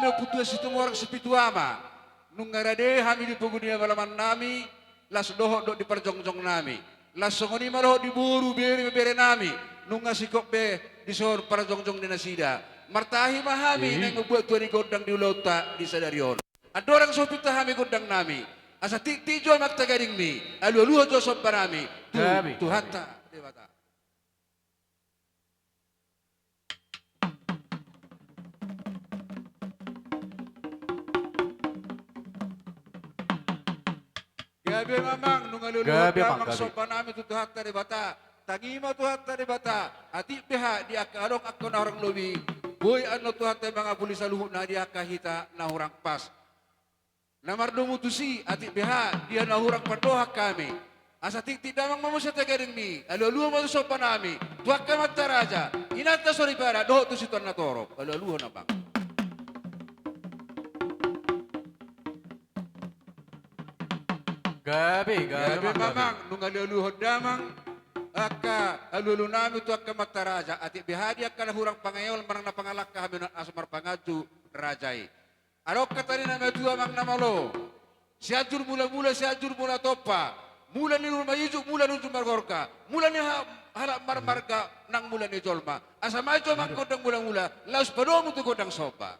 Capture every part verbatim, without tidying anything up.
Ompunta Situmorang Sipitu Ama, nunga rade hami di pogu ni amalaman nami, laos dohot do di parjongjong nami. Laos songon i ma dohot di boru, bere, bere nami, nunga singkop be dison parjongjong ni nasida. Martahi ma hami naeng mambuat tua ni gondang di ulaonta di sadari on. Andorang so hupitta hami gondang nami, asa tiktik jo amang tagadingmi, alualuhon jo somba nami tu Tuhanta Debata. Gabe ma amang, nunga alualuhon damang somba nami tu Tuhanta Debata. Tangi ma Tuhanta Debata, atik beha di angka adong angka na hurang lobi, boi annon Tuhanta mangapuli saluhutna di angka hita na hurang pas. Na mardomu tusi, atik beha dia na hurang pandohan hami. Asa tiktik damang ma muse tagadingmi, alualuhon ma tu somba nami, tu angka amanta raja, inanta soripada, dohot tu situan na torop, alualuhon amang. Gabe, gabe ma amang, nunga alualuhon damang angka alualu nami tu angka amanta raja, atik beha di angka na hurang pangeol manang na pangalangka hami on asa marpanganju raja i. Adong hata ni na matua amang na malo: Sianjur mulamula, Sianjur mula tompa, mula ni ruma ijuk, mula ni ruma gorga, mula ni ha-, halak marmarga, nang mula ni jolma. Asa majo amang gondang mulamula, laos padomu tu gondang somba.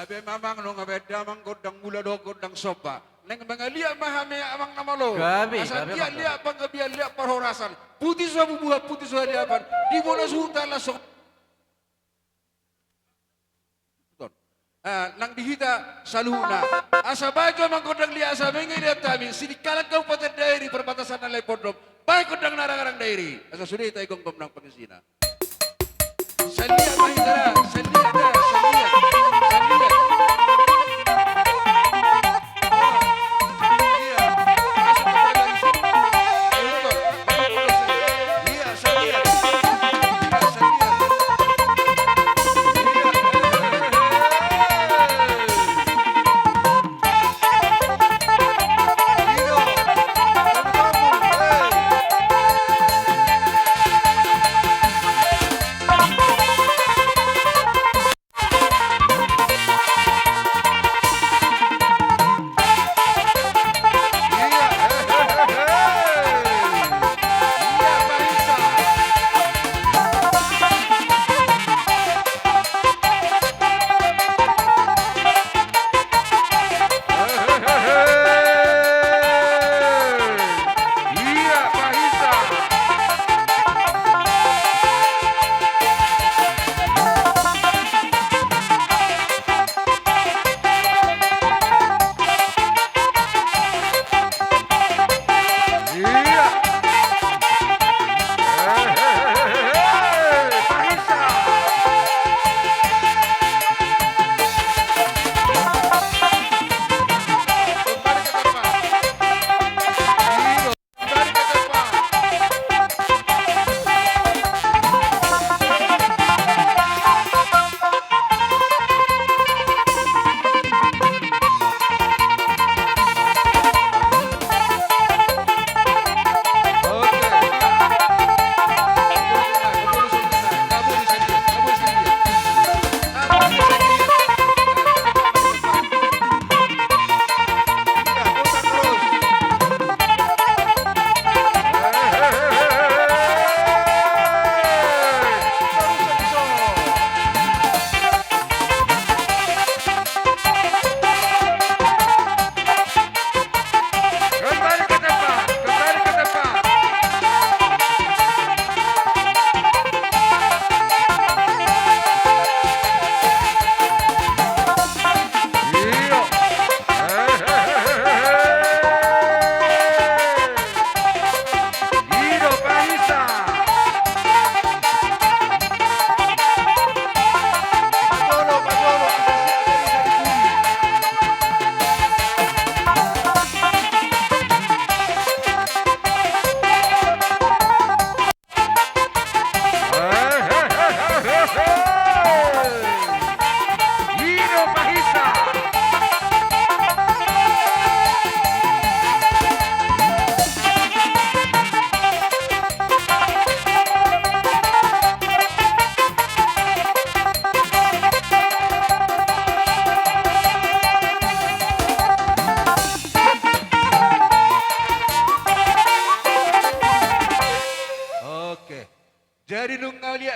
Gabe ma amang, nunga baen damang gondang mula dohot gondang somba. Naeng mangaliat ma hami amang na malo. Gabe, asa gabe, liat, amang, liat panggabean, liat parhorasan. Puti so habubuhan, puti so hadiapan. Di bona suhuta laos so Ah, nang di hita saluhutna. Asa baen jo amang gondang liat, asa mangaliat hami, Sidikalang Kabupaten Dairi, perbatasan Nalaipondok. Baen gondang na arang-arang Dairi, asa sude hita i gomgom nang pangisina. Saliat ma hita da, saliat da, saliat, saliat.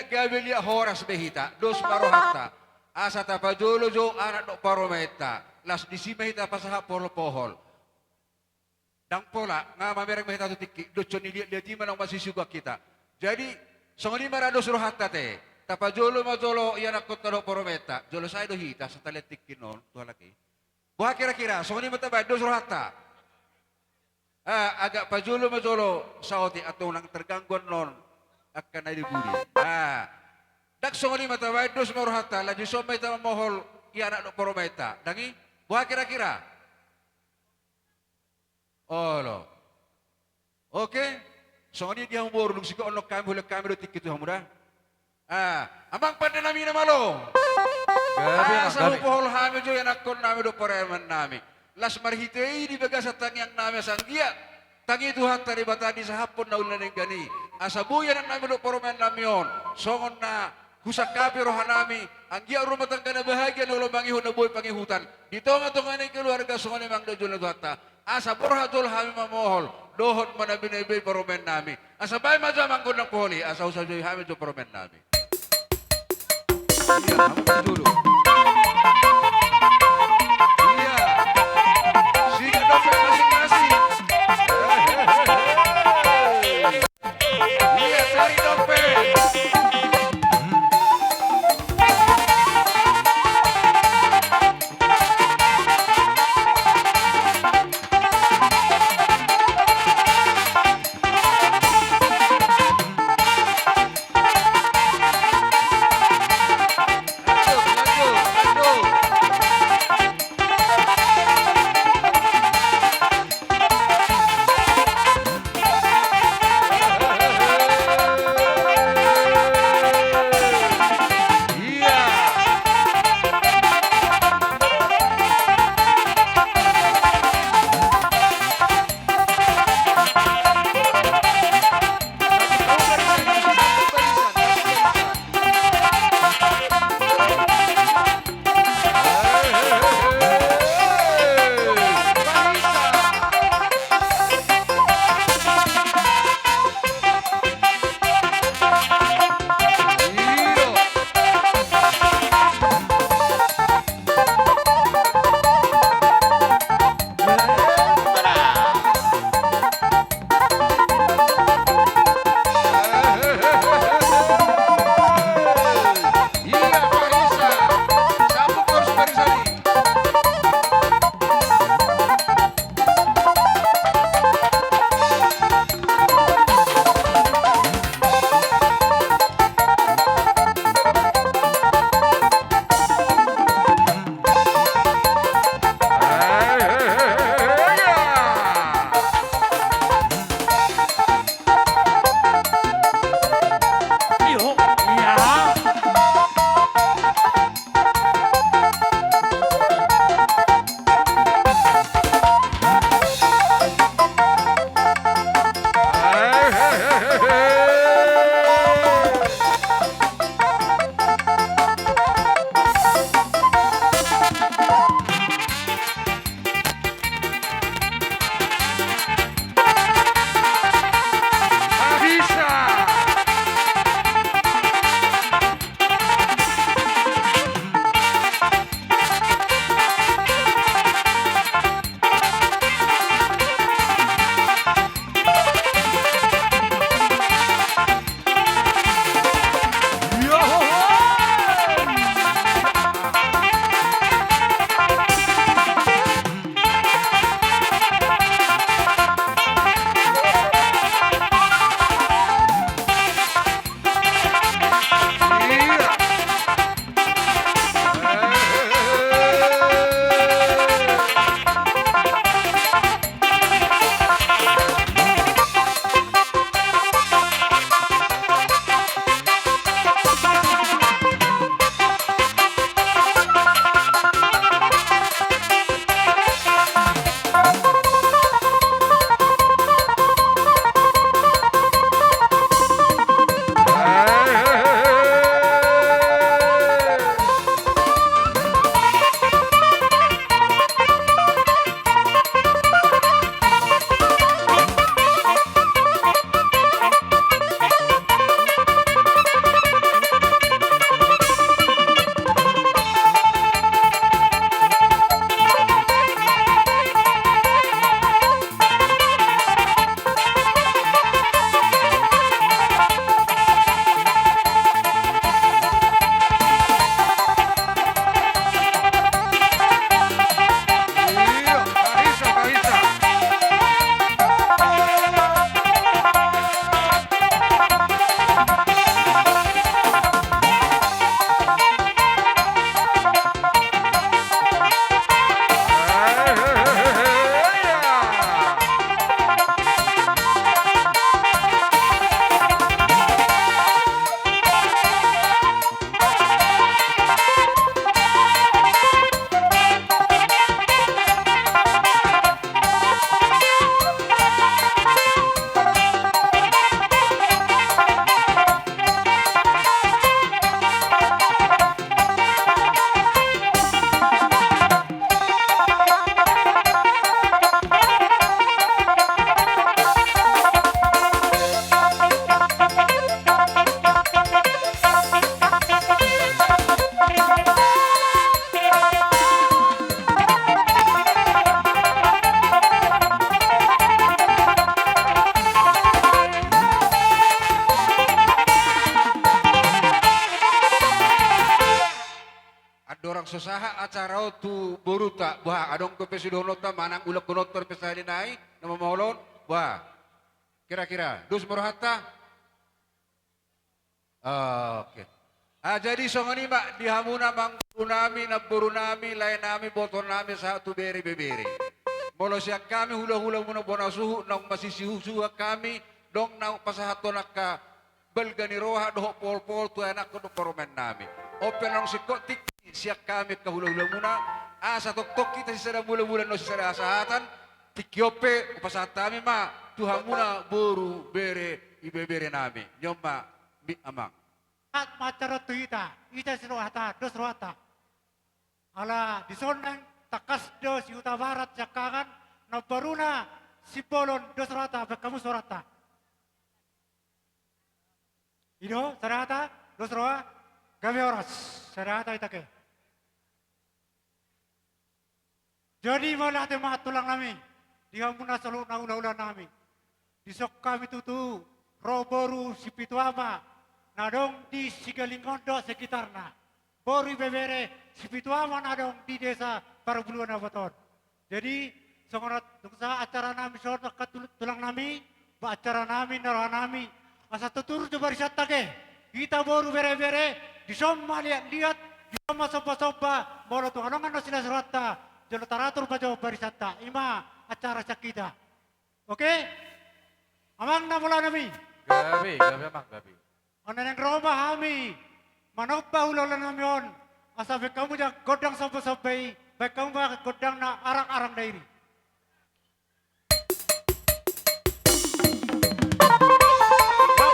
Gabe liat horas be hita, dos ma rohanta. Asa tapajolo jo anak dohot parumaenta. Laos disi ma hita pasahat pohol-pohol. Ndang pola, nga mamereng ma hita tu tingki, dos ni liat-liat i ma naung masisuguan hita. Jadi, songon i ma ra dos rohanta te. Tapajolo ma jolo ianakhonta dohot parumaenta. Jolo sae do hita, asa taliat tingki on, tu halak i. Boha kira-kira, songon i ma tabaen dos rohanta. Ah, agak pajolo ma jolo saotik, antong nang terganggu annon angka na di pudi. Ah, ndang songon i ma tabaen dos ma rohanta, laos dison ma hita mamohol ianak dohot parumaenta. Ndang i, boha kira-kira? Olo. Oke. Songon i di hamu boru, dung singkop annon hami, hulean hami do tingki tu hamu da. Ah, amang pande nami na malo. Gabe, ah, asa gabe. Hupohol hami jo ianakhon nami dohot parumaen nami. Laos marhite i di bagasan tangiang nami asa anggiat tangi Tuhanta Debata disahaphon na uli na denggan i. Asa boi anak nami dohot parumaen nami on songon na husangkapi roha nami, anggiat rumah tangga na bahagia na olo mangihut na boi pangihutan di tonga-tonga ni keluarga, songon i ma nang dao jolo ni Tuhanta. Asa borhat jolo hami mamohol dohot manambinambingi parumaen nami. Asa baen ma jo amang gondang pohol i, asa husajoi hami jo parumaen nami. Ia, hamu jolo. Ia. Sikat dompet masing-masing. Ia, tarik dompet. Torang so sahat acara on tu boruta, boha, adong dope sidohononta manang ulahononta dope sahali nai, na mamolon, boha. Kira-kira, dos ma rohanta? Oke. Ah, jadi songon i ma di hamuna amangboru nami, namboru nami, lae nami, boto nami, sahat tu bere ibebere. Molo sian hami hulahulamuna bona suhut naung masisihutsuhut hami, dong naung pasahathon angka balga ni roha dohot polpol tu anakkon dohot parumaen nami. On pe naung singkop tingki sian hami angka hulahulamuna, asa tongtong hita sisada mulamula, naung sisada hasahatan, tingki on pe hupasahat hami ma tu hamuna boru bere ibebere nami. Nion ma, mi amang. Sahat ma acara on tu hita, ise sirohata, dos rohanta. Ala dison naeng tangkas do si Hutabarat siangkangan, namboruna Simbolon, dos rohanta, baen hamu suaranta. I do, sada hata, dos roha, gabe horas, sada hata hita ke. Jadi mauliate ma tulang nami, di hamuna saluhutna hulahula nami. Dison hami tutu ro boru sipitu ama, na adong di Sigalingon dohot sekitarna. Boru ibebere sipitu ama na adong di desa Parbuluan Abaton. Jadi, songon na dung sahat acara nami songon angka tul-, tulang nami, ba acara nami, na roha nami, asa tutu ro jo barisanta ke. Hita boru bere-bere, dison ma liat-liat, dison ma somba-somba, molo tung adong annon silas rohanta, jolo taratur ma jo barisanta. I ma acara sian hita. Oke? Amang na mula nami. Gabe, gabe amang, gabe. Anggo na naeng ro ma hami manomba hulahula nami on, asa baen hamu ja gondang somba-somba i, baen hamu ma gondang na arang-arang dairi.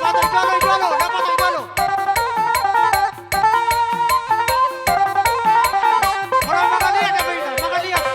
Dapotan jolo, jolo, dapotan jolo. Ora mangaliat, dapotan, mangaliat.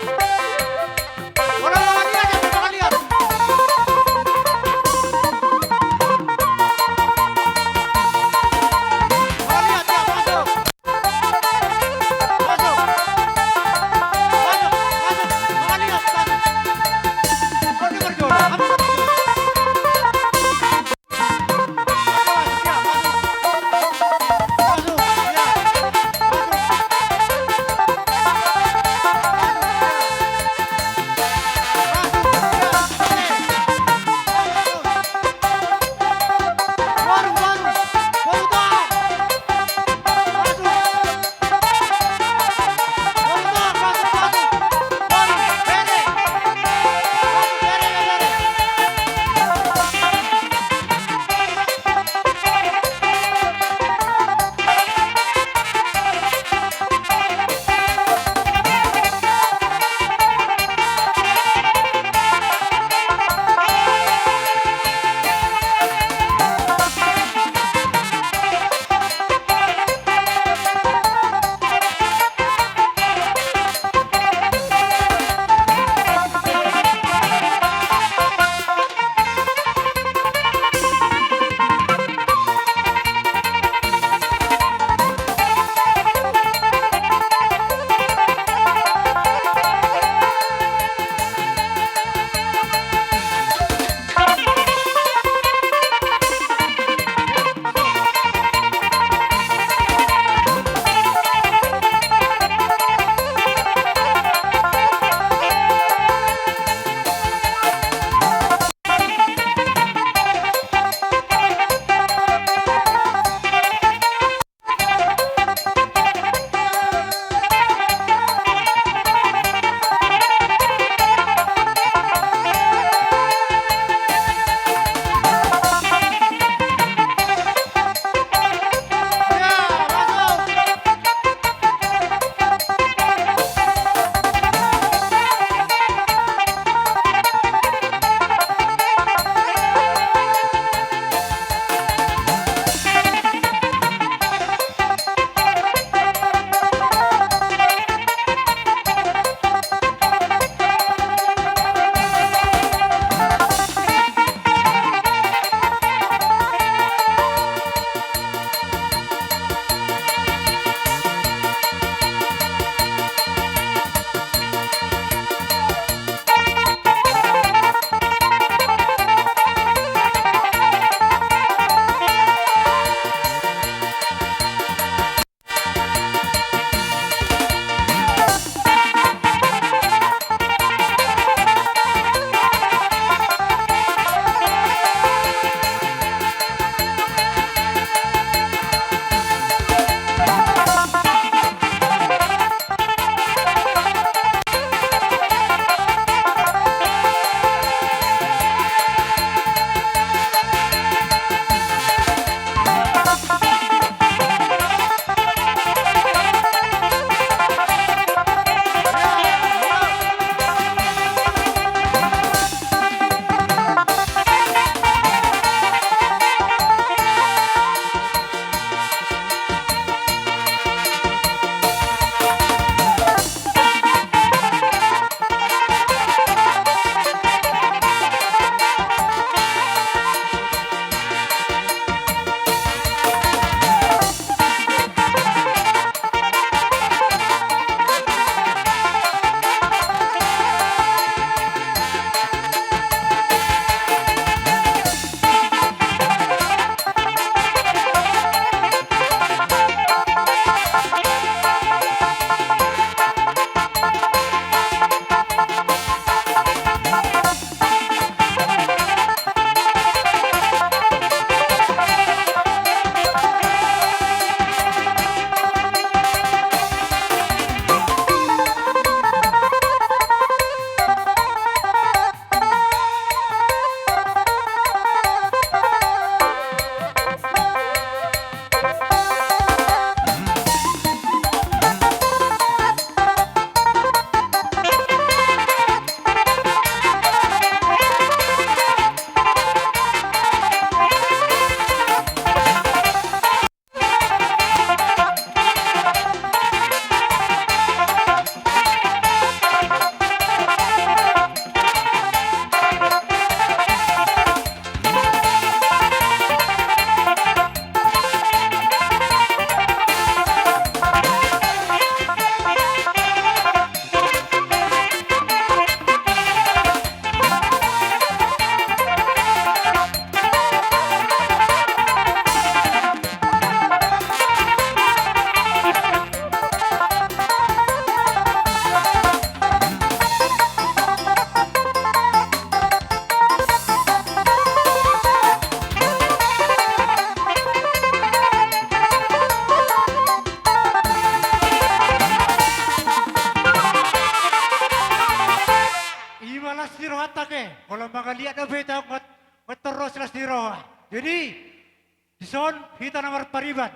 pariban.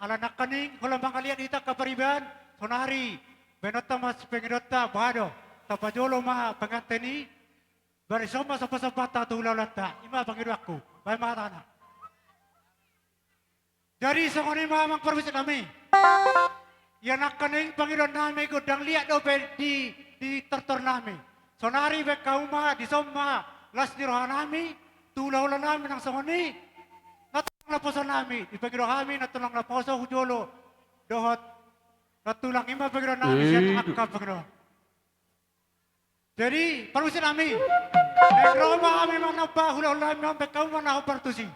Ala nangkaning holan mangaliat hita angka pariban, saonari baenonta ma sipangidoanta, boha do, tapajolo ma penganten i, baen dison ma somba-sombanta tu hula-hulanta. I ma pangidoanku. Baen ma hatana. Jadi songon i ma amang parmusik nami. Ia nangkaning pangidoan nami gondang liat dope di, di tortor nami. Saonari baen hamu ma, dison ma las ni roha nami tu hula-hula nami nang songon i. Na tulang naposo nami, dipangido hami na tulang naposo tu jolo dohot na tulang, i ma pangidoan nami sian angka pangidoan. Jadi parmusik nami, naeng ro ma hami mangalap hula-hula nami, baen hamu ma na hombar tusi.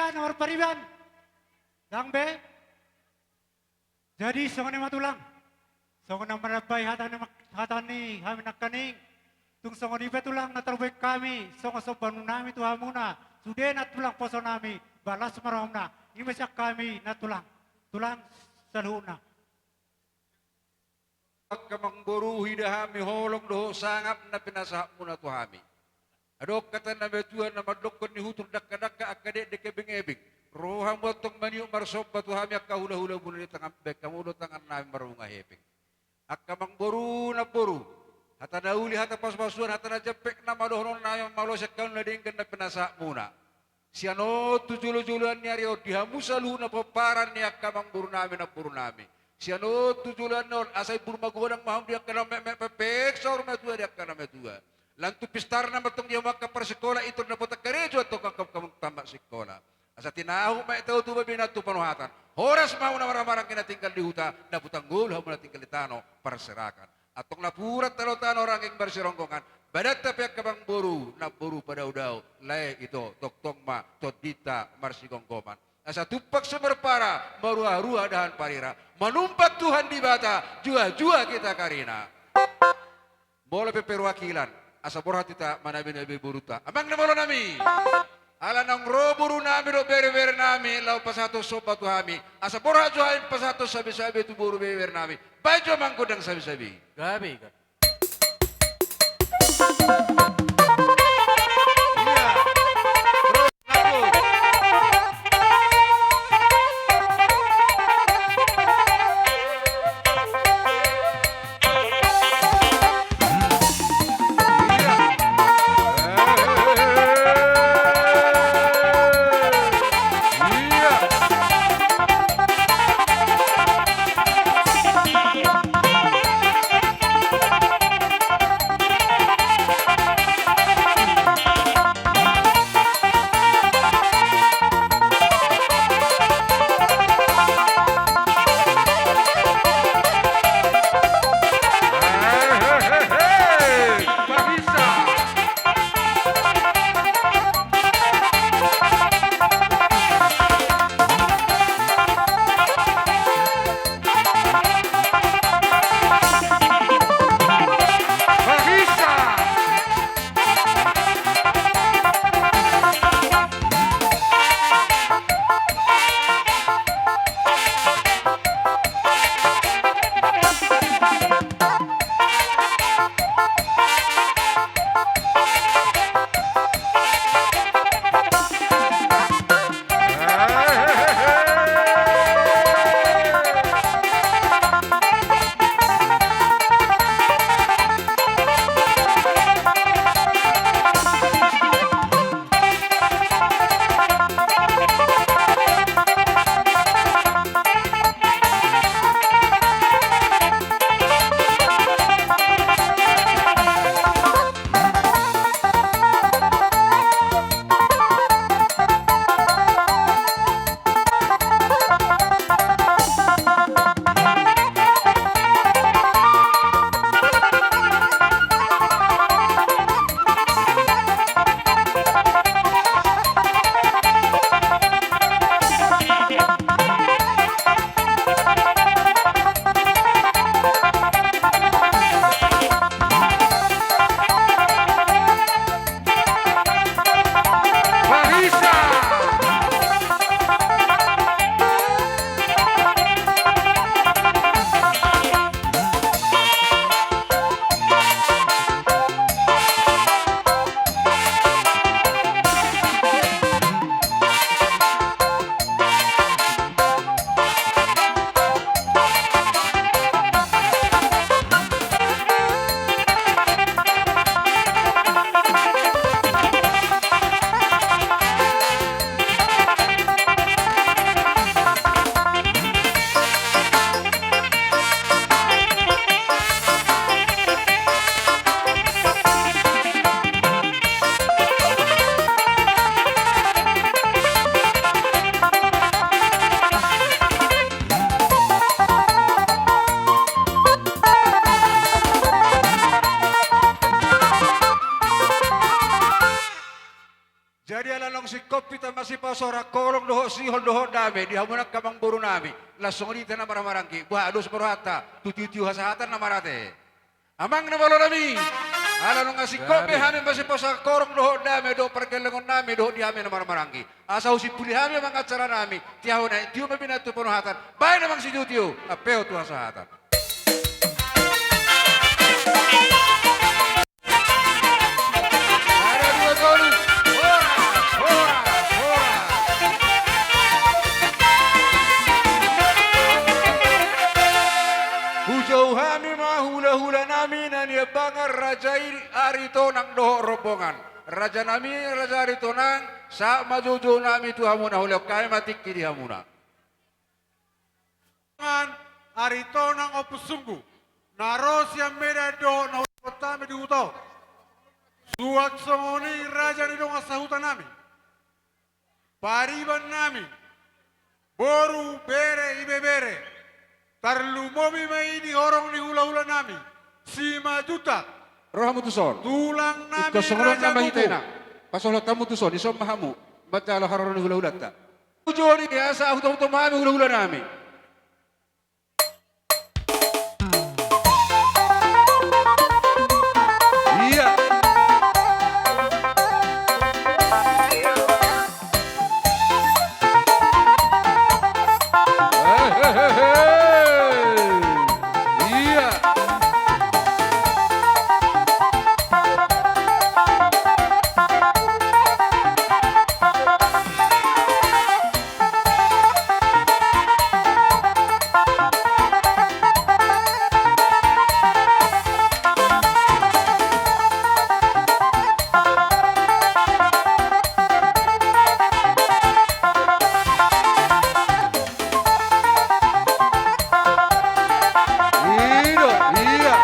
Na marpariban. Dang be. Jadi songon i ma tulang. Songon na manambai hata ni, hata ni hami nangkaning. Tung songon i pe tulang na tarbaen hami songon sombanami tu hamuna. Sude nantulang poso nami, balas ma rohamuna. I ma sian hami nantulang. Tulang saluhutna. Angka amangboru, huida hami holong dohot sangap na pinasahatmuna tu hami. Adong hata na matua na mandokkon, nihutur dangka-dangka angka dekdek, ebeng-ebeng. Ro hamu antong maniop marsomba tu hami angka hula-hulamuna, ditangan, baen hamu do tangannami marbunga hepeng. Angka amangboru, namboru, hata na uli, hata pasu-pasuan, hata na jampek nama dohononnami, mauliate sian hamu na denggan na pinasahatmuna. Sian on tu jolo-joloan ni ari on, di hamu saluhutna pomparan ni angka amangborunami, namborunami. Sian on tu joloan ni on, asa imbur magodang ma hamu di angka na metmet, pepeng saur matua di angka na matua. Lan tu pistarna ma antong di hamu angka parsikola, intor dapotan karejo antong angka, angka tamat sikola. Asa tinahu ma i tu babenan tu panuhatan. Horas ma hamu na marhamaranggi na tinggal di huta, dapotan ngolu hamu na tinggal di tano parserakan. Antong napuran tano-tano rangging marsironggongan, badanta pe angka amangboru, namboru, padao-dao, lae ito, tongtong ma tondinta marsigomgoman. Asa tumpak sumerpara, maruah-ruah dahan parira, manumpak Tuhan Debata, juah-juah hita karina. Molo pe perwakilan, asa borhat hita manabi-nabi borunta. Amang na molo nami. Ala naung ro borunami dohot bereberenami laho pasahathon somba tu hami. Asa borhat jo hami pasahathon sabe-sabe tu boru bereberenami. Baen jo amang gondang sabe-sabe. Gabe, gabe. Jadi ala naung singkop hita masipasahat, holong sihol dohot dame di hamu nangkin amangboru nami. Laos songon i hita na marhahamaranggi, boha do siparohanta tu tiotio hasahatan na marate. Amang na malo nami, ala nunga singkop be hami masipasahat horong dohot dame dohot pargellengon nami dohot di hami na marhahamaranggi. Asa husimpuli hami amang acara nami, tiahon aek tio ma pinantu panuhatan, baen amang sitiotio, ampehon tu hasahatan. Sada, dua, tolu. Horas, horas, horas. Hujou hami ma hulahula nami na niambangan raja i Aritonang dohot rombongan. Raja nami, raja Aritonang, sahat ma joujou nami tu hamu na hulehon hami ma tingki di hamuna. Aritonang Ompu Sunggu, na ro sian Medan dohot na hulehon hami di huta on. Suang songon i raja ni dongan sahuta nami, pariban nami, boru, bere, ibebere. Tarlumobi ma i di horong ni hulahula nami Simanjuntak. Ro hamu tuson. Tulang nami, ingkon songon on ma hita i na. Pasolhot hamu tuson, dison ma hamu manjalo haroro ni hulahulanta. Jolo i asa hutop-hutop ma hami hulahula nami. Ia. Ia. Ido, ia.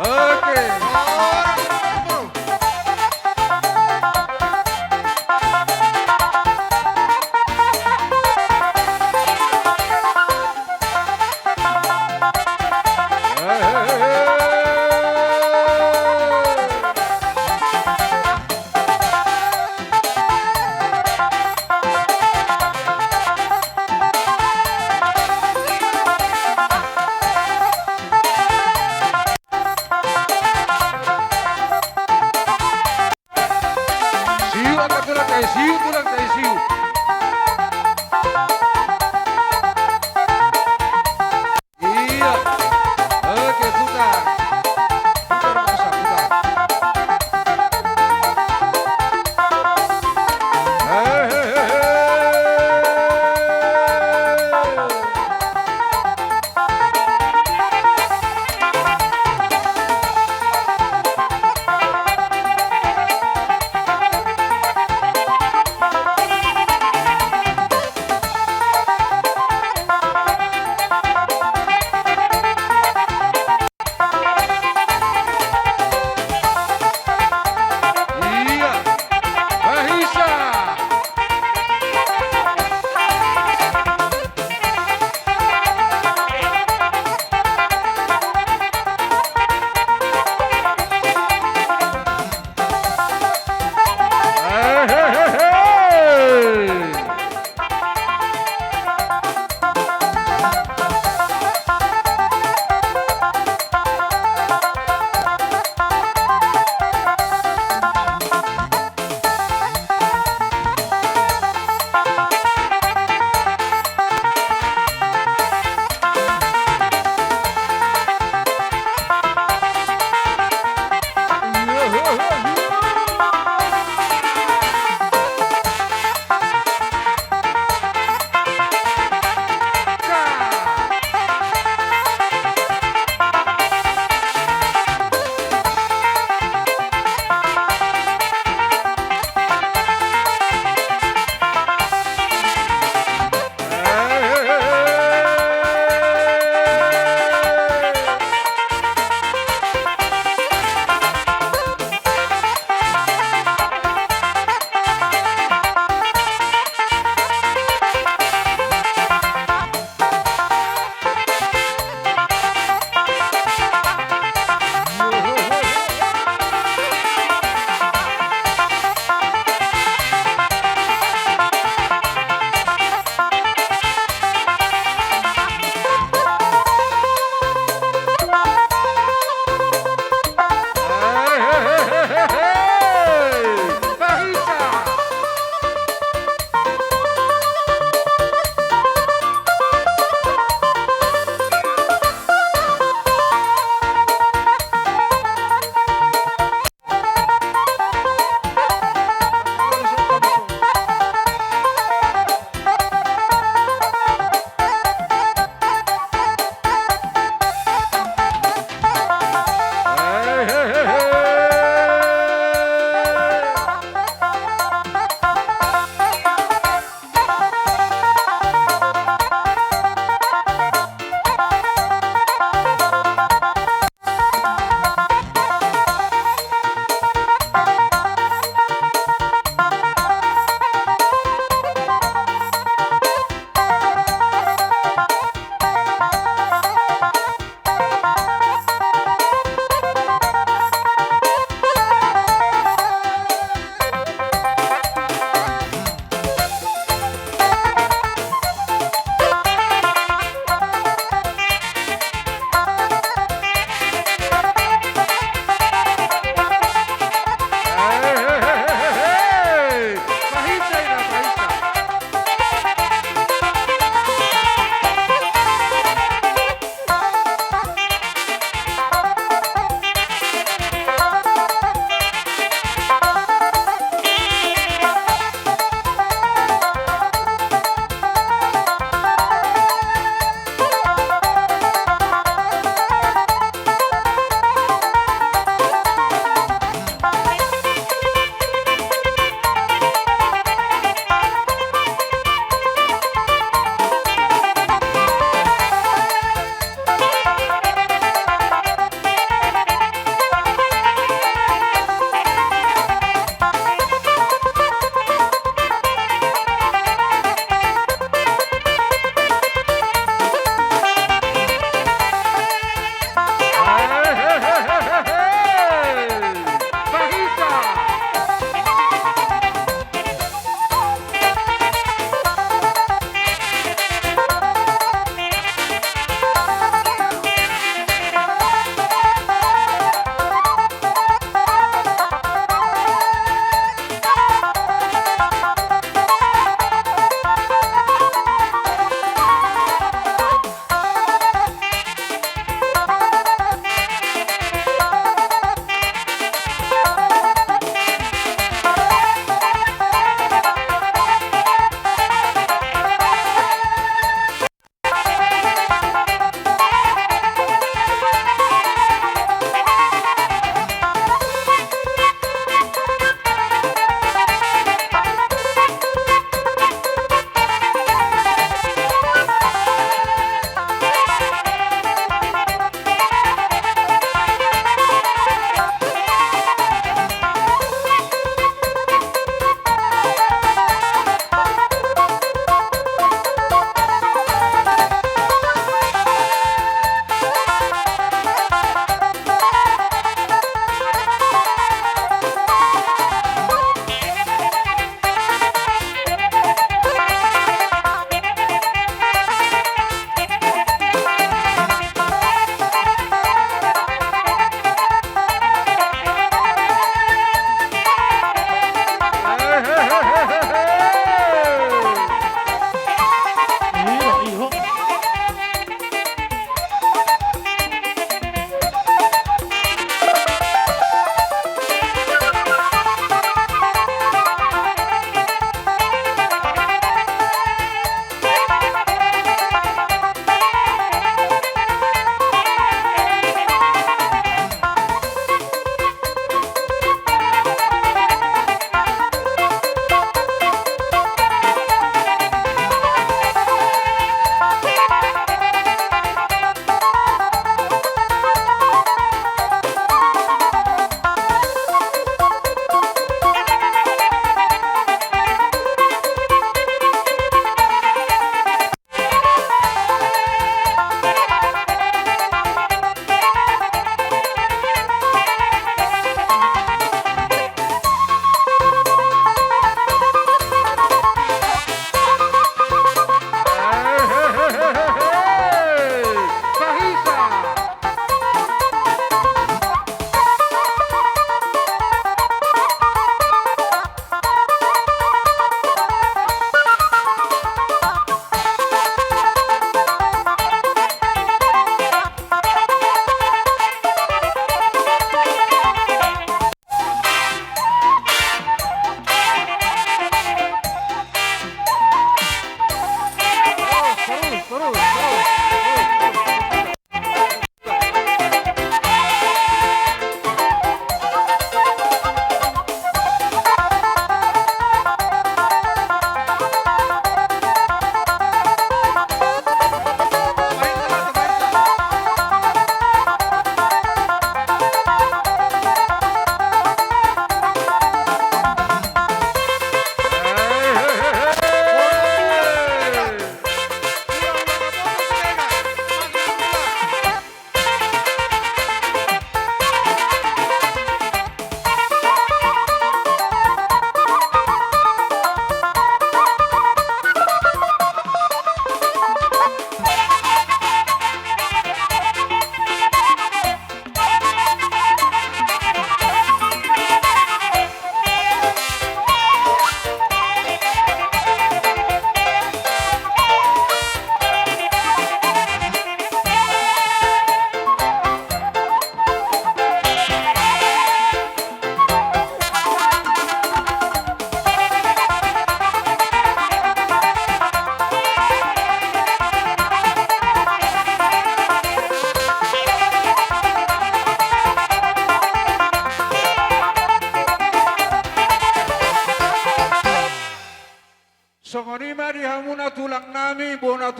Oke. Siu, angka tulang, tai siu, tulang, tai siu. Ia. Oke, putar. Putar, putar, putar. Hehehe.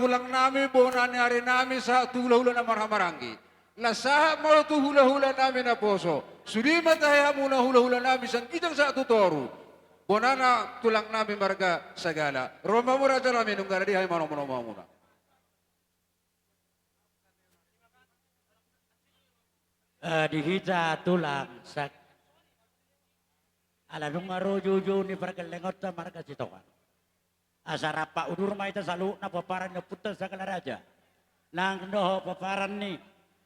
tulang nami, bona ni ari nami, sahat tu hula-hula na marhahamaranggi. Laos sahat ma tu hula-hula nami naposo. Sude ma tahe hamuna hula-hula nami sian ginjang sahat tu toru. Bona na tulang nami marga Sagala. Ro ma hamu raja nami, nunga rade hami manomu-nomu hamuna. Eh, di hita tulang sak-, ala nunga ro jou-jou ni pargellengonta marga Sitohang. Asa rap udur ma hita saluhutna pomparan ni ompunta Sagala Raja. Nang dohot pomparan ni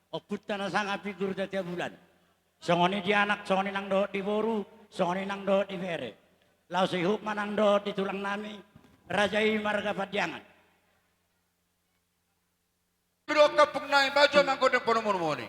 ompunta na sangap i Guru Jati Abulan. Songon i di anak, songon i nang dohot di boru, songon i nang dohot di bere. Laos ihut ma nang dohot di tulang nami, raja i marga Pandiangan. Bidok kampung nai bajo manggondeng ponomon moni.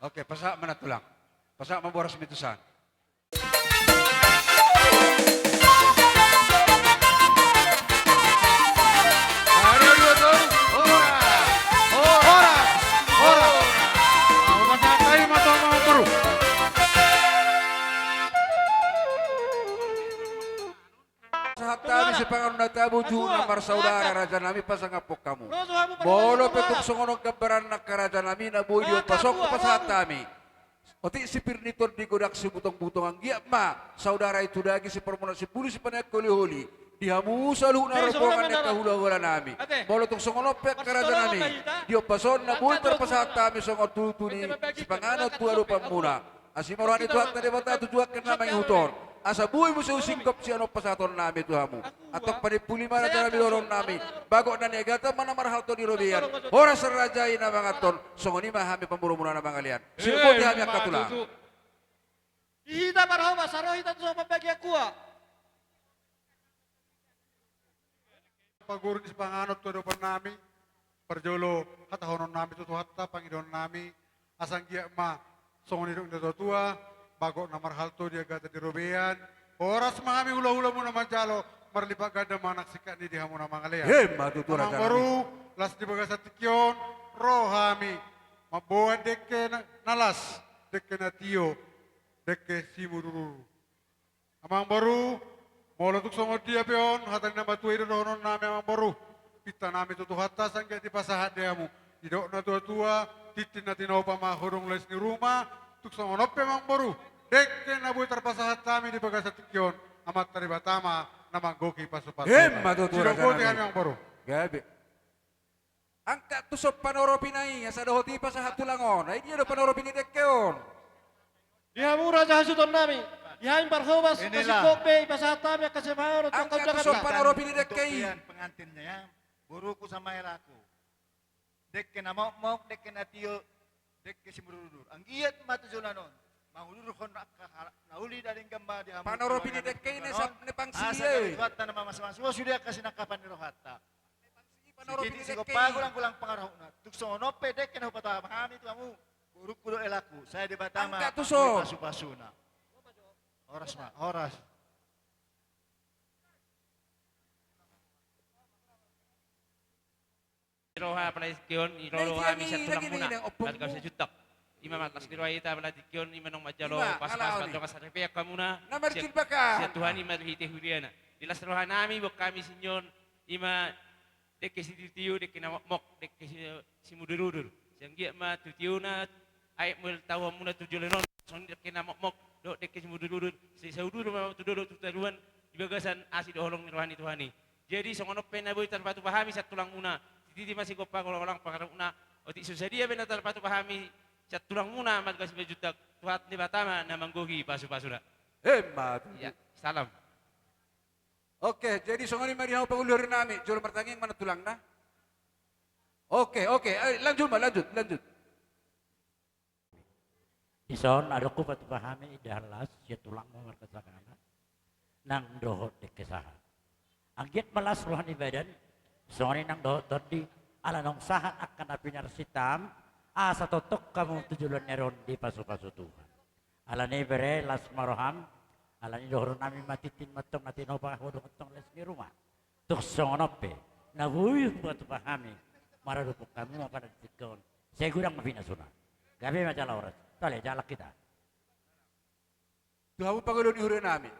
Oke, pasahat ma na tulang. Pasahat ma boras ma tusan. Ada dua tahun. Horas. Horas. Horas. Horas. Rumah tangga ini mata mau baru. Sahat hami sipanganon na Hamu jumolo marsaudara, rajanami, pasangaphon hamu. Molo pe tung songon on gambaran, angka rajanami, na boi dihompa songon pasahat hami. Otik sipir ni tondi, godang sibutong-butong, anggiat ma saudara i tu daging, siparmuna simbulu, sipaneang holi-holi. Di hamu saluhutna rombongan ni angka hula-hulanami. Molo tung songon on pe, angka rajanami, dihompa songon na boi tarpasahat hami songon tutu ni sipanganon tu adopanmuna. Asi ma roha ni Tuhanta Debata tu angka na mangihut on, asa boi muse husingkop sian on pasahatonnami tu hamu. Antong panimpuli ma, rajanami, dohononnami: Bagot na niagatan ma na marhalto di robean, horas raja i na manganhon. Songon i ma hami pamoruonmuna na mangalean. Sihompa hami, angka tulang. Di hita parhobas, ro hita tu so pambagian kua. Paguruhon sipanganon tu adopannami. Parjolo hatahononnami tu Tuhanta, pangidoannami, asa anggiat ma songon nidok ni natua-tua: Bagot na marhalto niagatan di robean, horas ma hami hula-hulamuna manjalo, marlipat ganda manang singkat ni di hamu na mangalean. Emma tutu, rajanami. Amangboru, las di bagasan tingki on ro hami mamboan dengke na, na las, dengke na tio, dengke simudur-udur. Amangboru, molo tung songon dia pe on, hata ni na matua i do dohononnami, amangboru. Pintanami tu Tuhanta asa anggiat dipasahat di hamu. Didok natua-tua: Tintin na tinopa ma hodong lais ni ruma. Tung songon on pe, amangboru, dengke na boi tarpasahat hami di bagasan tingki on, Amanta Debata ma na manggohi pasu-pasuna. Emma tutu, rajanami. Sidok boti hami, amangboru. Gabe. Angka tuson panoropina i, asa dohot i pasahat tulang on. Ai dia do panoropi ni dengke on? Di hamu raja hasuhutonnami, di hami parhobas, inilah, pasingkop be dipasahat hami angka sipanganon tu angka undangan. Angka tuson panoropina i, dengke i. Untuk pian pengantinnya, ya. Boruku sama elaku. Dengke na mokmok, dengke na tio, dengke simudur-udur. Anggiat ma tu joloan on mangudurhon angka halak na uli na denggan ma di hamu. Panoropina i dengke i, na sap nepang si i. Asa gabe Tuhanta na mamasu-masu sude angka sinangkapan ni rohanta. Sititi sigompa, gulang-gulang pangarahutna. Tung songon on pe dengke na hupatupa hami tu hamu, boruku dohot elaku, sai Debata ma manggohi pasu-pasuna. Horas ma, horas. Roha apala tingki on, i ro hami sian tulangmuna, marga Simanjuntak. Ima ma las ni roha hita apala tingki on, ima naung manjalo pasu-pasu, mandok saripeon hamuna sian Tuhan i marhite huriana. Di las rohanami boan hami sian on, ima dengke sitio-tio, dengke na mokmok, dengke si-, simudur-udur. Sai anggiat ma tu tiona aek ma tauhonmuna tu joloan on, songon i dengke na mokmok dohot dengke simudur-udur, sai saudur ma tu dolok tu toruan di bagasan asi dohot holong ni roha ni Tuhan i. Jadi songon on pe na boi tarpatupa hami sian tulangmuna, sititi ma sigompa, gulang-gulang pangarahutna. Otik so sadia pe na tarpatupa hami sian tulangmuna marga Simanjuntak, Tuhan Debata ma na manggohi pasu-pasuna. Emma tutu. Iya, salam. Oke, jadi songon i ma di hamu pangulahonami, jolo martangiang ma na tulangna. Oke, oke, eh, lanjut ma, lanjut, lanjut. Dison adong hupatupa hami indahan las sian tulangmu marga Sagala nang dohot dengke sahat. Anggiat ma las roha ni badan, songon i nang dohot tondi, ala naung sahat angka na pinarsinta, asa tongtong hamu tu joloan ni ari on dipasu-pasu Tuhan. Alani i bere, las ma roham. Alani i dohononnami ma tintin ma antong na tinopa, hodong antong lais ni ruma. Tung songon on pe na boi hupatupa hami maradophon hamu apala di tingki on, sai godang ma pinasuna. Gabe ma jala horas. Tale, jalang hita. Tu hamu pangula ni hurianami,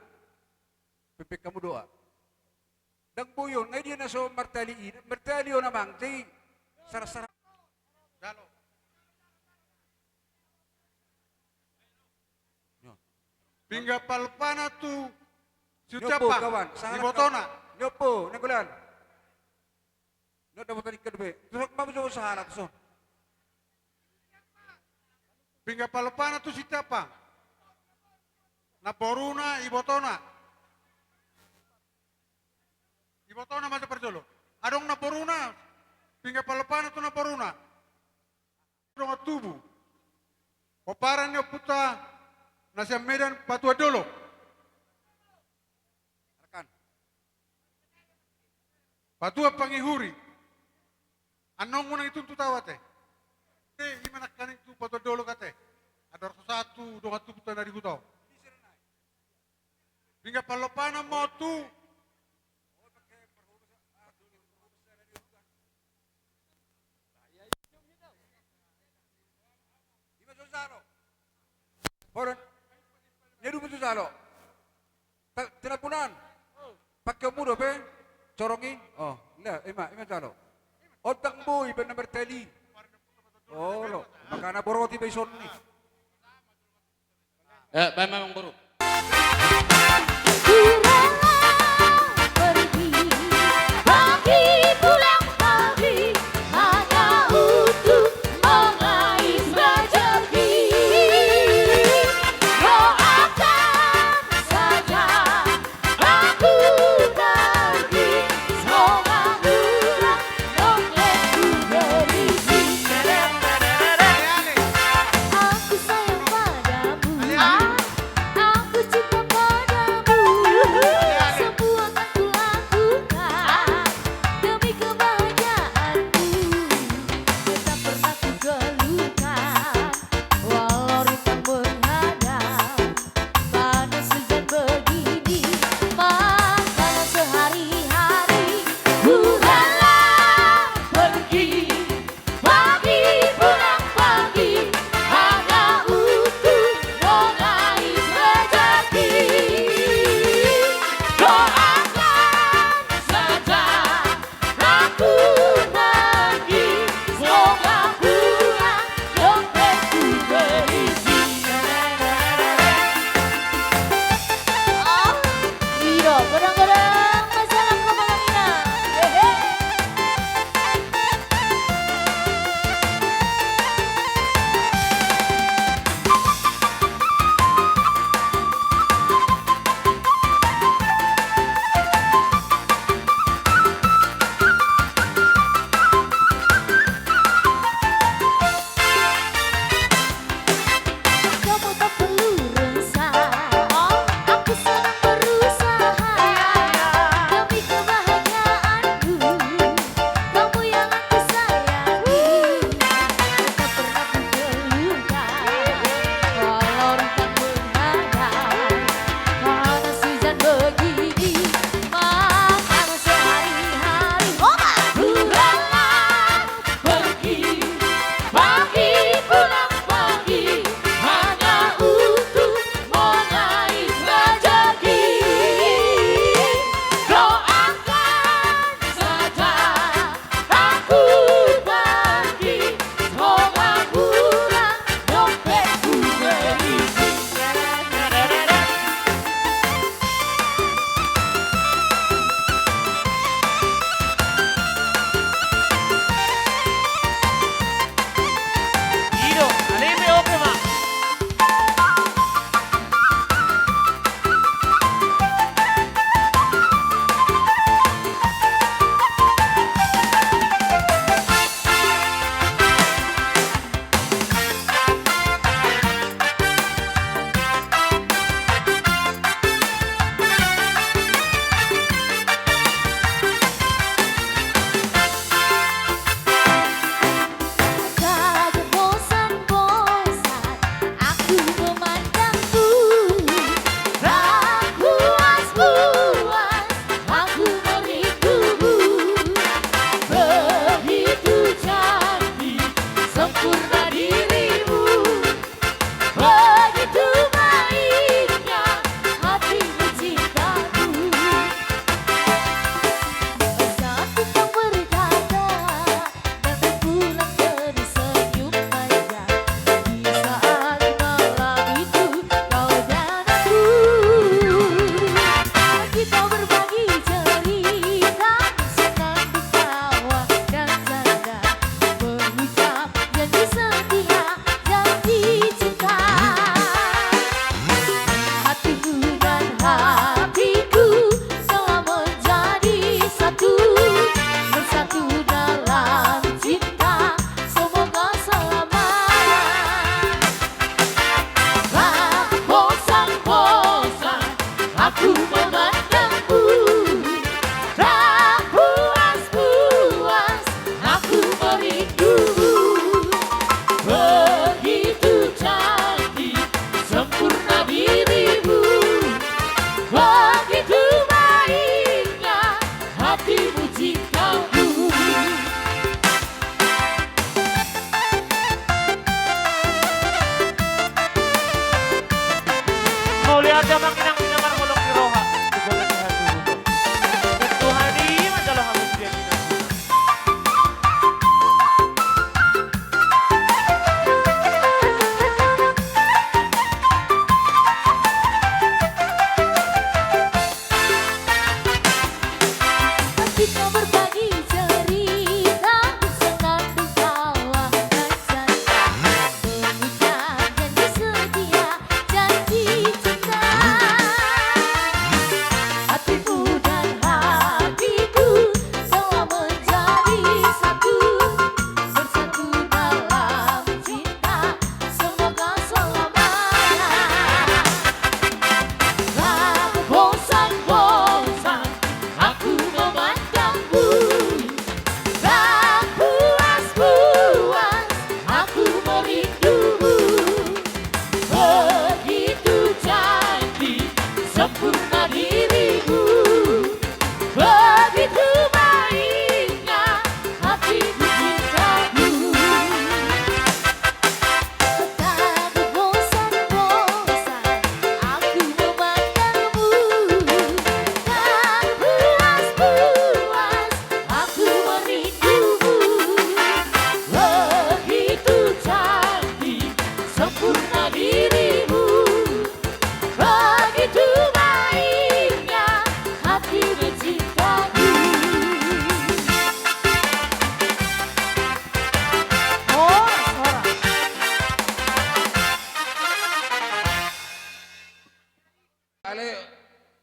pepeng hamu doa. Ndang boi on, nga i dia na so martali i, martali on amang, jadi sara-sara. Jalo. Pinggan palpana tu si Ucapan, ibotona. Nyopo, nenggolan. Nyopo, dapotan ikan be. Terus kamu jauh salah, terus. Pinggan palpana tu si Ucapan. Namboruna, ibotona. Ibotona ma jo parjolo. Adong namboruna, pinggan palpana tu namboruna. Dongan tubu. Pomparan ni ompunta na sian Medan, Patuan Dolok. Patuan Pangihuri. Annon unang ituntut au ate. Eh, ima nangkaning tu Patuan Dolok ate. Andor so sahat tu dongan tubuta na di huta on. Pinggan palpana ma tu. Ima jo jalo. Boron. Nia dubu jo jalo. Tinambunan. Pake mudo pe. Corong i? Oh, lah, ima, ima jalo. Ondang boi, baen na martali. Olo, makana boroti be ison ni. Eh, baen ma amang boru. Kurang pergi, pergi pulang pergi, hanya untuk mengais rezeki. Doakan saja aku pergi, semoga pulang nongglenku berisi. Aku sayang padamu.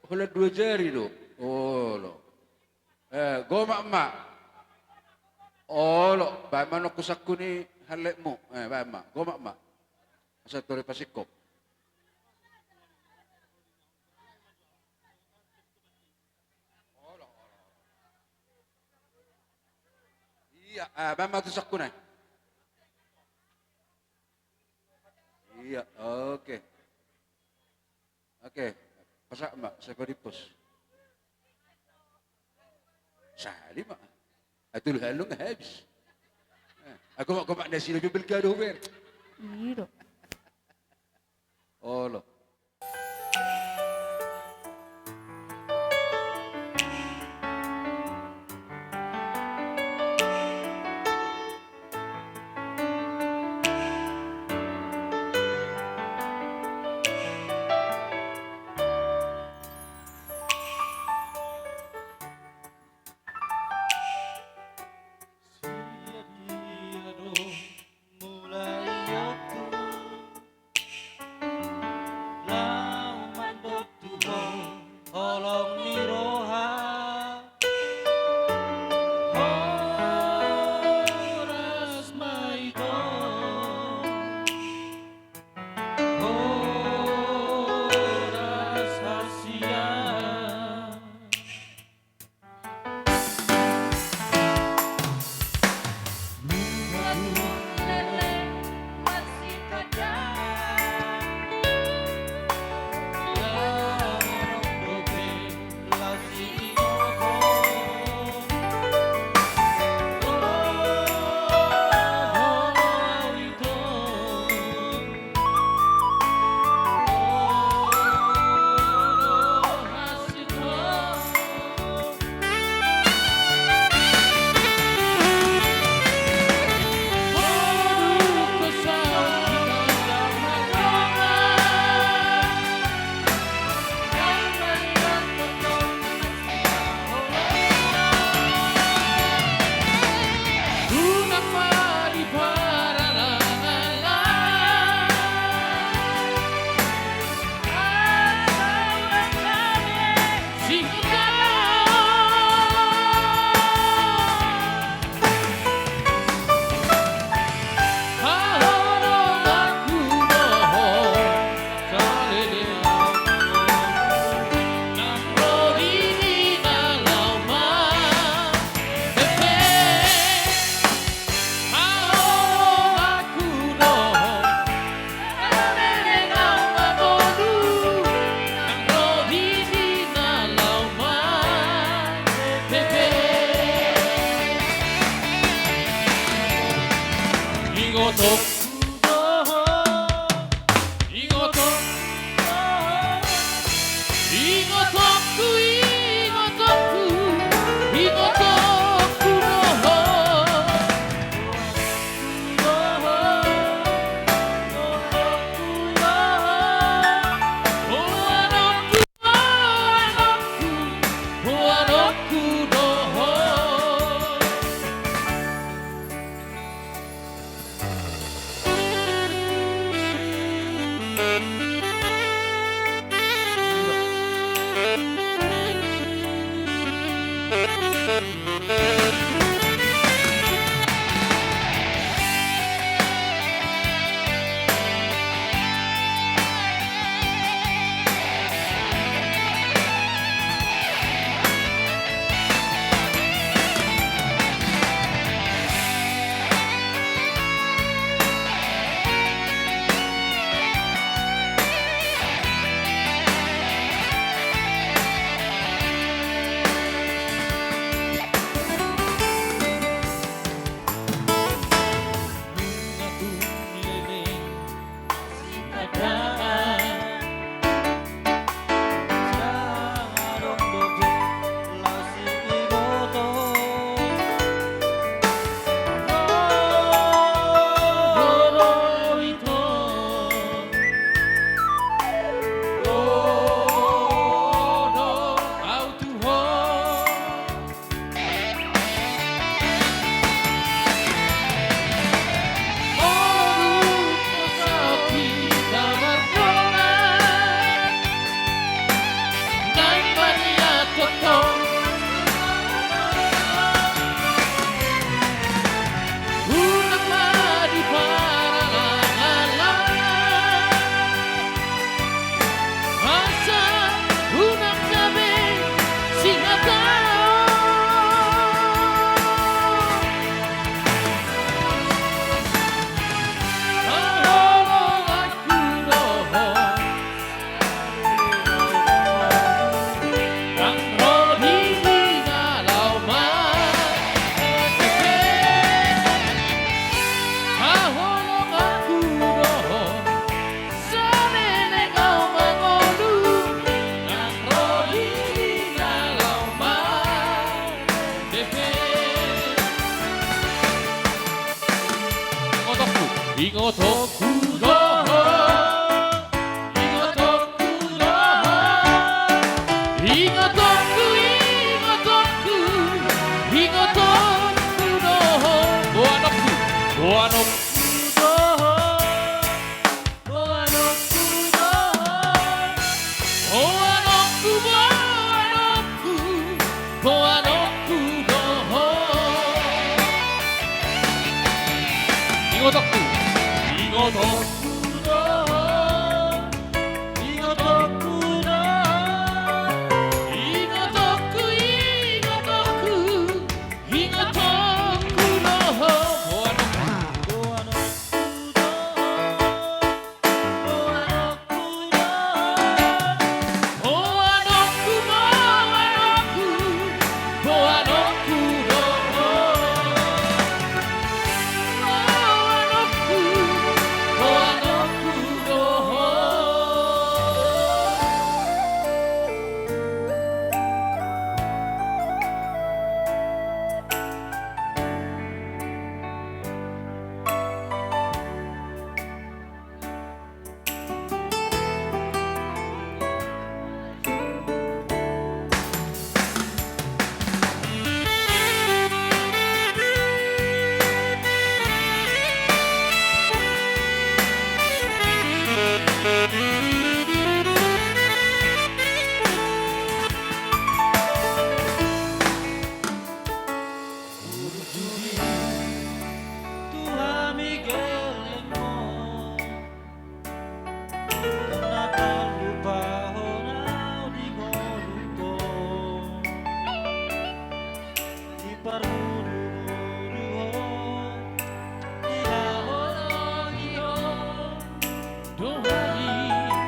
Holan dua jari do. Olo. Eh, gomak ma. Olo, baen ma nongku sangku ni halletmu. Eh, baen ma. Gomak ma. Asa tore pasingkop. Iya, ah, baen ma tu sangku na. Iya, oke. Oke, pasahat ma, sai padimpos. Sali ma. Atul halung habis. Eh, aku mak gomak nasi lebih belga do ber. Iya. Olo. Sian dia do mulai otu, laho mandok tu ho holong ni roha. Horas ma ito, horas hasian. Ingotonku do ho, ingotonku do ho, ingotonku, ingotonku, ingotonku do ho. Boanonku, boanonku do ho, boanonku do ho. Boanonku, boanonku, boanonku do ho. Ingotonku, ingotonku do ho. Ingotonku do ho. Ingotonku, ingotonku, ingotonku do ho. Boanonku, boanonku do ho. Tuhan, mi gelengmu. Na tarlupahon au di ngolungku, diparmudurudu ho, dihaholongi ho. Dohot i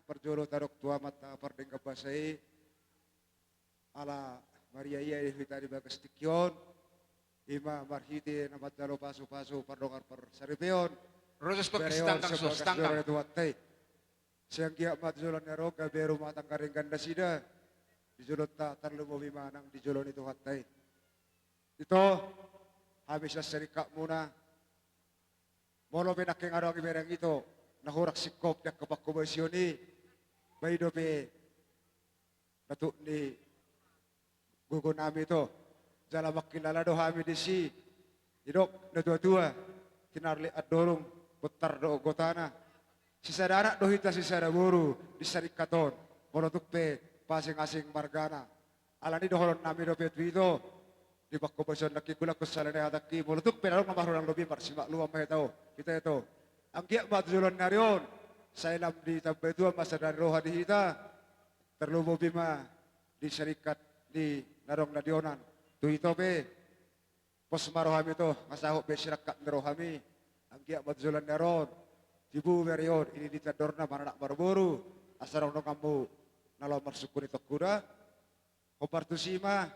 parjolo tadok tu Amanta Pardenggan Basa i, ala mariaia do hita di bagas tingki on, i ma marhite na manjalo pasupasu pardongan parsaripeon. Rojos, bere on, sian bagas joro ni Tuhanta i. Sai anggiat ma tu joloan ni ari on gabe rumah tangga denggan nasida di jolonta, tarlumobi ma nang di jolo ni Tuhanta i. Ito, hami sian sarikat muna, molo pe nangkin adong ibereng ito na hurang singkop di angka pangkobasion i, bahen dope na tuk ni gogo nami ito. Jala mangkilala do hami disi, didok natuatua, tinarlik andorung, bontar do gotana. Sisada anak do hita sisada boru di sarikat on, molo tung pe pasingasing margana. Alani dohonon nami dope tu ito, di pangkobasion nangkin, hulangkon sala ni hatangki, molo tung pe na adong na marhurang lobi, marsimakluman ma hita, o, hita ito. Anggiat ma tu joloan ni ari on sai lam ditambai Tuhan ma sada ni roha di hita, tarlumobi ma di sarikat ni na adong na lionan. Tu ito pe, pos ma rohami ito, nga sahot be sirangkap ni rohami. Anggiat ma tu joloan ni ari on, tibu bere on, i di tandorna maranak marboru, asa adong donganmu na laho marsungkun i, Toku da. Hombar tusi ma,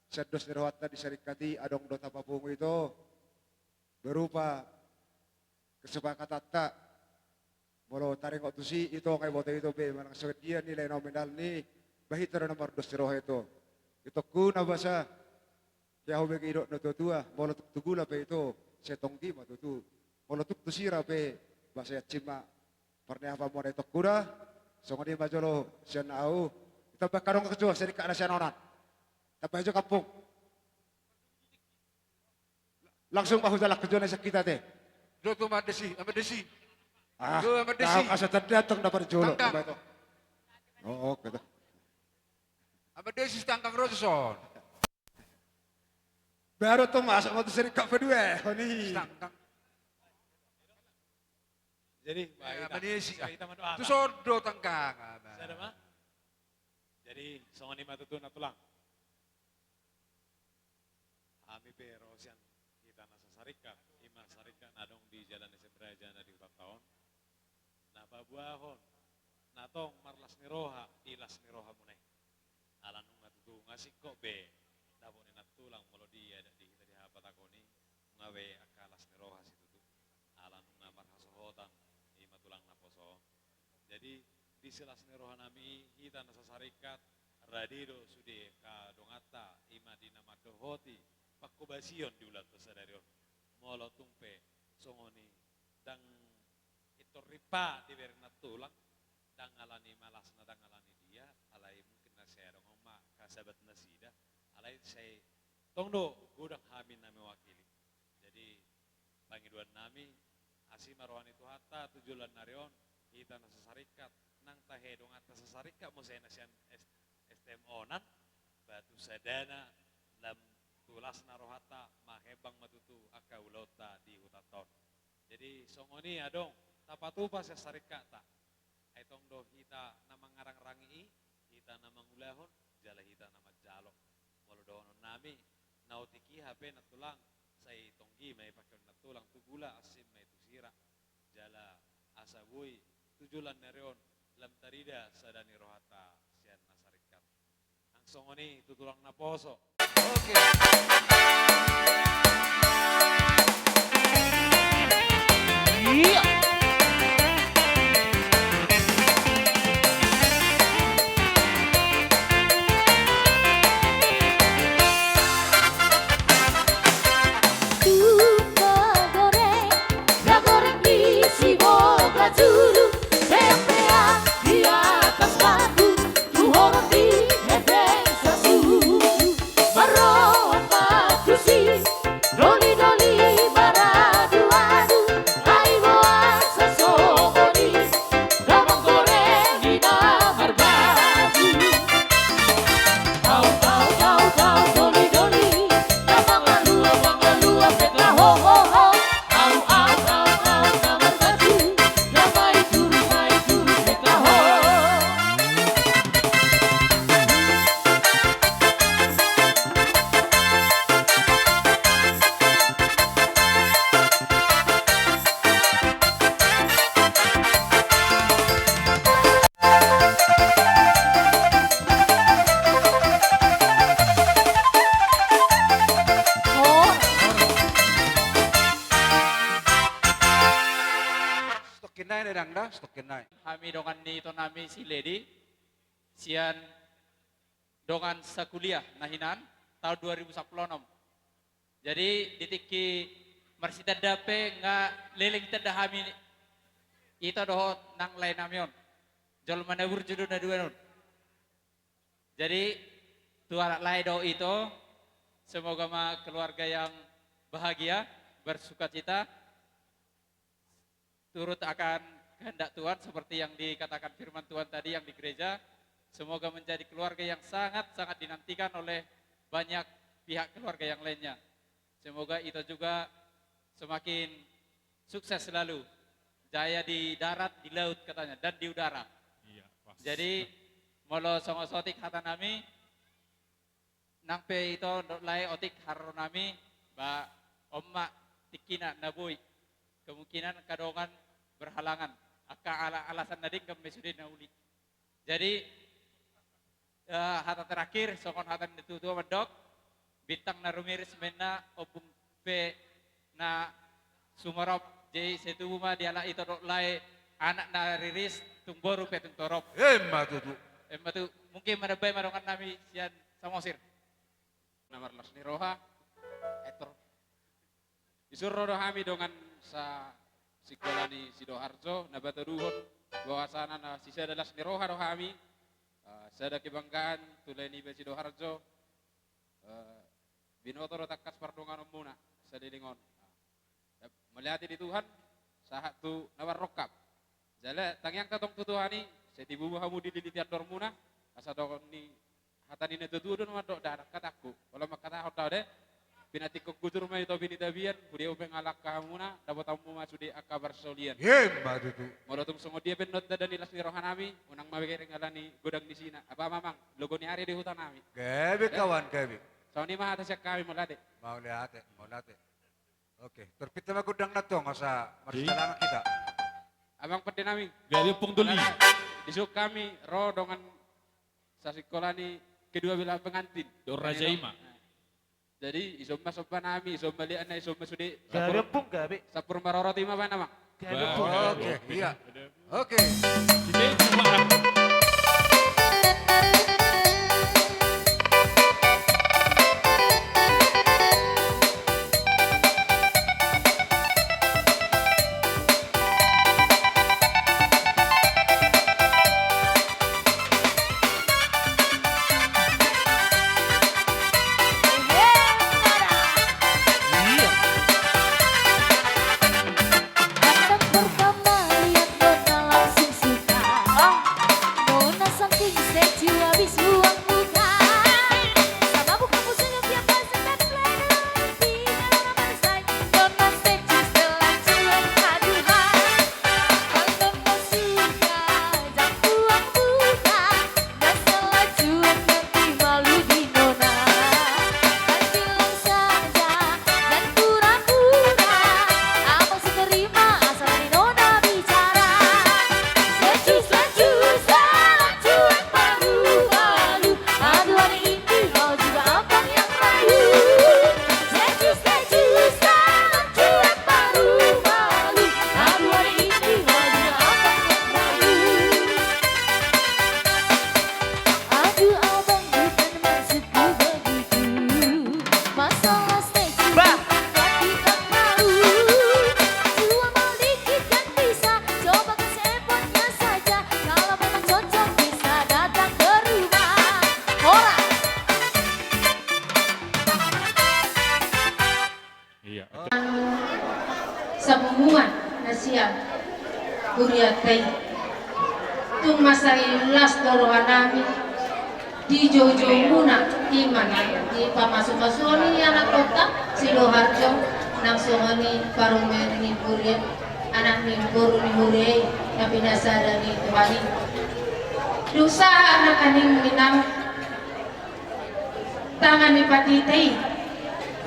sian dos ni rohanta di sarikat i adong do tapapungu ito, berupa kesepakatanta. Molo taringot tusi, ito nga iboto ito be manang songon dia nilai nominal ni, ba hita do na mardos ni roha ito. Itongku na basa, ia hubege didok natuatua, molo tung tu gula pe ito, sai tonggi ma tutu. Molo tung tu sira pe, ba sai hansit ma parniahapanmuna, itongku da. Songon i ma jolo sian ahu. Ito, bahen angka dongan ketua sarikat na sian onan. Tambai jo kampung. Langsung ma hujalakhon jo na sian hita te. Dohot tu Amang Desi, Amang Desi. Ah, jo Amang Desi. Asa tanda tong na parjolo. Tangkang. Amang Desi, tangkang ro tu son. Baru tu masuk ma tu sarikat kedua, honi. Tangkang. Jadi, eh, Amang Desi, ah. Tu son do tangkang, Amang. Sada ma. Jadi, songon i ma tutu, Nantulang. Hami pe ro sian hita na sasarikat, i ma sarikat na adong di Jalan S M Raja na di hutanta on, na paboahon na tong marlas ni roha di las ni rohamuna i. Ala nunga tutu nga singkop be dapot ni Nantulang molo di adat di hita di habatahon i, nunga be angka las ni roha situtu. Ala nunga marhasohotan, i ma tulang naposo on. Jadi, di silas ni rohanami i, hita na sasarikat, rade do sude angka donganta, i ma di na mandohoti pangkobasion di ulaonta sadari on. Molo tung pe songon i, ndang pintor rimpa dibereng Nantulang, ndang alani malasna, ndang alani dia, alai mungkin na sai adong ma angka sabat nasida, alai sai tong do godang hami na mewakili. Jadi, pangidoan nami, asi ma roha ni Tuhanta tu joloan ni ari on, hita na sasarikat, nang tahe donganta sasarikat muse na sian S-, S T M onan, ba tu sadana lam tu lasna rohanta, mahembang ma tutu angka ulaonta di hutanta on. Jadi, songon i adong, tapatupa sian sarikatta. Ai tong do hita na mangarangrangi i, hita na mangulahon, jala hita na manjalo. Molo dohonon nami, na otik i hape Nantulang, sai tonggi ma i pangkeon Nantulang tu gula, hansit ma i tu sira. Jala asa boi tu joloan ni ari on, lam tarida sada ni rohanta sian na sarikat. Nang songon i tu tulang naposo. Oke. Iya. Tupa goreng, na goreng di siboga julu, pea-pea di atas batu, tu horong di hepeng sasusu. Marroan ma tusi, doli-doli maradu-adu, ai boan Kena ini dang da, stok kena. Hami dongan ni ito nami si Ledi, sian dongan sakuliah na hinan, tahun dua ribu sampulu onom. Jadi di tingki marsitanda pe nga leleng tanda hami ito dohot nang lae nami on. Jolma na burju do na dua on. Jadi tu anak lae dohot ito, semoga ma keluarga yang bahagia, bersukacita, turut akan kehendak Tuhan seperti yang dikatakan firman Tuhan tadi yang di gereja. Semoga menjadi keluarga yang sangat-sangat dinantikan oleh banyak pihak keluarga yang lainnya. Semoga ito juga semakin sukses selalu, jaya di darat, di laut katanya, dan di udara. Iya, pas. Jadi molo songon saotik hata nami, nang pe ito dohot lae otik haroro nami, ba on ma tingkina na boi. Kemungkinan angka dongan berhalangan, angka ala-, alasan na denggan ma i sude na uli. Jadi eh, hata terakhir, songon hata ni na tuatua mandok, bintang na rumiris mena ombun pe na sumorop, jadi sai tubu ma di halak ito dohot lae, anak na riris, tung boru pe tung torop. Emma tutu. Emma tutu. Mungkin manambai ma dongan nami sian Samosir. Na marlas ni roha. Etor. Dison ro do hami dongan sa sikola ni Sidoharjo, na patoduhon bahwasana na sisada las ni roha do hami, eh, sada kebanggaan tu lae niba Sidoharjo, eh, binoto do tangkas pardonganonmuna saleleng on. Mauliate di Tuhan, sahat tu na marrongkap. Jala tangiangta tong tu Tuhan i, sai tibu ma hamu dililiti andormuna, asa dohot ni hata ni na tuatua do na mandok, ndang adong hatangku. Olo mangkatahon da ode, pinantikkon hujur ma i topi ni tapian, huria upa nga langka hamuna, dapotanmu ma sude angka parsaulian. Emma tutu. Molo tung songon dia pe nuaeng tanda ni las ni roha nami, unang ma bereng ala ni godang ni sina. Apa mamang, logo ni ari di huta nami. Gabe kawan, gabe. Songon i ma hata sian hami, mauliate. Mauliate, mauliate. Oke, terpita ma gondang na tong, asa marsidalangan hita. Amang pande nami. Gabe pung doli. Dison hami ro dongan sasikola ni kedua belah pengantin. Dor raja ima. Jadi dison ma somba nami, dison ma liatna, dison ma sude. Gabe pung gabe. Sampur marorot ima ba na, Mang. Gabe pung gabe. Oke, iya. Oke. Sapunguan na sian hurianta i. Tung mansai las do roha nami di joujoumuna, ima na di pamasumasuon ni anakhonta Sidoharjo, nang songon i parumaen ni huria, anak ni boru ni huria i, na pinasada ni Tuhan i. Dung sahat nangkaning inang tangan ni pandita i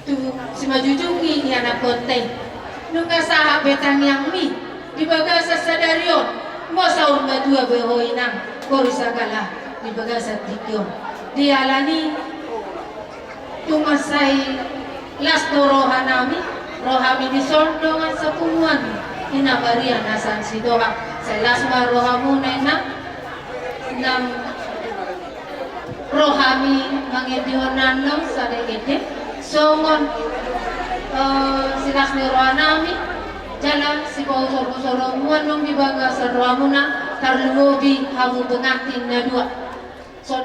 tu simanjujung ni anakhonta i. Nunga sahat be tangiangmi di bagasan sadari on, molo saur matua be ho inang, boru sagala di bagasan tingki on. Dialani tung mansai las do roha nami, ro hami dison dongan sapunguan Inna Maria na sian Sitoha, sai las ma rohamuna, Inang. Nang ro hami mangendehon annon sada ende songon, eh, silas ni rohanami, jala sipausor-usoronmuna nunga di bagasan rohamuna, tarlumobi hamu pengantin na dua. Son-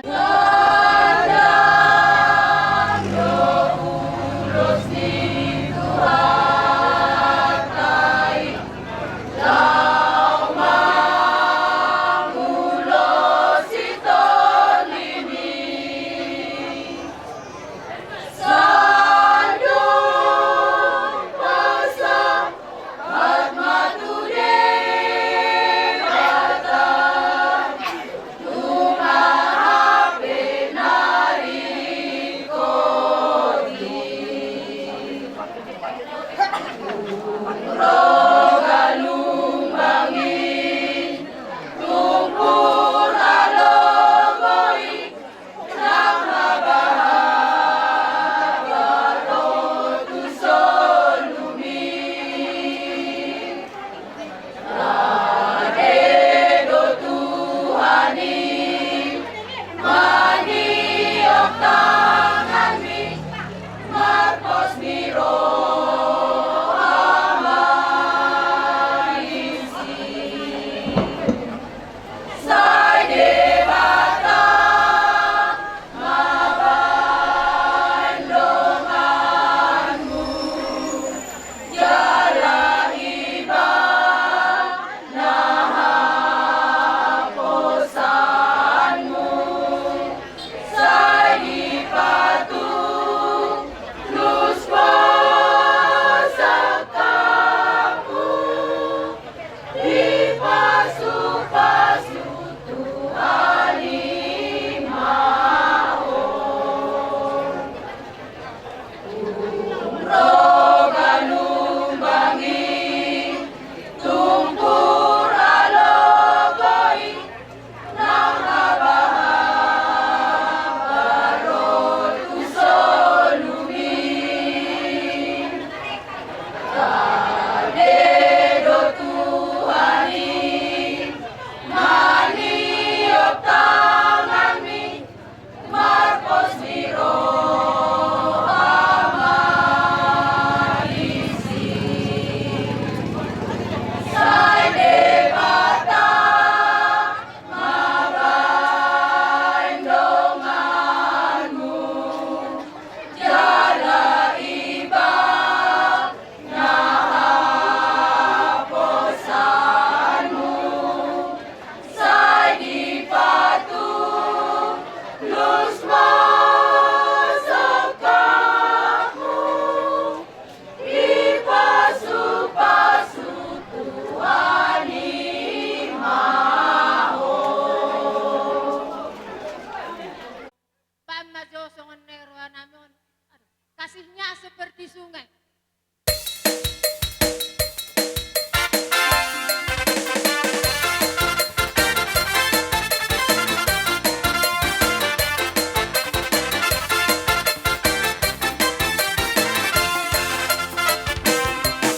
Baen ma jo songon na nidok nami on. Aduh, kasihnya seperti sungai.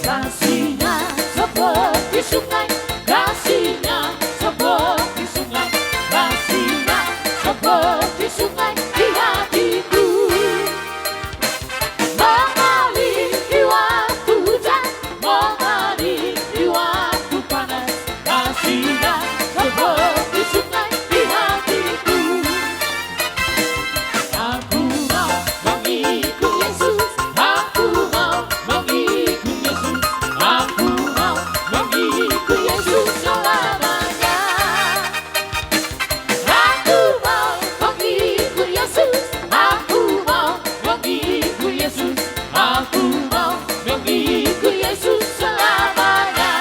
Kasihnya seperti sungai, kasihnya seperti sungai, kasihnya seperti sungai di hatiku. Mengalir di waktu hujan, mengalir di waktu panas, kasihnya seperti sungai di hatiku. Aku mau mengikut Yesus, aku mau mengikut Yesus, aku mau mengikut Yesus selamanya. Aku mau mengikut Yesus, aku mau mengikut Yesus, aku mau mengikut Yesus selamanya.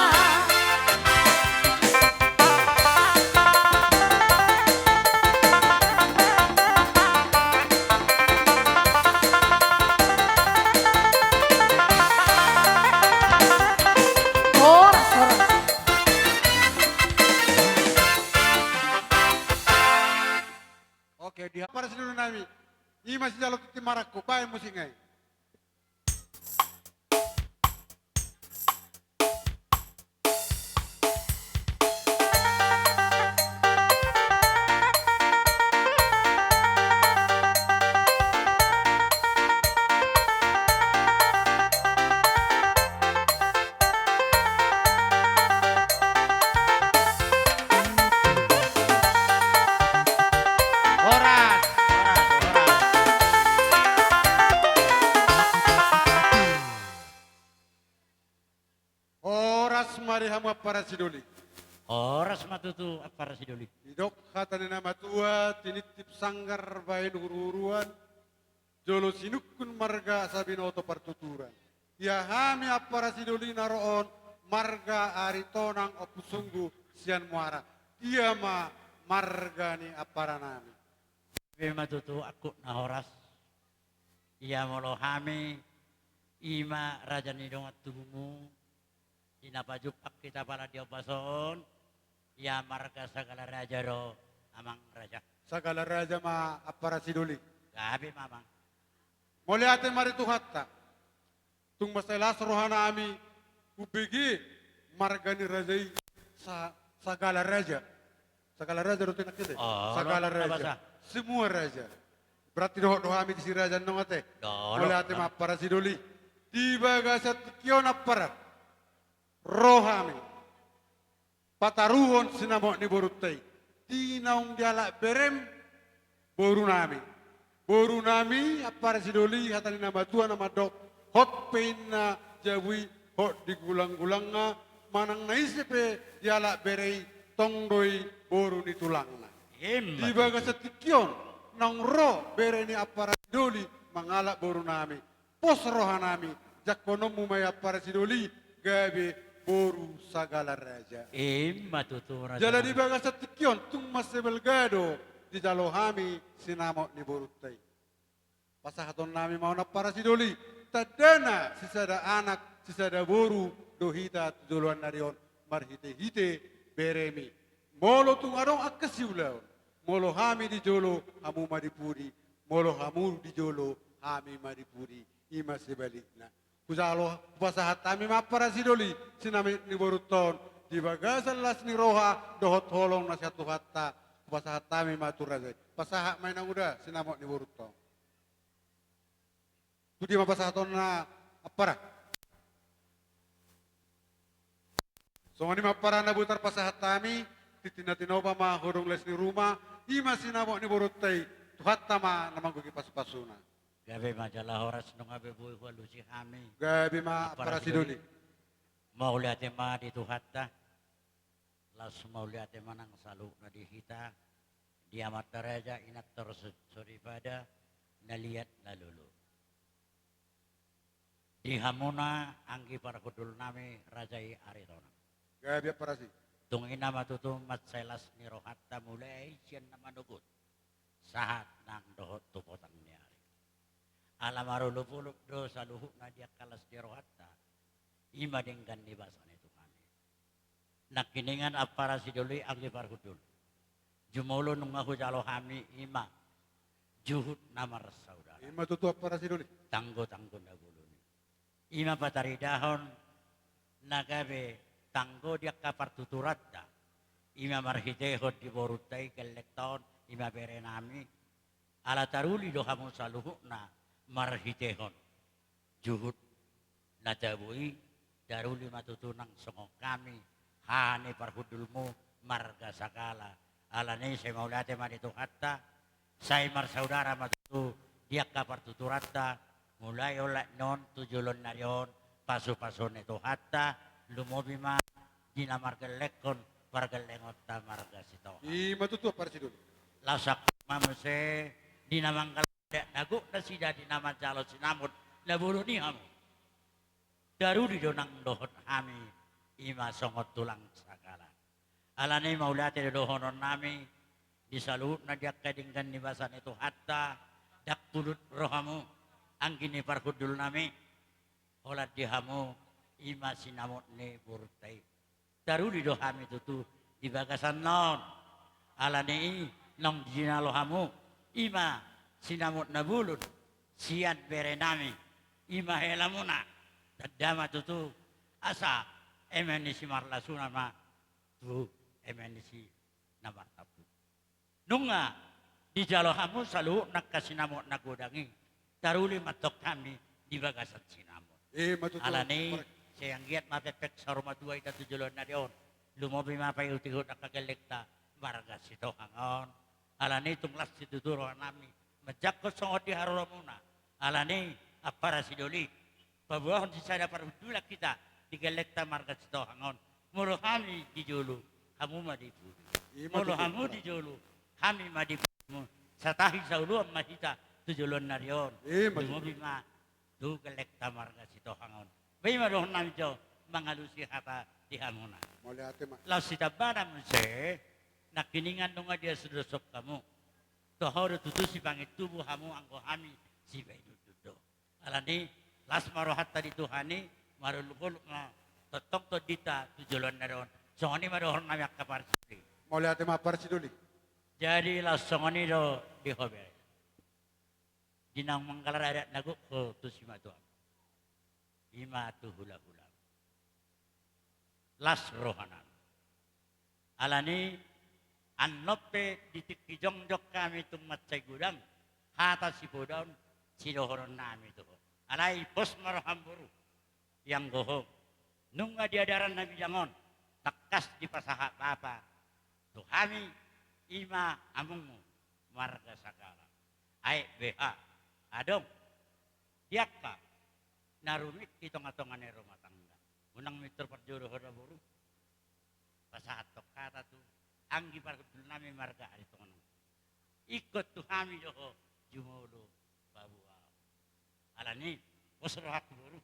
Horas, horas. Oke, di hapar sinuru nami. Ima sijalo tuti marangkup, baen musik ngai. Sidoli. Horas ma tutu, Ampara Sidoli. Didok hata ni na matua, tinitip sanggar bahen huruhuruan, jolo sinungkun marga asa binoto partuturan. Ia hami Ampara Sidoli na ro on, marga Aritonang Ompu Sunggu sian Muara. Ia ma marga ni amparanami. Gabe ma tutu, angkup na horas. Ia molo hami, i ma raja ni dongan tubumu, di na pajumpang hita pala di ombas on, ia marga Sagala Raja do, Amang Raja. Sagala Raja ma, Ampara Sidoli. Gabe ma, Amang. Mauliate ma di Tuhanta. Tung mansai las rohanami, umbege marga ni raja i, Sa-, Sagala Raja. Sagala Raja do ate nangkin, ate? Oh, Sagala Raja. Semua raja. Berarti dohot do hami disi raja annon, ate? Dohot. Mauliate ma, Ampara Sidoli. Di bagasan tingki on, Ampara, ro hami pataruhon sinamot ni borunta i. Di naung dialap berem borunami. Borunami, Ampara Sidoli, hata ni na matua na mandok, hot pe inna jabu i, hot di gulang-gulangna, manang na ise pe dialap bere i, tong do i boru ni tulangna. Ima tutu. Di bagasan tingki on, naung ro bere ni Ampara Sidoli mangalap borunami. Pos rohanami, jangkononmu ma i, Ampara Sidoli, gabe boru Sagala Raja. Ima tutu, Raja. Jala di bagasan tingki on, tung mansai balga do dijalo hami sinamot ni borunta i. Pasahatonnami ma on, Ampara Sidoli, tandana sisada anak, sisada boru do hita tu joloan ni ari on, marhite-hite beremi. Molo tung adong angka siulaon, molo hami di jolo, hamu ma di pudi, molo hamu di jolo, hami ma di pudi. Ima sebalikna. Hujalo, hupasahat hami ma, Ampara Sidoli, sinamot ni borunta on, di bagasan las ni roha dohot holong na sian Tuhanta, hupasahat hami ma tu raja i. Pasahat ma, Inang Uda, sinamot ni borunta on. Tu dia ma pasahatonna, Ampara? Songon i ma, Ampara, na boi tarpasahat hami, tintin na tinopa ma hodong les ni ruma, ima sinamot ni borunta i, Tuhanta ma na manggohi pasu-pasuna. Gabe ma jala horas, nunga be boi hualusi hami. Gabe ma, Ampara Sidoli. Mauliate ma di Tuhanta. Laos mauliate ma nang saluhutna di hita, di amanta raja, inanta raja, soripada, na liat na lolo. Di hamuna anggi parhundulnami, raja i Aritonang. Gabe, Ampara Si. Tung i nama tutu mansai las ni rohanta mulai sian na manogot sahat nang dohot tu potang ni ari. Ala marolopolop do saluhutna di angka las ni rohanta, ima denggan ni basa ni Tuhan i. Nangkiningan, Ampara Sidoli, anggi parhundul, jumolo nunga hujalo hami ima juhut na marsaudara. Ima tutu, Ampara Sidoli. Tanggo-tanggo na bolon i. Ima pataridahon na gabe tanggo di angka partuturanta. Ima marhitehon di borunta i, gellengta on, ima berenami. Ala taruli do hamu saluhutna marhitehon juhut na tabo i, taruli ma tutu nang songon hami, haha ni parhundulmu, marga Sagala. Alani i sai mauliate ma di Tuhanta, sai marsaudara ma tutu di angka partuturanta, mulai olat ni on tu joloan ni ari on, pasu-pasu ni Tuhanta, lumobi ma di na margellenghon pargellengonta marga Sitohang. Ima tutu, Ampara Sidoli. Laos angkup ma muse di na manggala adat na gok nasida, di na manjalo sinamot na bolon i hamu. Taruli do nang dohot hami, ima songon tulang Sagala. Alani i mauliate do dohononnami di saluhutna di angka denggan ni basa ni Tuhanta, ndang pulut rohamu, anggi ni parhundulnami, holan di hamu ima sinamot ni borunta i. Taruli do hami tutu di bagasan na on. Alani i naung dijalo hamu ima sinamot na bolon sian berenami, ima helamuna. Tanda ma tutu asa eme ni simarlasuna ma tu eme ni si na martampuk. Nunga dijalo hamu saluhutna angka sinamot na godang i, taruli ma antong hami di bagasan sinamot. Ima tutu. Alani i, sai anggiat ma pekpek saur matua hita tu joloan ni ari on, lumobi ma paihut-ihut angka gellengta marga Sitohang on. Alani i tung las situtu rohanami manjangkon songon di haroromuna. Alani i, Ampara Sidoli, paboahon sisada parhundulan hita di gellengta marga Sitohang on. Molo hami di jolo, hamu ma di pudi. Ima tutu. Molo hamu di jolo, hami ma di pudi. Satahi saoloan ma hita tu joloan ni ari on. Ima tutu. Lumobi ma tu gellengta marga Sitohang on. Ba i ma dohonon nami jo mangalusi hata di hamuna. Mauliate ma. Laos sitamba na muse, nangkiningan nunga diadoshon hamu. Tu ho do tutu sipangintubu hamu anggo hami sipainundun do. Alani las ma rohanta di Tuhan i, marolopolop ma tongtong tondinta tu joloan ni ari on. Songon i ma dohonon nami angka parsidoli. Mauliate ma parsidoli. Jadi laos songon i do di ho bere. Di naung manggalar adat na gok ho tu simatuam. Ima tu hulahula. Las rohanami. Alani annon pe di tingki jongjong hami tung mansai godang hata sipodaon sidohononnami tu ho. Alai pos ma roham boru. Ianggo ho nunga di adaran na bidang on tangkas dipasahat bapa tu hami ima amongmu marga Sagala. Aek beha adong di angka na rumit di tongatonga ni rumah tangga. Unang mintor parjolo ho da boru. Pasahathon hata tu anggi parhundulnami marga Aritonang. Ingkon tu hami do ho jumolo paboa. Alani pos rohangku boru.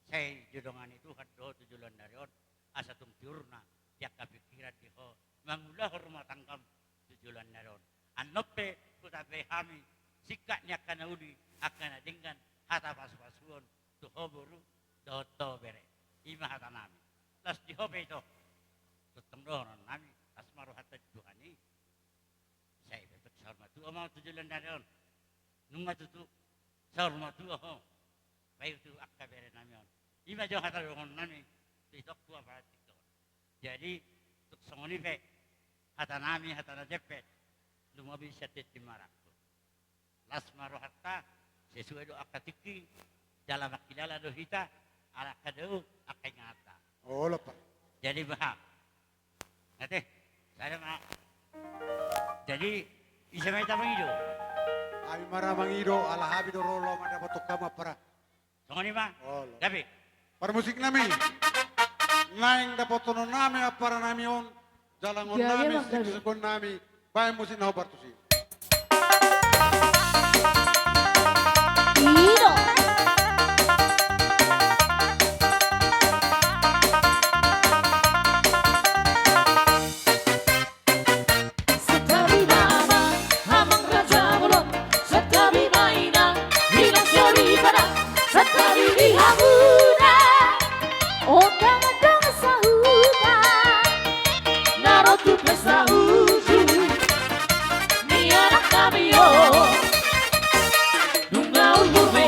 Sai didongani Tuhan do ho tu joloan ni ari on asa tung tiurna di angka pingkiran di ho mangulahon rumah tanggam tu joloan ni ari on. Annon pe hutambai hami singkat ni angka na uli angka na denggan hata pasupasuon tu ho boru dohot ho bere. Ima hatanami. Las di ho pe ito. Tongtong dohononnami las ma rohanta di Tuhan i. Sai pe tung saur matua ma ho tu joloan ni ari on. Nunga tutu saur matua ho. Baik tu angka berenami on. Ima jo hata dohononnami tu itongku apala tingki on. Jadi tung songon i pe hatanami hata na jempek. Lumobi sian tintin marangkup. Las ma rohanta sesuai do angka tingki jala mangkilala do hita ala angka dao angka inganta. Olo pa. Jadi baha. Ate sada ma. Jadi ise ma hita mangido? Hami ma ra mangido ala hami do ro laho mandapothon hamu ampara. Songon i ma. Olo. Gabe. Parmusiknami. Naeng dapothononnami amparanami on. Jalangonnami singkosingkonnami. Baen musik na hombar tusi. Ido. Santabi ma amang, amang raja bolon. Santabi ma inang, inang soripada. Santabi di hamuna, ondang-ondang sahuta. Na ro tu pesta uju ni anaknami on. Nunga umur be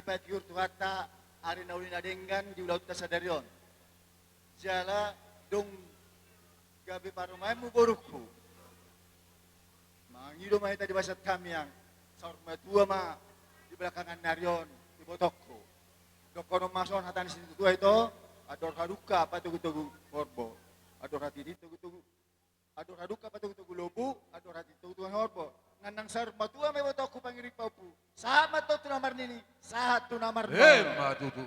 Dipatiur Tuhanta ari na uli na denggan di ulaonta sadari on. Jala dung gabe parumaenmu borungku, mangido ma hita di bagasan hamiang, saur matua ma di belakangan ni ari on ibotongku. Dohonon ma songon hata ni situatua i, andor hadungka patogutogu horbo, andor hatiti togutogu, andor hadungka patogutogu lombu, andor hatiti togutogu horbo. Nang saur matua ma ibotongku pangiring pahompu. Sahat ma antong tu na marnini, sahat tu na marnono. Emma tutu.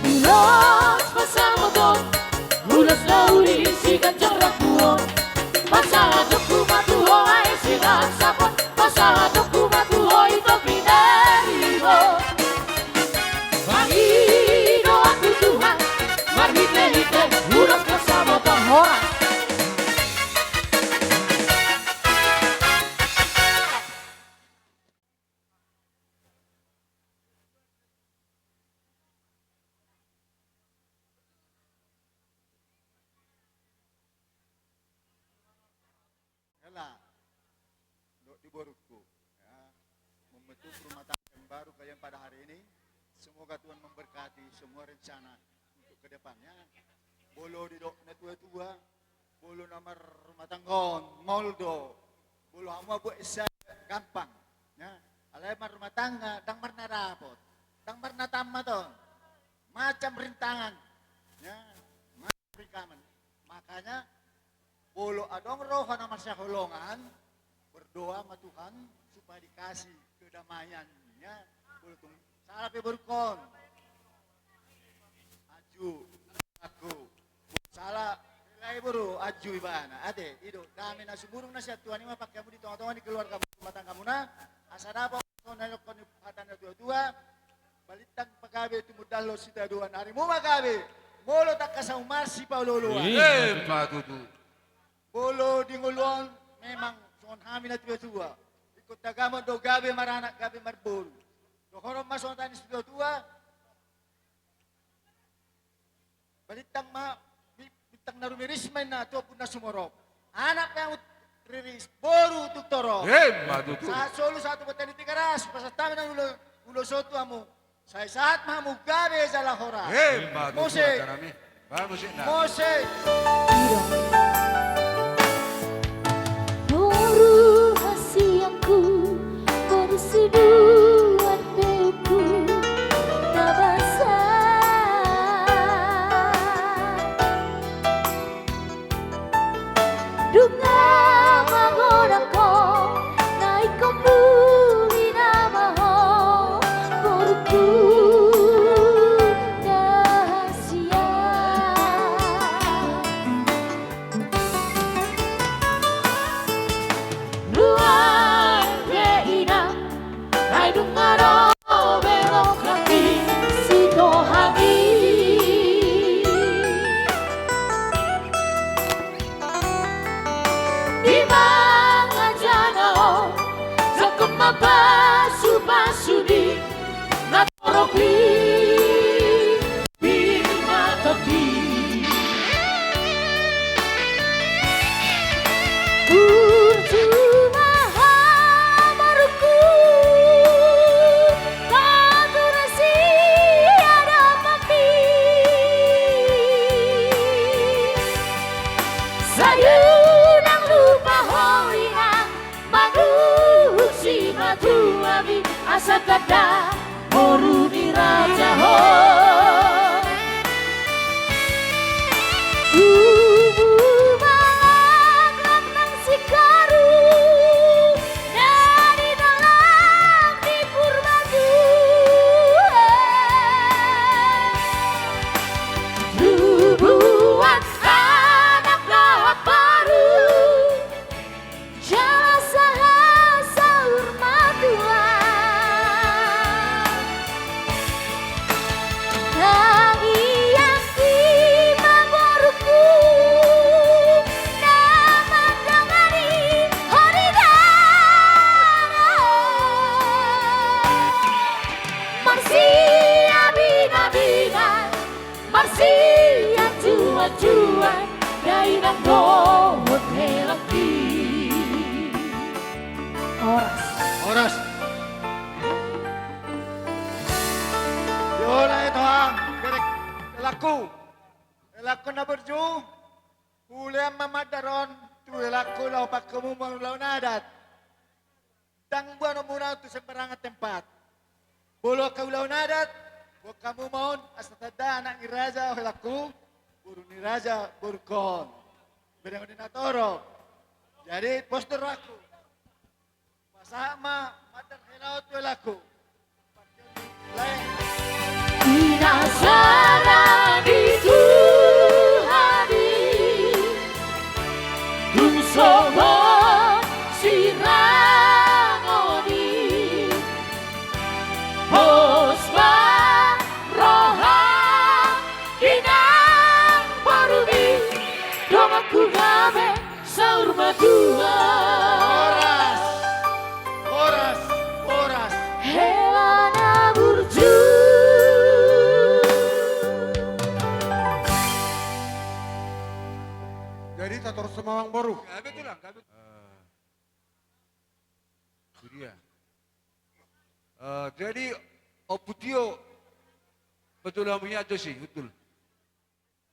Ulos pansamotan, ulos na uli siganjang rambu on. Pasahatonku ma tu ho aek sirasapon, pasahatonku ma tu ho ito pinaribot. Mangido ahu tu Tuhan, marhitehite ulos pansamotan horas. Hela, dohot di borungku, ya, membentuk rumah tangga yang baru kalian pada hari ini. Semoga Tuhan memberkati semua rencana untuk ke depannya. Molo didok na tua-tua, molo na marrumah tangga on, maol do. Molo hamu buat esa gampang, ya. Alai marrumah tangga, ndang marna dapot, ndang marna tamat on. Macam rintangan, ya. Macam rintangan. Makanya, molo adong roha na marsihaholongan, berdoa ma Tuhan supaya dikasih kedamaian, ya. Molo tung salah pe borungkon. Aju, aku. Salah, rela i boru, aju ibana. Ate, i do, dame na sumurung na sian Tuhan i ma pangke hamu di tonga-tonga ni keluarga rumah tanggamuna. Asa dapot songon na nidokkon ni hata ni na tua-tua. Balintang ma gabe tumundalhon sitadoan, arimu ma gabe molo tangkas hamu marsipaolo-oloan. Emma tutu. Molo di ngolu on memang songon hami na tua-tua, ingkon tagamon do gabe maranak gabe marboru. Dohonon ma songon hata ni situa-tua. Balintang ma, bi-, bintang na rumiris ma inna tu ombun na sumorop. Anak pe hamu riris, boru tung torop. Emma tutu. Sahat solu sahat tu bontean ni Tigaras, pasahat hami nang ulo-, ulos on tu hamu. Sai sahat ma hamu gabe jala horas. Emma tutu. Mose. Mose. Boru hasianku, boru siduan pehonku na basa. Dung na magodang ho, na ingkon muli nama ho, borungku na hasian. Nuaeng pe inang, ai dung adong be rongkapmi sitohami. Di mangajana on, jangkon ma pasu-pasu ni na torop i. Pir ma tondi. Burju ma ho borungku, pature si adopanmi. Sai unang lupa ho inang, manguhuk simatuami, asa tanda boru ni raja ho. Tubu ma laklak nang singkoru, na ninolang ni Purba Tuan. Tubuan anak dohot boru, jala sahat saur matua. Parsianjuanjuan dainang dohot helangki. Horas. Horas. Jolo, Tuhan, berek helangku. Helangku na burju. Hulehon ma mandar on tu helangku laho pangkamuman ulaon adat. Ndang boanonmuna on tu sembarangan tempat. Molo angka ulaon adat, boan hamu ma on asa tanda anak ni raja, helangku, boru ni raja, borungkon. Berengon ni natorop. Jadi, pos do rohangku. Pasahat ma mandar hela on tu helangku. Lae. Pinasaran di Tuhan i, tung songon sirangon i. Pos ma rohangki nang borumi, donganku gabe saur matua. Horas, horas, horas. Hela na burju. Jadi, tatorus ma, Amang boru. Gabe, Tulang, gabe. Eh, itu dia. Eh, jadi, Ompu Tio, betul, Amang, ya, Josi, betul.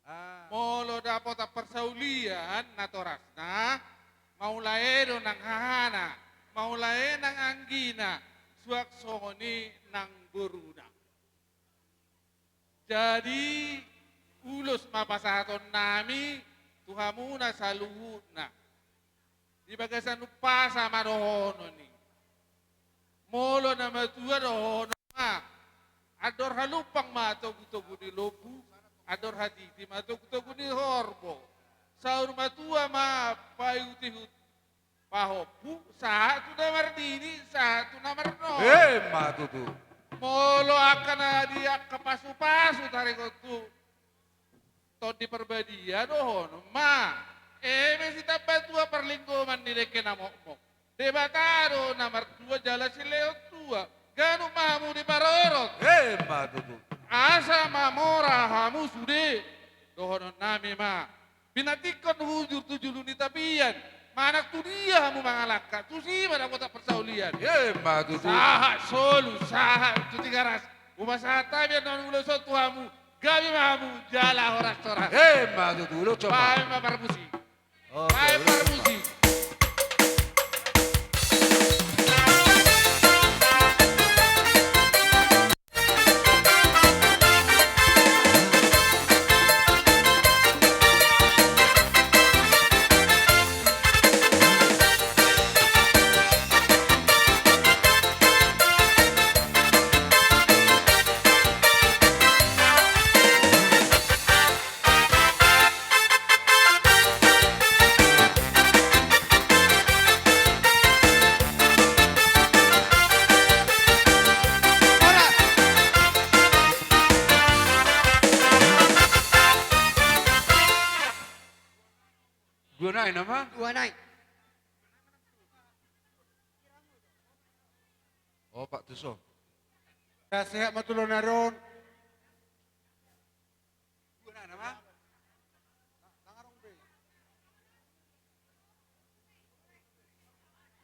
Ah. Molo dapotan parsaulian natorasna, mauliate do nang hahana, mauliate nang anggina, suang songon i nang boruna. Jadi, ulos ma pasahatonnami tu hamuna saluhutna. Di bagasan umpasa ma dohonon i. Molo na matua dohonon ma, andor halumpang ma togutogu ni lombu, andor hatiti ma togutogu ni horbo. Saur matua ma paihutihut pahompu, sahat tu na marnini, sahat tu na marnono. Emma tutu. Molo angka na di angka pasupasu taringot tu Tondi Parbadia dohonon ma, eme sitambatua parlinggoman ni dengke na mokmok. Debata do na martua jala silehon tua, ganup ma hamu diparorot. Emma tutu. Asa mamora hamu sude, dohononnami ma. Pinantikkon hujur tu julu ni tapian, manang tu dia hamu mangalangka, tusi ma dapotan parsaulian. Emma tutu. Sahat solu, sahat tu Tigaras. Hupasahat hami annon ulos on tu hamu, gabe ma hamu jala horashoras. Emma tutu, ulos on ma. Baen ma parmusik. Oke, baen ulos on ma. Parmusik. Dua nai nama? Dua nai. Opat tuso. Sehat ma tu lae on. Dua nai nama?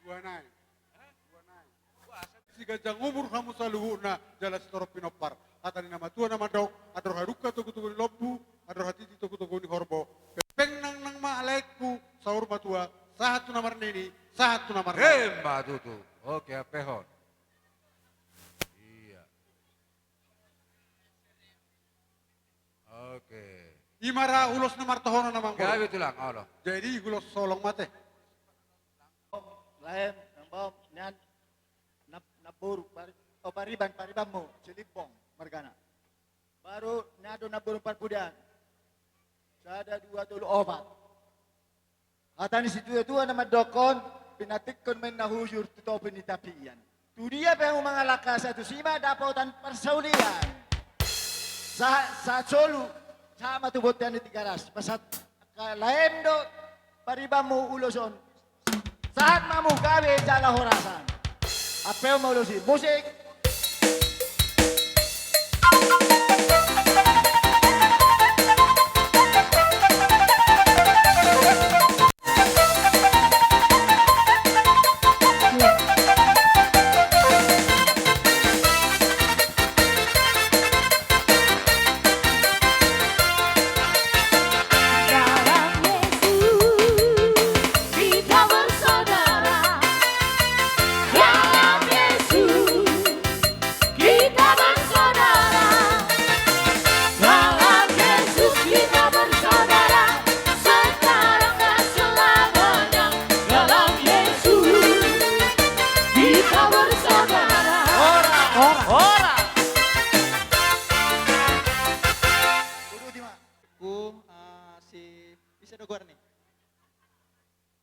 Dua nai. Siganjang umur hamu saluhutna jala sitorop pinompar. Hata ni na matua na mandok, andor hadungka togutogu ni lombu, andor hatiti togutogu ni horbo. Pengpeng nangnang ma laengku saur matua, sahat tu na marnini, sahat tu na marnono. Emma tutu. Oke, ampehon. Iya. Oke. I ma ra ulos na martohonan, Amang boru. Gabe, Tulang, olo. Jadi ulos holong ma ate. Laem, nang baom, nian, nap-, namboru, pari-, oh, pariban, paribanmu, Silimbong margana. Baru nian do namboru parpudaan. Sada, dua, tolu, opat. Hata ni situatua na mandokkon, pinantikkon ma inna hujur tu topi ni tapian. Tu dia pe hamu mangalangka, asa tusi ma dapotan parsaulian. Sa-, sahat solu, sahat ma tu bontean ni Tigaras. Pasahat angka laem do paribanmu ulos on. Sahat ma hamu gabe jala horasan. Ampehon ma ulos i. Musik. Ise do goarni?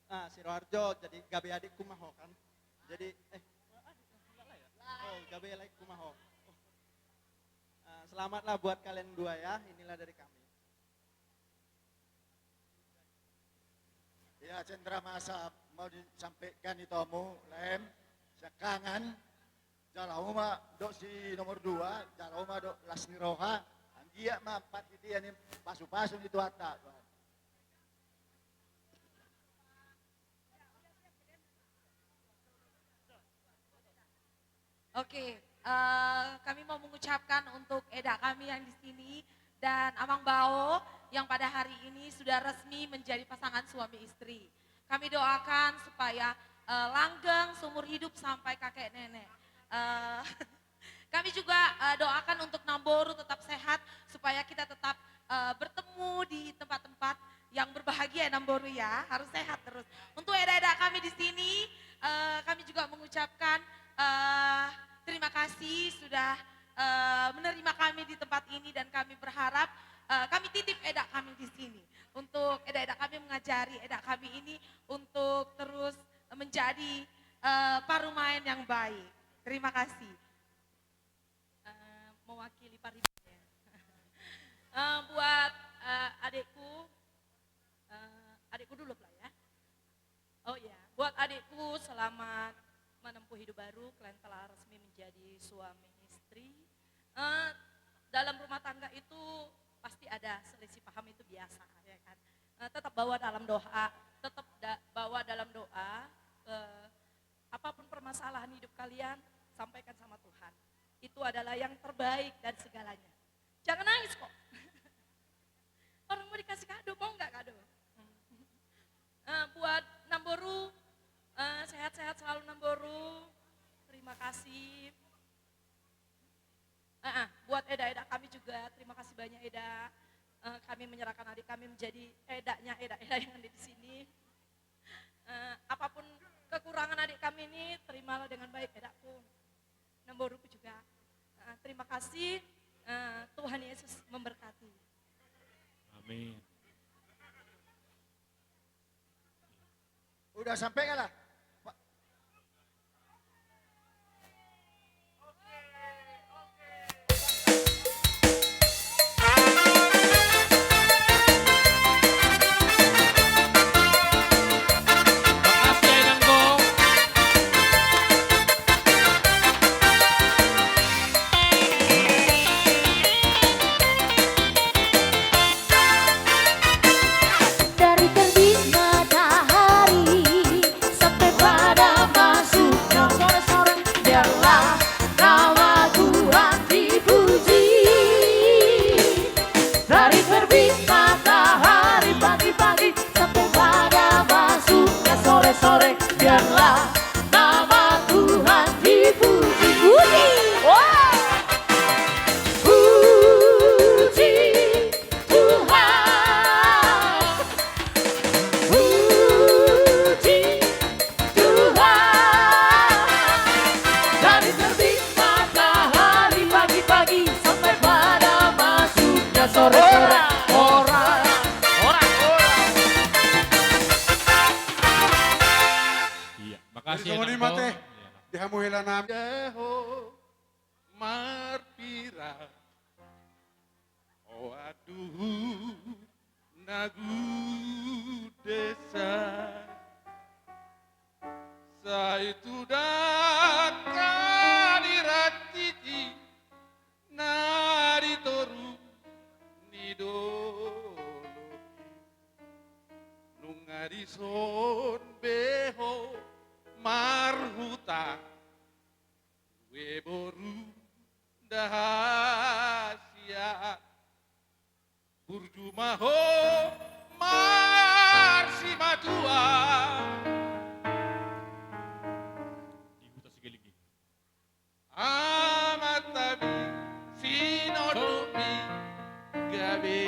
Ah, Sidoarjo, jadi gabe adikku ma ho kan. Jadi, eh, oh, gabe laikku ma ho. Ah, selamatlah buat kalian dua ya, inilah dari kami. Ya, Cendra, masa mau disampaikan itu, Lem, siangkangan, jala homa dok si nomor dua, jala homa dok las ni roha, anggiat ma empat itu yang pasu-pasu itu atta. Oke, eh, kami mau mengucapkan untuk eda kami yang di sini dan Amang Bao yang pada hari ini sudah resmi menjadi pasangan suami istri. Kami doakan supaya, eh, langgeng seumur hidup sampai kakek nenek. Eh, kami juga, eh, doakan untuk Namboru tetap sehat supaya kita tetap, eh, bertemu di tempat-tempat yang berbahagia ya Namboru ya, harus sehat terus. Untuk eda-eda kami di sini, eh, kami juga mengucapkan, eh, terima kasih sudah, eh, menerima kami di tempat ini dan kami berharap, eh, kami titip eda kami di sini untuk eda-eda kami mengajari eda kami ini untuk terus menjadi, eh, parumaen yang baik. Terima kasih. Eh, mewakili Paribas ya. Eh, buat, eh, adikku, eh, adikku dulu lah ya. Oh iya, buat adikku, selamat menempuh hidup baru, kalian telah resmi menjadi suami istri. Eh, dalam rumah tangga itu pasti ada selisih paham, itu biasa ya kan. Eh, tetap bawa dalam doa, tetap da- bawa dalam doa, eh, apapun permasalahan hidup kalian, sampaikan sama Tuhan. Itu adalah yang terbaik dari segalanya. Jangan nangis kok. Orang mau dikasih kado, mau nggak kado? Eh, buat Namboru, eh, sehat-sehat selalu Namboru. Terima kasih. Eh, eh, buat eda-eda kami juga, terima kasih banyak Eda. Eh, kami menyerahkan adik kami menjadi edanya eda-eda yang ada di sini. Eh, apapun kekurangan adik kami ini, terimalah dengan baik, Edaku. Namboruku juga. Eh, terima kasih. Eh, Tuhan Yesus memberkati. Amin. Udah sampai nggak lah? Dari terbit matahari sampai pada masuknya sore-sore, biarlah nama Tuhan dipuji. Dari terbit matahari pagi-pagi sampai pada masuknya sore-sore, biarlah nama Tuhan dipuji. Puji. Wah. Puji Tuhan. Puji Tuhan. Dari terbit matahari pagi-pagi sampai pada masuknya sore-sore. Ora. Ora. Ora. Iya, makasih. Jadi, songon i ma te. Iya. Di hamu hela nami. Marpira. Waduh, na gudesa. Sai tu dangka ni rantiti na di toru ni dolok i. Nunga dison be ho marhutang. Rue boru ndang hasian, burju ma ho marsimatua. Di huta Sigiling i. Amanta mi, sinonduk mi, gabe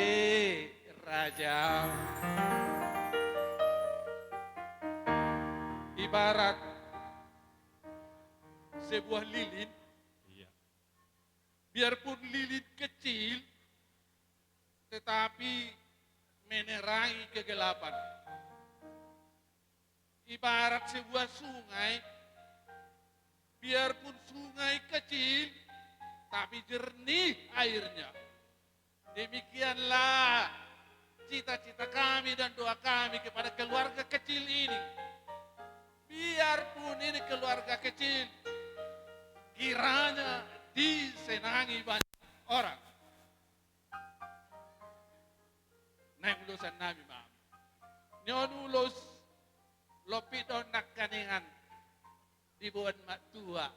raja. Ibarat sebuah lilin. Iya. Biarpun lilin kecil, tetapi menerangi kegelapan. Ibarat sebuah sungai, biarpun sungai kecil, tapi jernih airnya. Demikianlah cita-cita kami dan doa kami kepada keluarga kecil ini. Biarpun ini keluarga kecil, kiranya disenangi banyak orang. Naeng ulosan nami ma. Nion ulos lopi do nangkaningan diboan matua.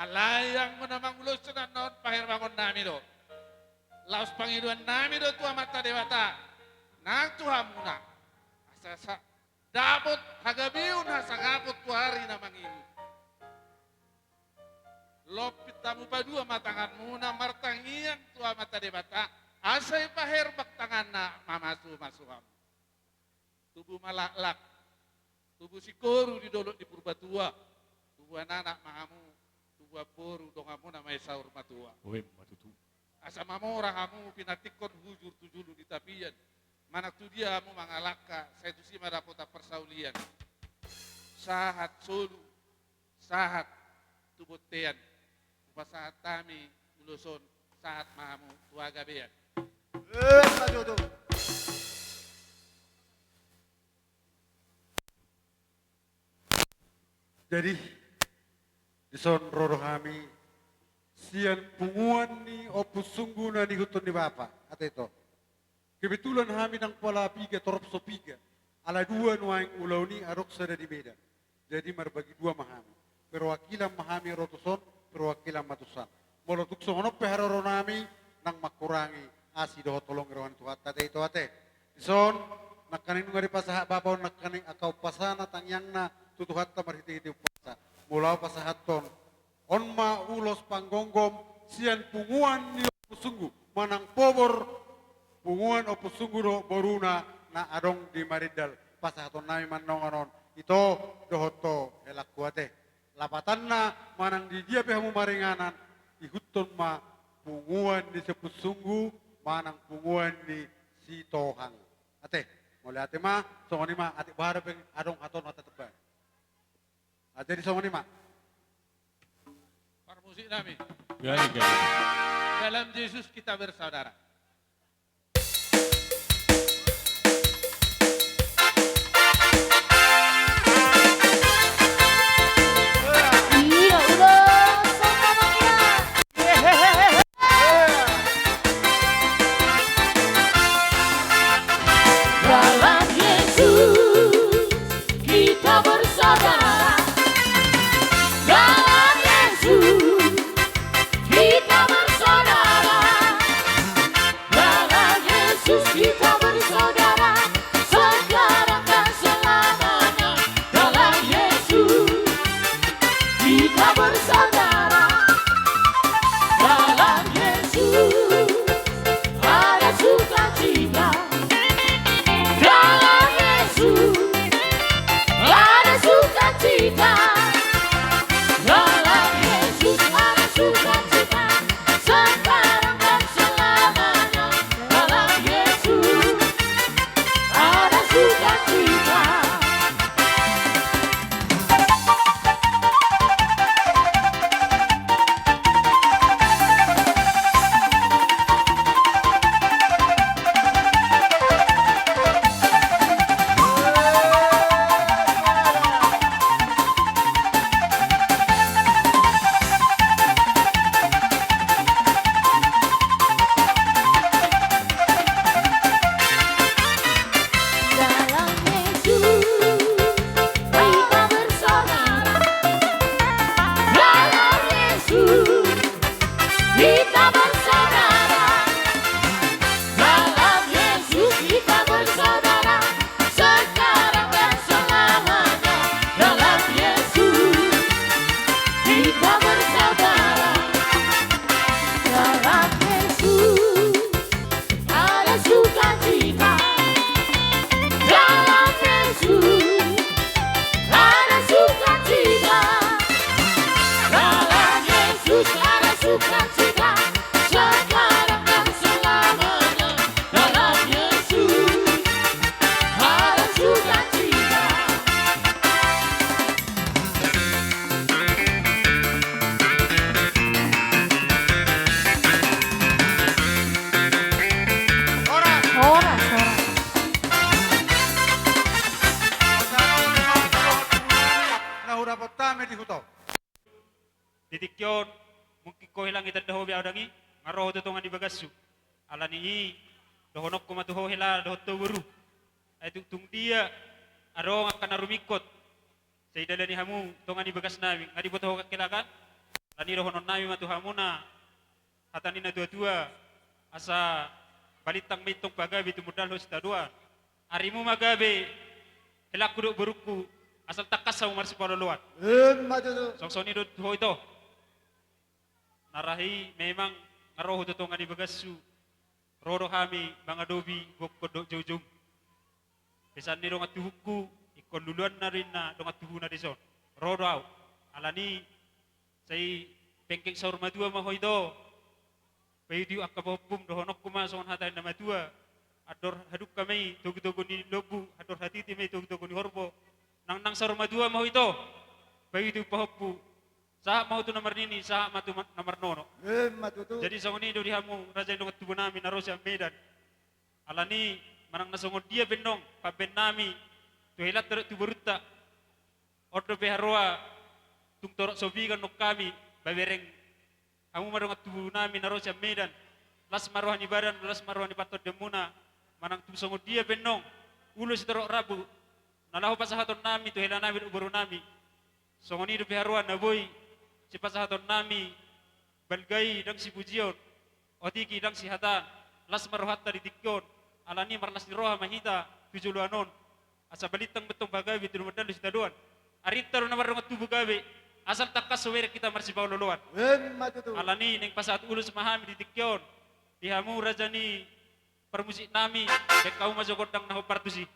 Alai anggo na manguloshon annon paherbangon nami do. Laos pangidoan nami do tu Amanta Debata nang tu hamuna. Asa sa-, dapot hagabeon hasangapon tu ari na mangihut. Lompit hamu padua ma tanganmuna martangiang tu Amanta Debata, asa ipaherbang tanganna mamasu-masu hamu. Tubu ma laklak, tubu singkoru di dolok ni Purbatua, tubuan anak ma hamu, tubuan boru donganmuna ma i saur matua. Bohem ma tutu. Asa mamora hamu pinantikhon hujur tu julu ni tapian. Manang tu dia hamu mangalangka, sai tusi ma dapotan parsaulian. Sahat solu, sahat tu bontean. Hupasahat hami ulos on, sahat ma hamu tu hagabean. Eh, pajodo. Jadi, dison ro do hami sian punguan ni Ompu Sunggu na niihuthon ni bapa, ate ito. Kebetulan hami nang pola piga, torop so piga. Ala dua nuaeng ulaon i adong sada di Medan. Jadi marbagi dua ma hami. Perwakilan ma hami ro tuson, perwakilan ma tusan. Molo tung songon on pe haroro nami, nang mangkurangi asi dohot holong ni roha ni Tuhanta, ate ito, ate. Dison, nangkaning nunga dipasahat bapa on nangkaning angka umpasana tangiangna tu Tuhanta marhite-hite umpasa. Molo ahu pasahathon, on ma ulos panggomgom sian punguan ni Ompu Sunggu, manang pobor punguan Ompu Sunggu dohot boruna na adong di Marindal. Pasahaton nami ma annon on, ito dohot ho helangku, ate. Lapatanna manang di dia pe hamu maringanan, ihuthon ma punguan ni si Ompu Sunggu manang punguan ni Sitohang. Ate, mauliate ma, songon i ma, atik boha dope adong hataon hata tamba. Ah, jadi songon i ma. Parmusik nami. Jadi, jadi. Dalam Yesus kita bersaudara. Iya, udah, sama, Bang, ya. Dalam Yesus kita bersaudara. Dalam Yesus kita bersaudara. Dalam Yesus kita bersaudara. Sekarang dan selamanya. Dalam Yesus kita bersaudara. Dalam Yesus ada sukacita. Dalam Yesus ada sukacita. Dalam Yesus ada sukacita. Sekarang dan selamanya. Dalam Yesus. on, mungkin ho hela nunga ditanda ho be ahu dang i, nga ro ho tu tonga ni bagashu. Alani i, dohononku ma tu ho hela dohot ho boru. Ai tung, tung dia adong angka na rumingkot, sai dalani hamu tonga ni bagasnami, nga diboto ho angka hela kan? Alani i dohononnami ma tu hamuna hata ni na tua-tua, asa balintang ma intong pagabe tumundalhon sitadoan. Arimu ma gabe, helangku dohot borungku, asal tangkas hamu marsipaolo-oloan. Emma tutu. Songon i do tu ho ito. Narahi memang nga ro ho tu tonga ni bagashu, ro do hami mangadopi gokhon dohot jou-jou. Pesan ni dongan tubungku, ingkon luluanna do inna dongan tubuna dison. Ro do ahu. Alani i, sai penggeng saur matua ma ho ito. Paihuthihut angka pahompum, dohononku ma songon hata ni na matua. Andor hadungka ma i togu-togu ni lombu, andor hatiti ma i togu-togu ni horbo. Nang, nang saur matua ma ho ito. Paihuthihut pahompu. Sahat ma ho tu na marnini, sahat ma tu ma-, na marnono. Emma tutu. Jadi songon i do di hamu raja ni dongan tubunami na ro sian Medan. Alani i, manang na songon dia pe annon pambaennami tu helanta dohot tu borunta. On dope haroa, tung torop so piga annon hami, babereng hamu ma dongan tubunami na ro sian Medan. Las ma roha ni badan, las ma roha ni pantondianmuna. Manang tung songon dia pe annon ulos sitorop rambu na laho pasahatonnami tu helanami dohot borunami. Songon i dope haroa na boi sipasahatonnami, balga i ndang sipujion, otik i ndang sihataan, las ma rohanta di tingki on. Alani i marlas ni roha ma hita tu joloan on, asa balintang ma intong pagabe tumundalhon sitadoan. Arinta do na mardongan tubu gabe, asal tangkas so bereng hita marsipaolo-oloan. Emma tutu. Alani i naeng pasahat ulos ma hami di tingki on di hamu raja ni parmusiknami, baen hamu ma jo gondang na hombar tusi.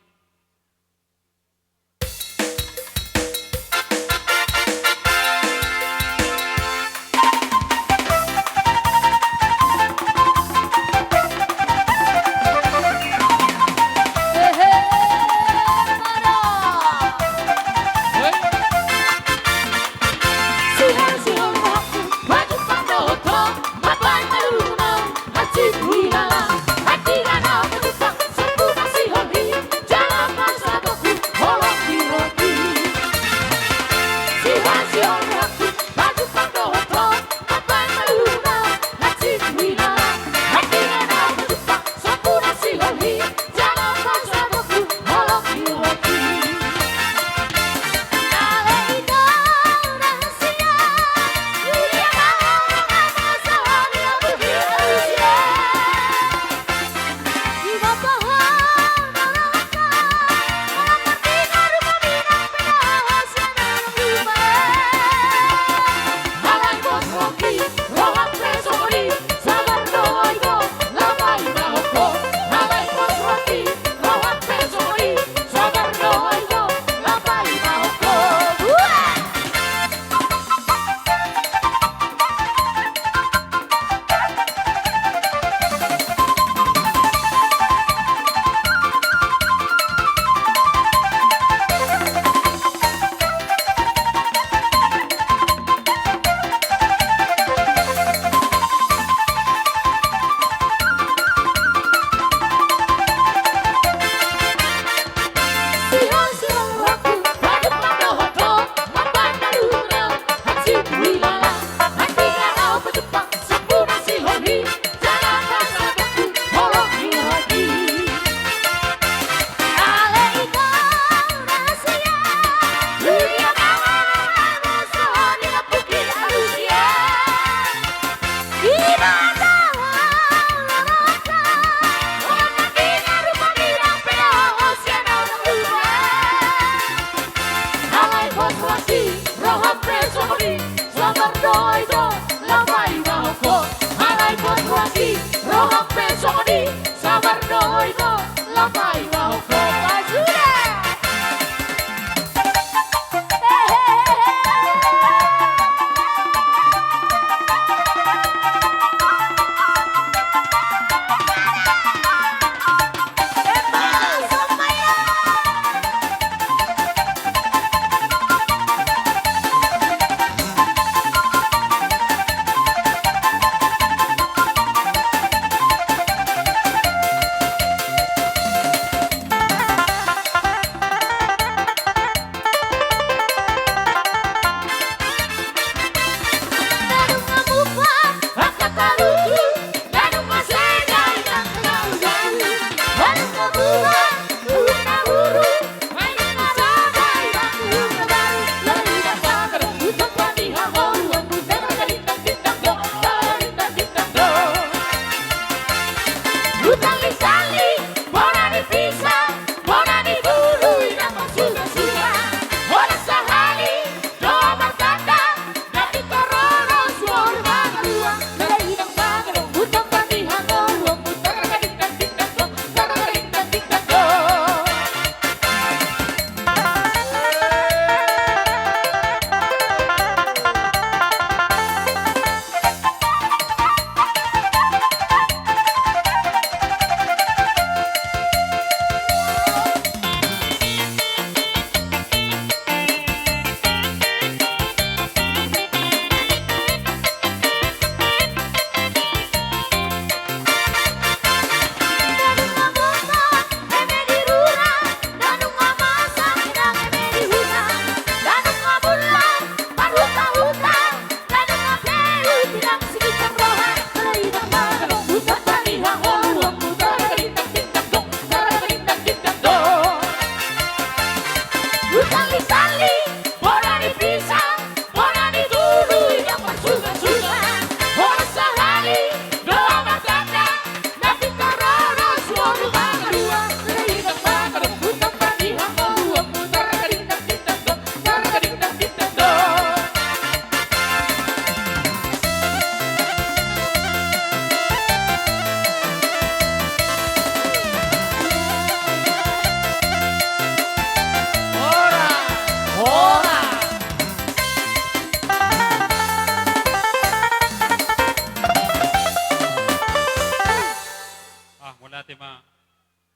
Mauliate ma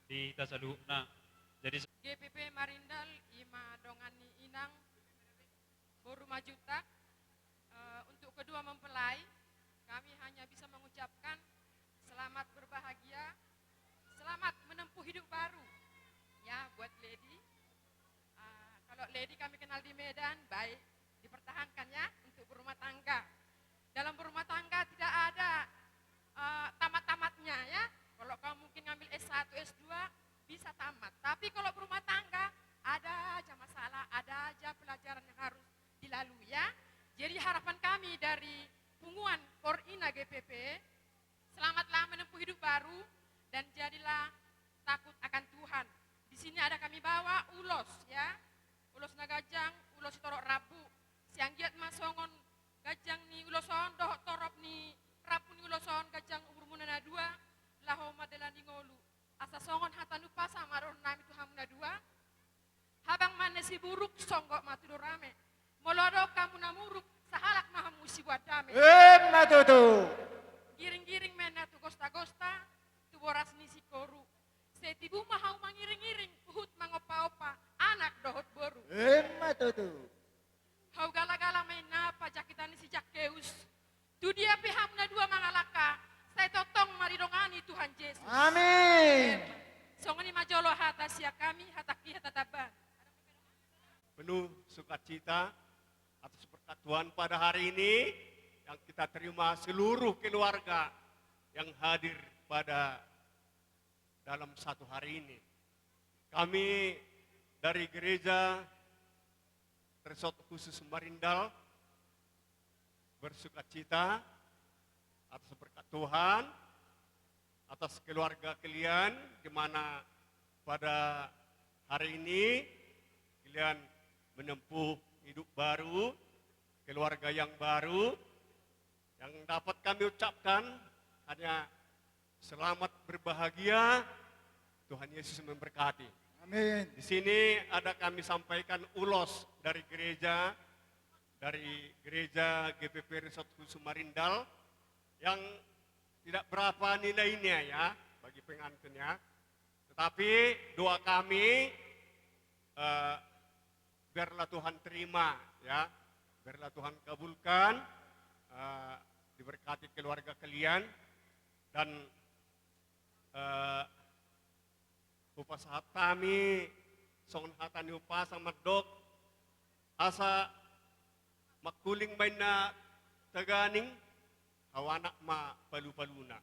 di hita saluhutna. Jadi, G P P Marindal, ima dongan ni inang boru Majuntak. Eh, untuk kedua mempelai, kami hanya bisa mengucapkan selamat berbahagia, selamat menempuh hidup baru. Ya, buat Lady. Ah, kalau Lady kami kenal di Medan, baik, dipertahankan ya untuk berumah tangga. Dalam berumah tangga tidak ada, eh, tamat-tamatnya ya. Kalau kau mungkin ngambil S satu, S dua, bisa tamat. Tapi kalau berumah tangga, ada aja masalah, ada aja pelajaran yang harus dilalui ya. Jadi harapan kami dari Punguan Kor Ina G P P, selamatlah menempuh hidup baru dan jadilah takut akan Tuhan. Di sini ada kami bawa ulos ya. Ulos na ganjang, ulos sitorop rambu. Sai anggiat ma songon ganjang ni ulos on dohot torop ni rambu ni ulos on, ganjang umurmuna na dua, laho mandalani ngolu. Asa songon hata ni umpasa ma dohonon nami tu hamu na dua. Habang ma na siburuk, songgop ma tu dorame. Molo adong hamu na muruk, sahalak ma hamu sibuat dame. Emma tutu. Giring-giring ma inna tu gosta-gosta, tu boras ni singkoru. Sai tibu ma hamu mangiring-iring, huhut mangompa-ompa anak dohot boru. Emma tutu. Hau gala-gala ma inna pajakitan ni si Zakkeus. Tu dia pe hamu na dua mangalangka, sai tongtong ma didongani Tuhan Jesus. Amin. Songon i ma jolo hata sian hami, hata ki hata tamban. Penuh sukacita atas berkat Tuhan pada hari ini yang kita terima seluruh keluarga yang hadir pada dalam satu hari ini. Kami dari Gereja Resort Khusus Marindal bersukacita atas berkat Tuhan, atas keluarga kalian, di mana pada hari ini kalian menempuh hidup baru, keluarga yang baru. Yang dapat kami ucapkan hanya selamat berbahagia, Tuhan Yesus memberkati. Amin. Di sini ada kami sampaikan ulos dari gereja, dari gereja G P P Resort Khusus Marindal, yang tidak berapa nilainya ya bagi pengantin ya. Tetapi doa kami, eh, biarlah Tuhan terima ya, biarlah Tuhan kabulkan, eh, diberkati keluarga kalian, dan, eh, hupasahat hami songon hata ni umpasa mandok, asa mangkuling ma inna taganing, hau anak ma palu-paluna.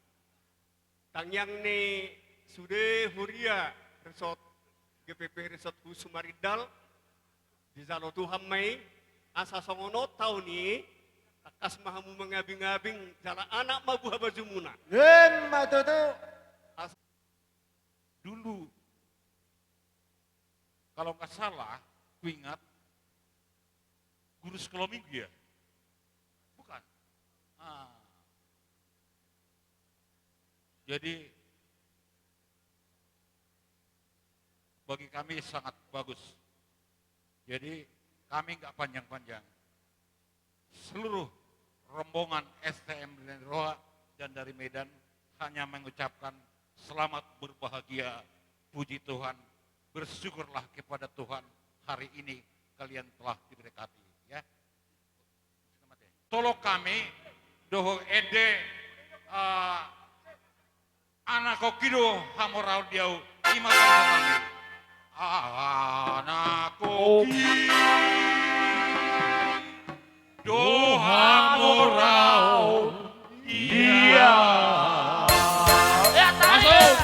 Tangiang ni sude huria Resort, G P P Resort Khusus Marindal, dijalo Tuhan ma i, asa songon on taon i, tangkas ma hamu mangabing-abing, jala anak ma buhabajumuna. Emma tutu. Asa dulu, kalau nggak salah, ku ingat, guru sekolah minggu ya? Bukan. Ah. Jadi, bagi kami sangat bagus. Jadi, kami nggak panjang-panjang. Seluruh rombongan S T M dari Roha dan dari Medan hanya mengucapkan selamat berbahagia, puji Tuhan, bersyukurlah kepada Tuhan, hari ini kalian telah diberkati, ya. Tolong kami, dohot ende, eh, anak oki do hamoraon di au, ima tolong kami. Anak oki do hamoraon di au. Masuk.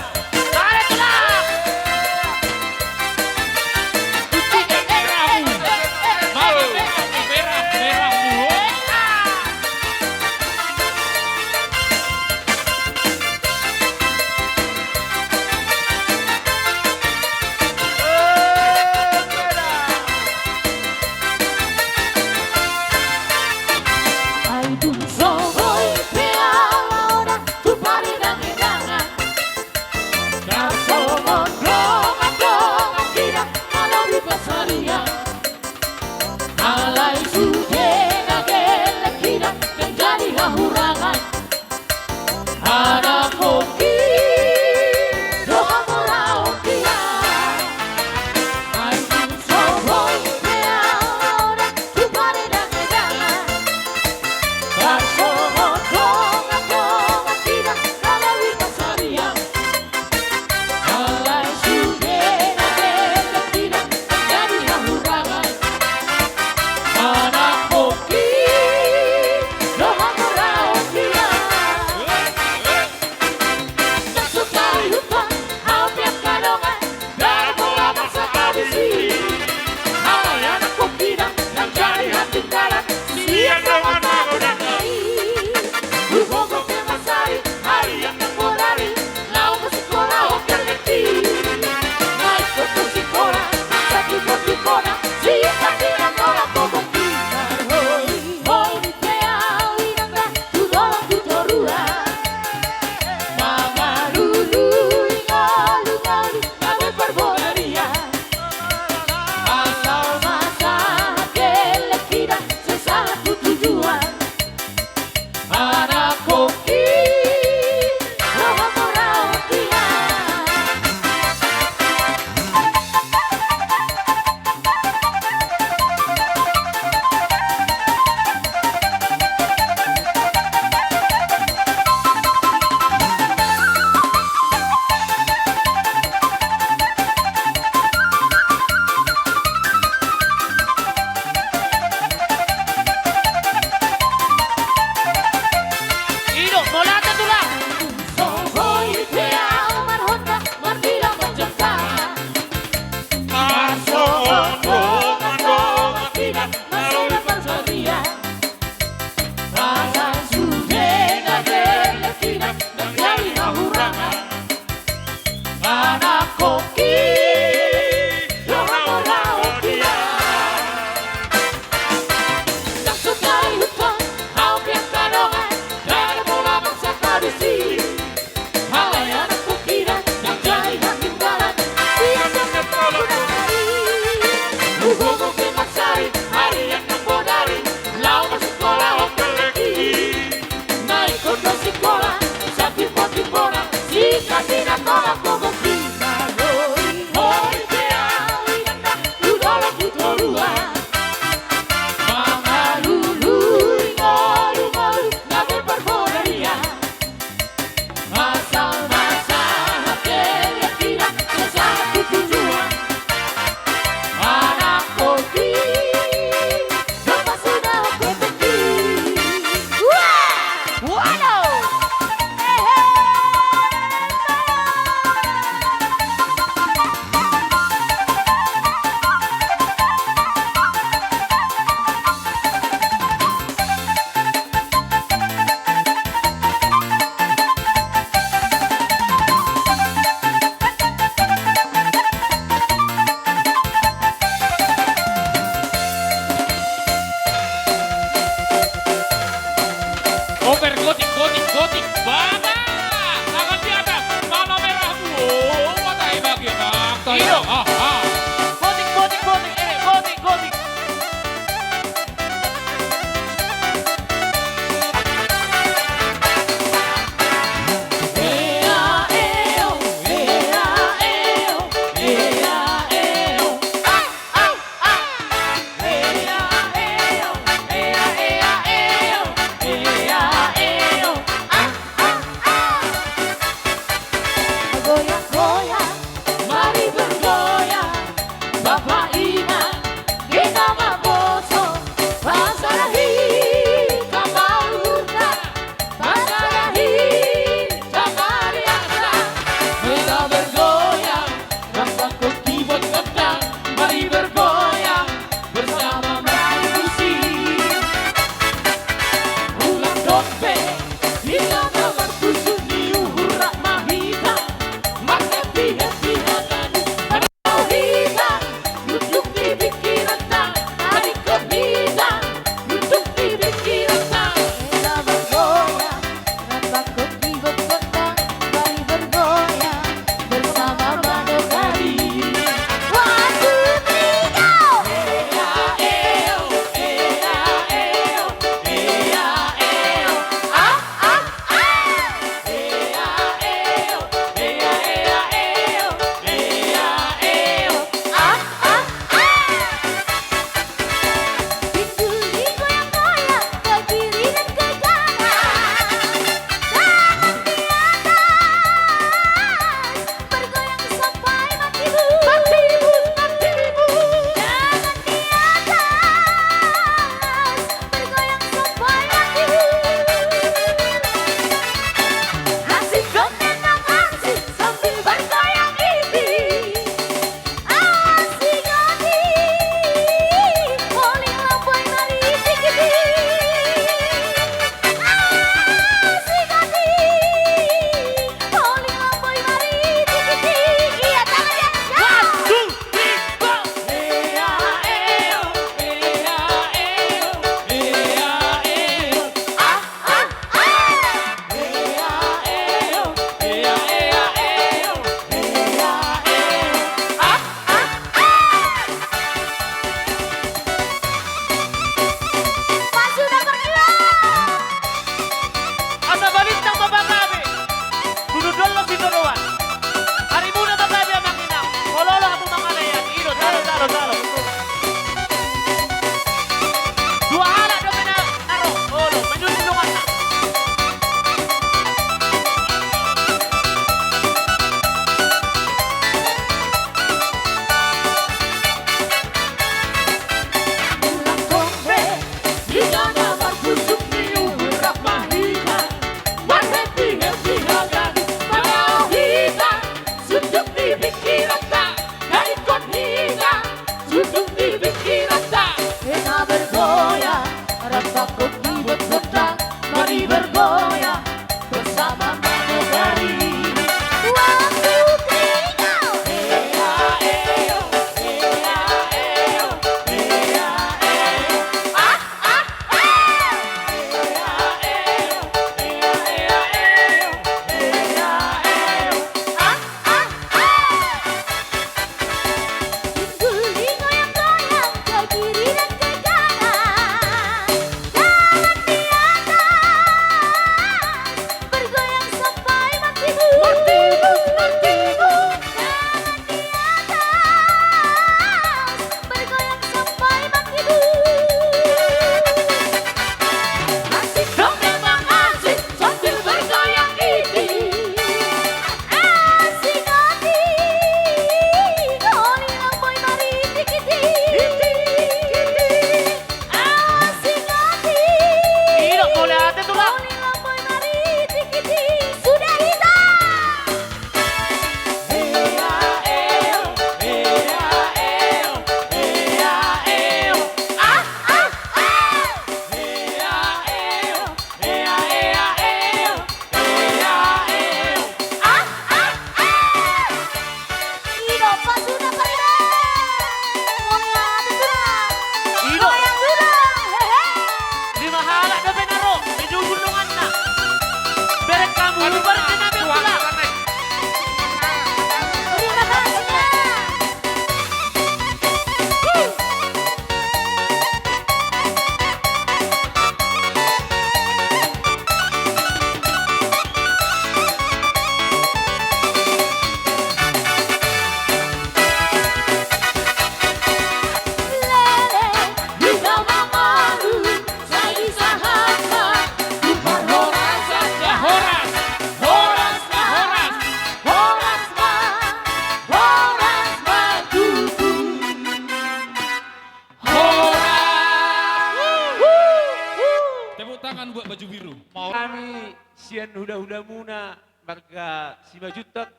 sian hulahulamuna marga Simanjuntak,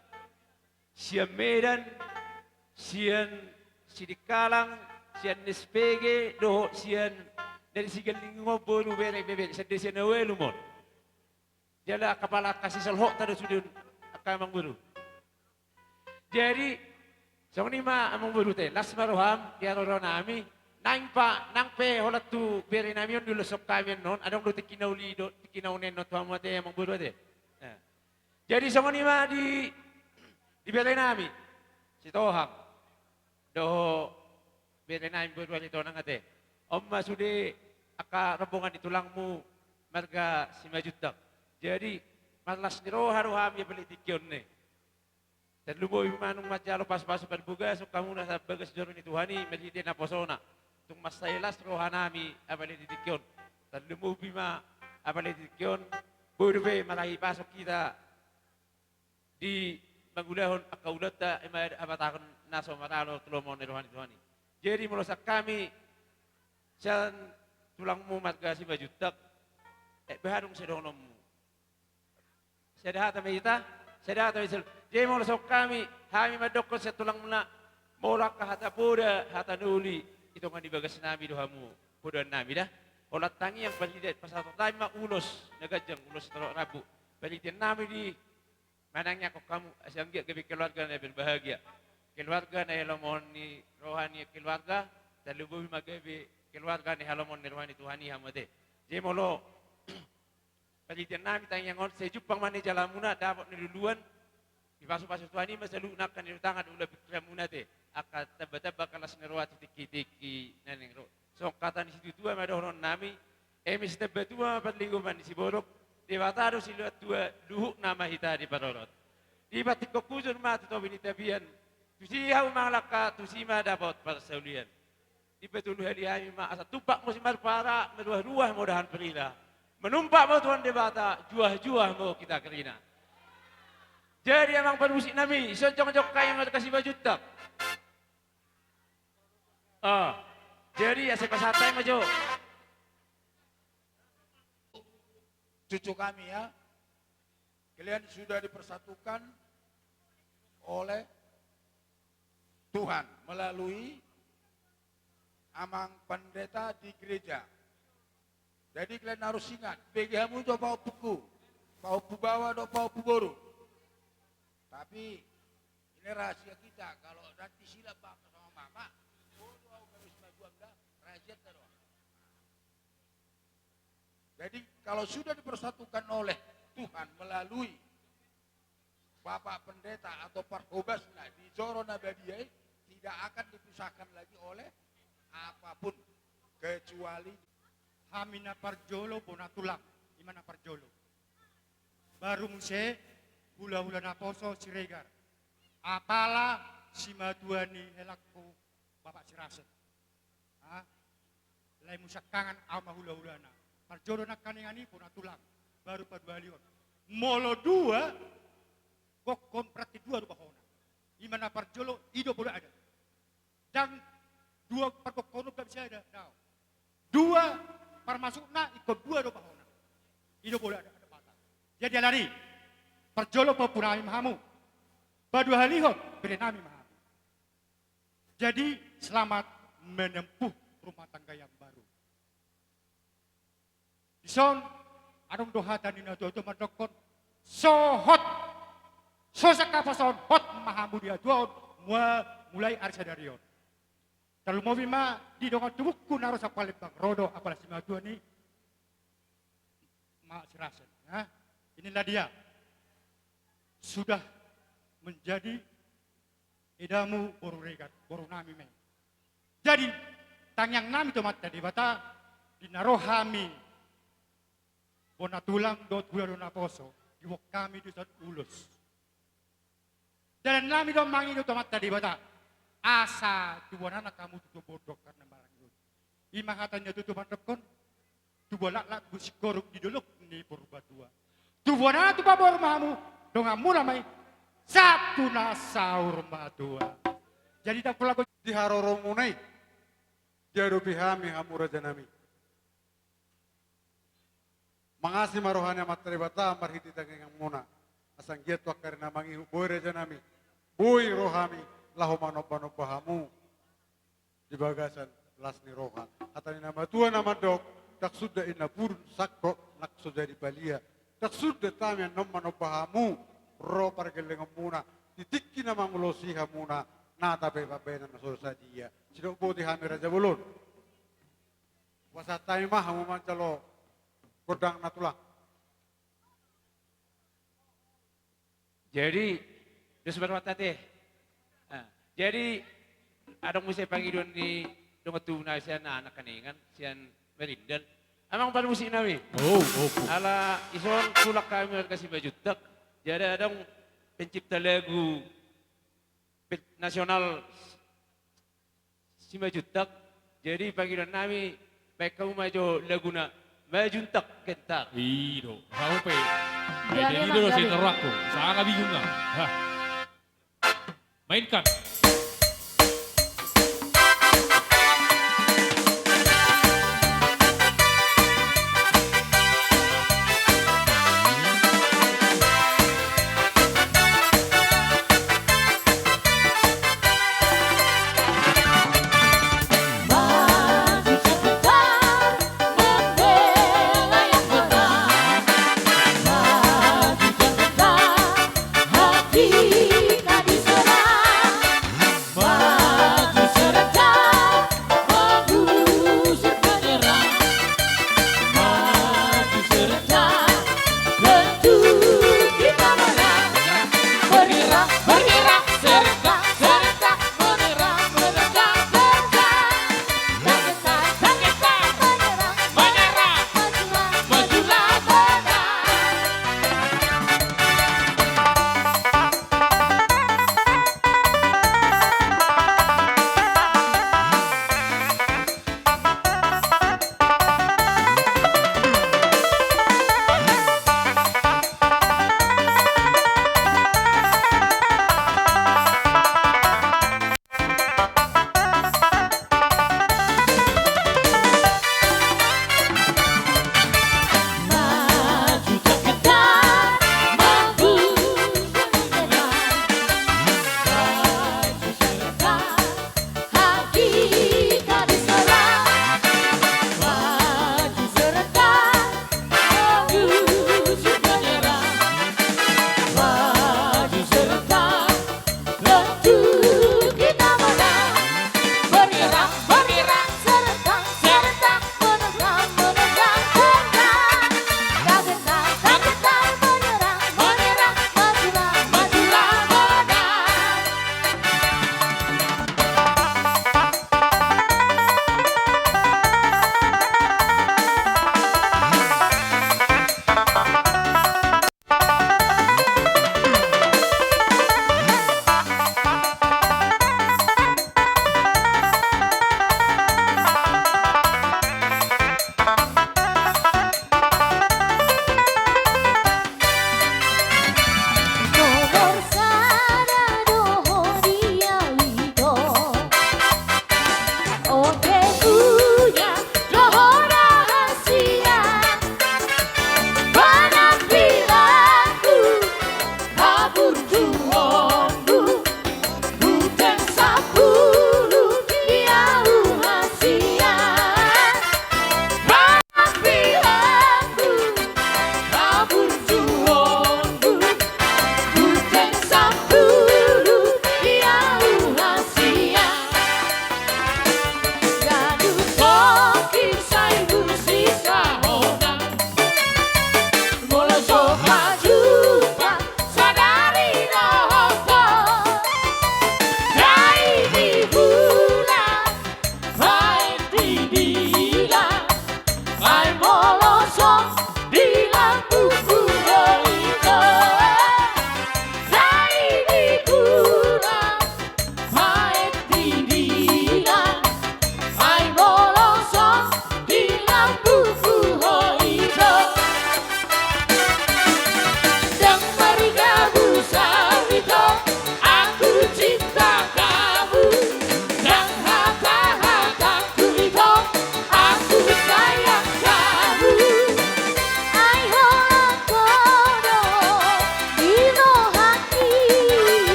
sian Medan, sian Sidikalang, sian S P G, dohot sian dari Sigalinggung on boru, bere, bebere, sian desa na ualu ma on. Jala angka pala angka sisolhotta do sude on, angka amangboru. Jadi songon i ma amangboru ate, las ma roham di haroro nami. Naeng pa, nang pe holan tu bere nami on diuloshon hami annon, adong do tingki na uli dohot tingki na une annon tu hamu ate, amangboru ate. Nah. Jadi songon i ma di, di bere nami Sitohang dohot bere nami boru Aritonang ate. On ma sude angka rombongan ni tulangmu marga Simanjuntak. Jadi marlas ni roha do hami apala di tingki on, ne. Tarlumobi ma nunga manjalo pasupasu parbagason hamuna sian bagas joro ni Tuhan i marhite naposona. Tung mansai las roha nami apala di tingki on. Tarlumobi ma apala di tingki on, boi dope marahi pasok hita di mangulahon angka ulaonta, i ma di habatahon na so maralo tu lomo ni roha ni Tuhan i. Jadi molo sian hami, sian tulangmu marga Simanjuntak, eh, bahen dung sidohononmu. Sada hata ma hita, sada hata ma hita. Jadi molo sian hami, hami mandokkon sian tulangmuna, molo angka hata poda, hata na uli, i tonga ni bagas nami do hamu podoan nami da. Holan tangiang, pasahaton nami ma ulos na ganjang, ulos tolok rambu. Pangidoan nami di manangiangkon hamu, asa anggiat gabe keluarga na berbahagia. Keluarga na halomohon ni roha ni keluarga, tarlumobi ma gabe keluarga na halomohon ni roha ni Tuhan i hamu ate. Jadi molo pangidoan nami tangiang on, sai jumpang ma na di jalamuna, dapot na niluluan, dipasupasu Tuhan i ma saluhutna angka na niutangan, ula pikiranmuna ate, angka tambatamba angka las ni roha tu tingkitingki na naeng ro. Songon hata ni situatua ma dohonon nami, eme sitamba tua ma parlinggoman ni siborok, Debata do silehon tua, luhutna ma hita diparorot. Dipantikhon hujur ma tu topi ni tapian, tusi hamu mangalangka, tusi ma dapot parsaulian. Dipatolu hali hami ma asa tumpak muse marpara, maruahruah ma udahan pardila. Manumpak ma Tuhan Debata, juahjuah ma hita kerina. Jadi amang parmusik nami, songon jongkajongka i marga Simanjuntak. Ah, jadi asa pasahat hami ma jo. Cucu kami ya, kalian sudah dipersatukan oleh Tuhan melalui amang pendeta di gereja. Jadi kalian harus ingat, bege hamu jo pahompungku, pahompu baoa dohot pahompu boru. Tapi ini rahasia kita, kalau nanti silap bapak sama mama, bodo au, harus maju amda, rahasia kita doang. Jadi kalau sudah dipersatukan oleh Tuhan melalui Bapak Pendeta atau parhobasna di joro na badia i, tidak akan dipisahkan lagi oleh apapun, kecuali. Hami na parjolo bona tulang, i ma na parjolo. Baru muse hulahula naposo Siregar. Apala simatua ni helangku Bapak Sirasen. Ha? Lae muse angkangan au ma hulahulana. Parjolo nangkaningan i bona tulang, baru paduahalihon. Molo dua gokhon berarti dua do bahona. I ma na parjolo, i do pola adat. Ndang dua pargokhon on gabe sada, daong. Dua parmasukna ingkon dua do bahona. I do pola adat, adat Batak. Jadi alani, parjolo pahompu nami ma hamu. Paduahalihon bere nami ma hamu. Jadi selamat menempuh rumah tangga yang baru. Dison, adong do hata ni natuatua mandokkon, so hot, so sangkap so hot ma hamu di hatuaon, mua-, mulai ari sadari on. Tarlumobi ma di dongan tubungku na ro sian Palembang, ro do apala simatua ni Mak Sirasen, ya. Inilah dia. Sudah menjadi edamu boru Regar, boru nami ma i. Jadi, tangiang nami tu Amanta Debata, di na ro hami bona tulang dohot hulahula naposo, diboan hami dison ulos. Dalan nami do mangido tu Amanta Debata, asa tubuan anak hamu tutu boru dohot na maranggi. I ma hata ni natuatua mandokkon, tubuan laklak, tubuan singkoru di dolok ni Purbatua. Tubuan anak tubuan boru ma hamu, donganmuna ma i, sahat tu na saur matua. Jadi ndang pola go-, di haroromuna i, diadopi hami hamu raja nami. Mangasi ma roha ni Amanta Debata marhite tangianganmuna. Asa anggiat tu angka ari na mangihut boi rajanami, boi rohami laho manomba-nomba hamu di bagasan las ni roha. Hata ni na matua na mandok, ndang suda inna pudun sangkot nang so jadi palia. Ndang suda hami annon manomba hamu ro pargellengonmuna di tingki na mangulosi hamuna, nata pe pambahenan na so sadia. Sidok boti hami raja bolon. Hupasahat hami ma hamu manjalo gondang na tulang. Jadi, dos baru ate. Ah, jadi, adong muse pangidoan ni dongan tubuna sian anak kaningan, sian Merindan. Amang parmusik nami. Oh, oh, oh. Ala ison tulang hami marga Simanjuntak. Jadi adong pencipta lagu pe-, nasional Simanjuntak. Jadi pangidoan nami, baen hamu ma jo laguna Manjuntak Gentar. I do, hamu pe. Jadi i do, memang do gabe. Sini rokku. Sanga bingung ah. Hah. Mainkan.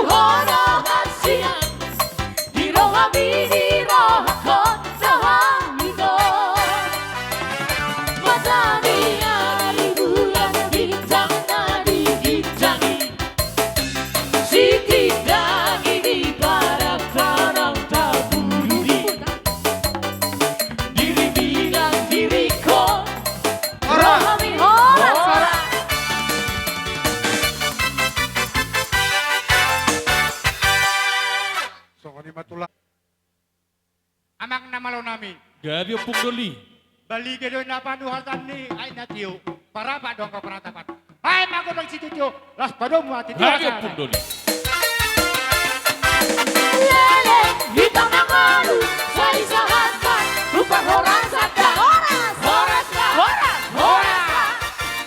Ho do hasian di rohami, di rohangkon, rohami do. Masa ni ari, bulan, bintang na di ginjang i, sitindangi di padang, padang tabului. Diri bilang diriku. Horas. Rohami horas. Horas. Songon i ma tulang. Amang na malo nami. Gabe ompung doli. Baliga do na panuhatan ni aek na tio. Parapat do angka paratapan. Ae ma godang situtu, laos padomu atik. Gabe ompung doli. Lele, hita mangolu, sai sahat ma tu parhorasan da. Horas. Horas da. Horas. Horas da.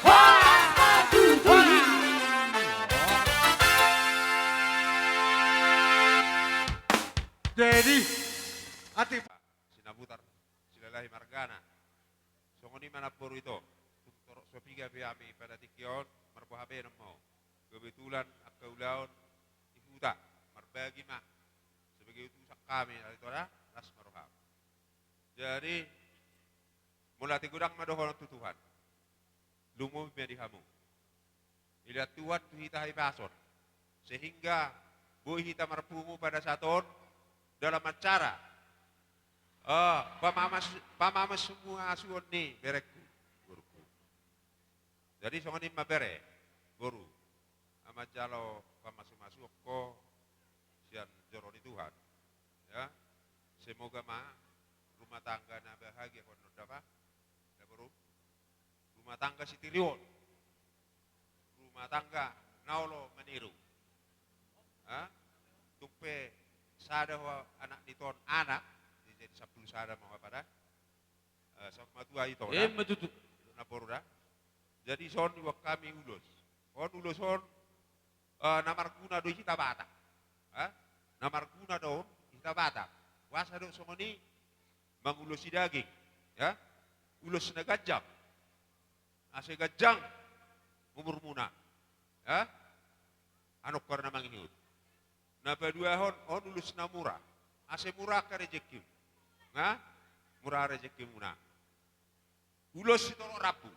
Horas da tutu. Jadi, atik. Sinabutar Silalahi margana. Songon i ma namboru ito, tung torop so piga pe hami pada tingki on, marboha baenon ma ho. Kebetulan angka ulaon di huta, marbagi ma. Sebagai utusan hami, ari ito da, las ma roham. Jadi, mauliate godang ma dohonon tu Tuhan. Lumobi ma di hamu. Dilehon Tuhan tu hita hahipason, sehingga boi hita marpungu pada saat on dalam acara, eh, pamamas-, pamasuasuon ni berengku, boruku. Jadi songon i ma bere, boru, na manjalo pamasumasuon ho sian joro ni Tuhan. Ya, semoga ma rumah tangga na bahagia ho annon da, boru. Rumah tangga sitiruon. Rumah tangga na olo maniru. Ha? Tung pe sada ho anak ni ito on, anak, jadi sampulu sada ma ho pada. Eh, sahat ma tu aek ito da. Ima tutu. Namboru da. Jadi son iboan hami ulos. On ulos on, eh, na marguna do di hita Batak. Ha? Na marguna do on di hita Batak. Boasa do songon i? Mangulosi daging, ya. Ulos na ganjang, ase ganjang umurmuna, ya. Anongkar na mangihut. Na paduahon, on ulos na mura, ase mura angka rejekkim. Ha? Mura rejekimuna. Ulos sitorop rambu,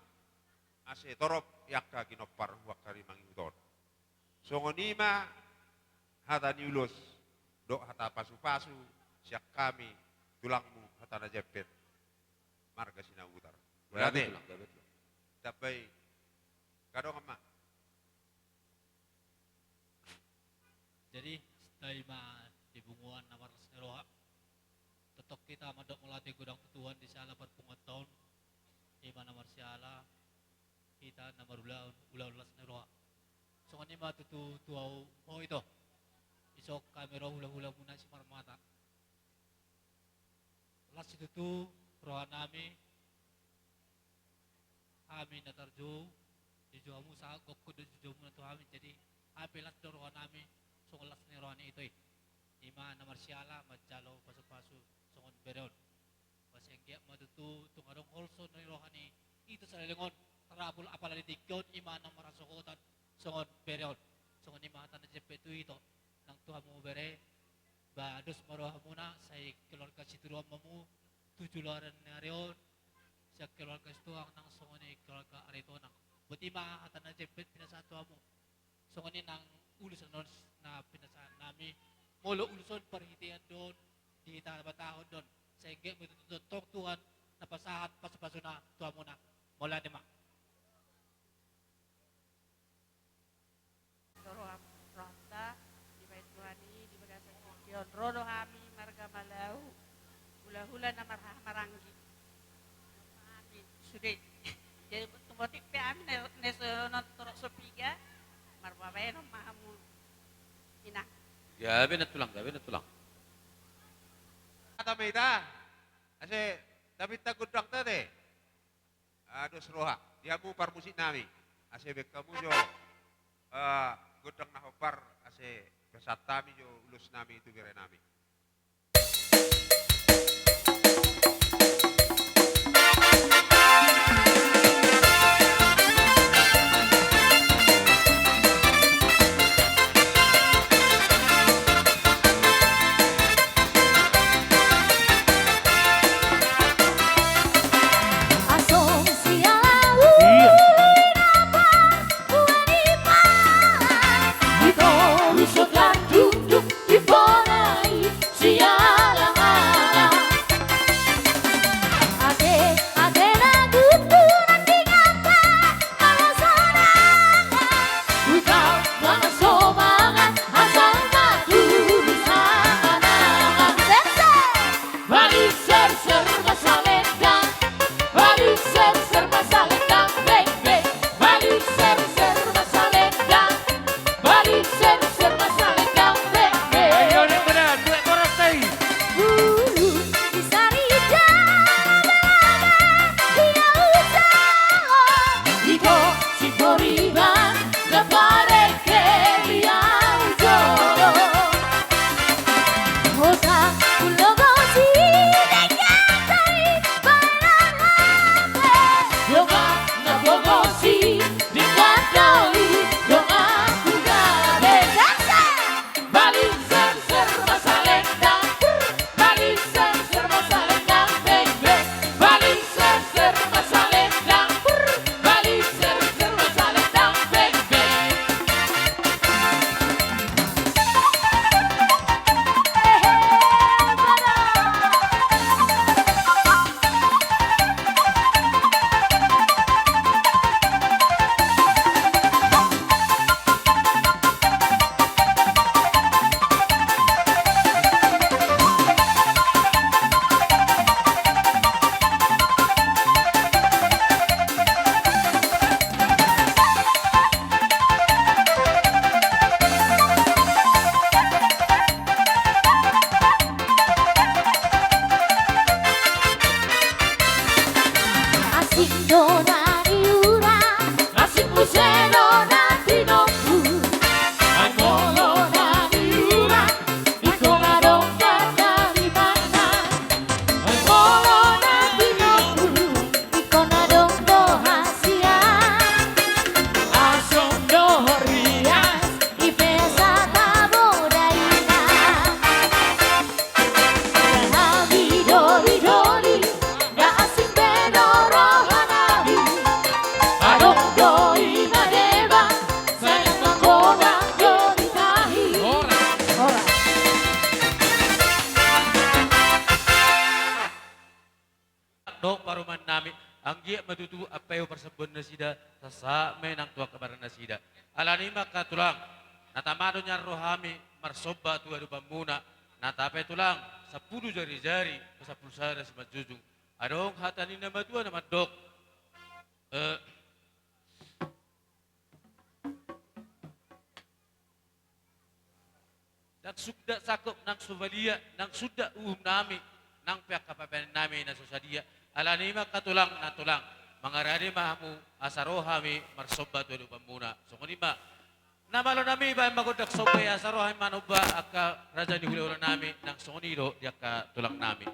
ase torop i angka ginompar hu angka na mangihut on. Songon i ma hata ni ulos dohot hata pasupasu sian hami tulangmu Hatanajempet marga Sinabutar. Gabe tulang, gabe tulang. Tambai. Angka dongan ma. Jadi, sadari on ma di punguan na marlas ni roha. Tongtong hita mandok mauliate godang tu Tuhan di siala parpunguanta on. Ima na marsiala hita na marulaon ulaon las ni roha. Songon i ma tutu tu ahu, ho ito. Dison hami ro hulahulamuna Simarmata. Las situtu rohanami, hami na tarjou, dijou hamu sahat gokkon do joujoumu na tu hami, jadi hami pe las do rohanami songon las ni roha ni ito i. Ima na marsiala manjalo pasupasu songon bere on. Ba sai anggiat ma tutu tung adong holso ni roha ni ito saleleng on, tarapul apala di tingki on, ima na marhasohotan songon bere on. Songon i ma hata na jempek tu ito nang tu hamu bere. Ba dos ma rohamuna, sai keluarga sitiruon ma hamu tu joloan ni ari on, sian keluarga Situhang nang songon i keluarga Aritonang. Boti ma hata na jempek pinasahat tu hamu. Songon i nang ulos annon na pinasahat nami, molo ulos on parhitean do on di hita batahon do on, sai anggiat ma tutu tongtong Tuhan na pasahat pasupasuna tu hamuna. Mauliate ma. Roha, rohanta dibahen Tuhan i di bagasan tingki on, ro do hami marga Malau, hulahula na marhahamaranggi. Hami sude. Jadi tumbotik pe hami na, na so, na torop so piga, marboha baenon ma hamu, Inang. Gabe na tulang, gabe na tulang. Hata ma hita, ase tapinta gondang ta te. Ah, dos roha di hamu parmusik nami, ase bahen hamu jo, eh, gondang na hombar, ase pasahat hami jo ulos nami tu bere nami. Ia ma tutu ampaihon parsambuan nasida, sahat ma i nang tu angka badan nasida. Alani i ma angka tulang, na tama do nian roha hami marsomba tu adopanmuna, na tape tulang, sampulu jari-jari, sampulu sada simanjujung. Adong hata ni na matua na mandok. Eh, Nang suda sangkop, nang so balia, nang suda uhum nami, nang pe angka papanen nami na so sadia. Alani i ma angka tulang na tulang, mangarade ma hamu asa ro hami marsomba tu adopanmuna. Songon i ma. Na malo nami baen ma gondang somba i asa ro hami manomba angka raja ni hulahula nami, nang songon i do di angka tulang nami.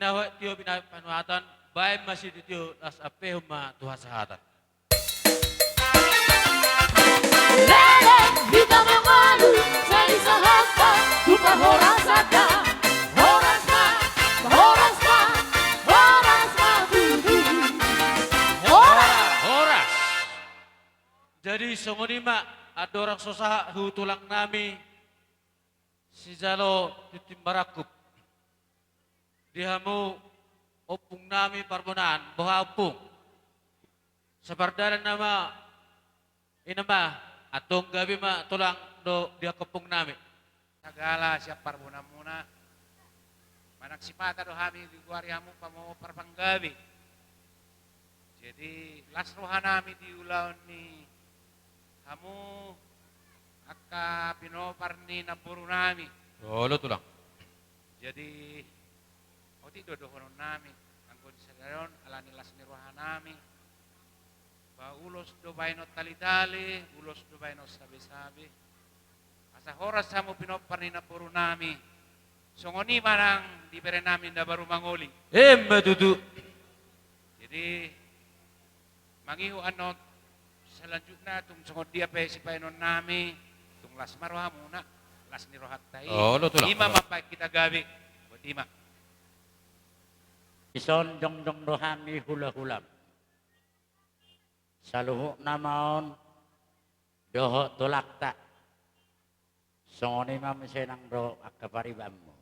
Tio bina panuatan, baen ma sitio, las ampehon ma tu hasahatan. Leleng hita mangalu, sai sahat ma tu parhorasan da. Horas ma, horas ma, horas ma tutu. Horas. Horas. Jadi songon i ma, andorang so sahat tu tulang nami, sijalo tintin marangkup. Di hamu ompung nami parbonaan, boha ompung? Sapardalan nama, i nama, antong gabe ma tulang dohot di angka ompung nami. Sagala sian parbonaanmuna, manang sipata do hami digoari hamu pamomo parpanggabe. Jadi las roha nami di ulaon ni hamu angka pinopar ni namboru nami. Olo tulang. Jadi otik do dohonon nami, anggo di sadari on ala ni las ni roha nami, ba ulos do baenon tali-tali, ulos do baenon sabe-sabe. Asa horas hamu pinopar ni namboru nami. Songon i ma nang di bere nami na baru mangoli. Emma tutu. Jadi mangihut annon selanjutna tung songon dia pe sipaenon nami, tung las ma rohamuna, las ni rohanta i. Olo tulang. I ma mambahen hita gabe. Botima. Dison jongjong do hami hula-hulam. Saluhutna ma on dohot tulangta. Songon i ma muse nang dohot angka paribanmu.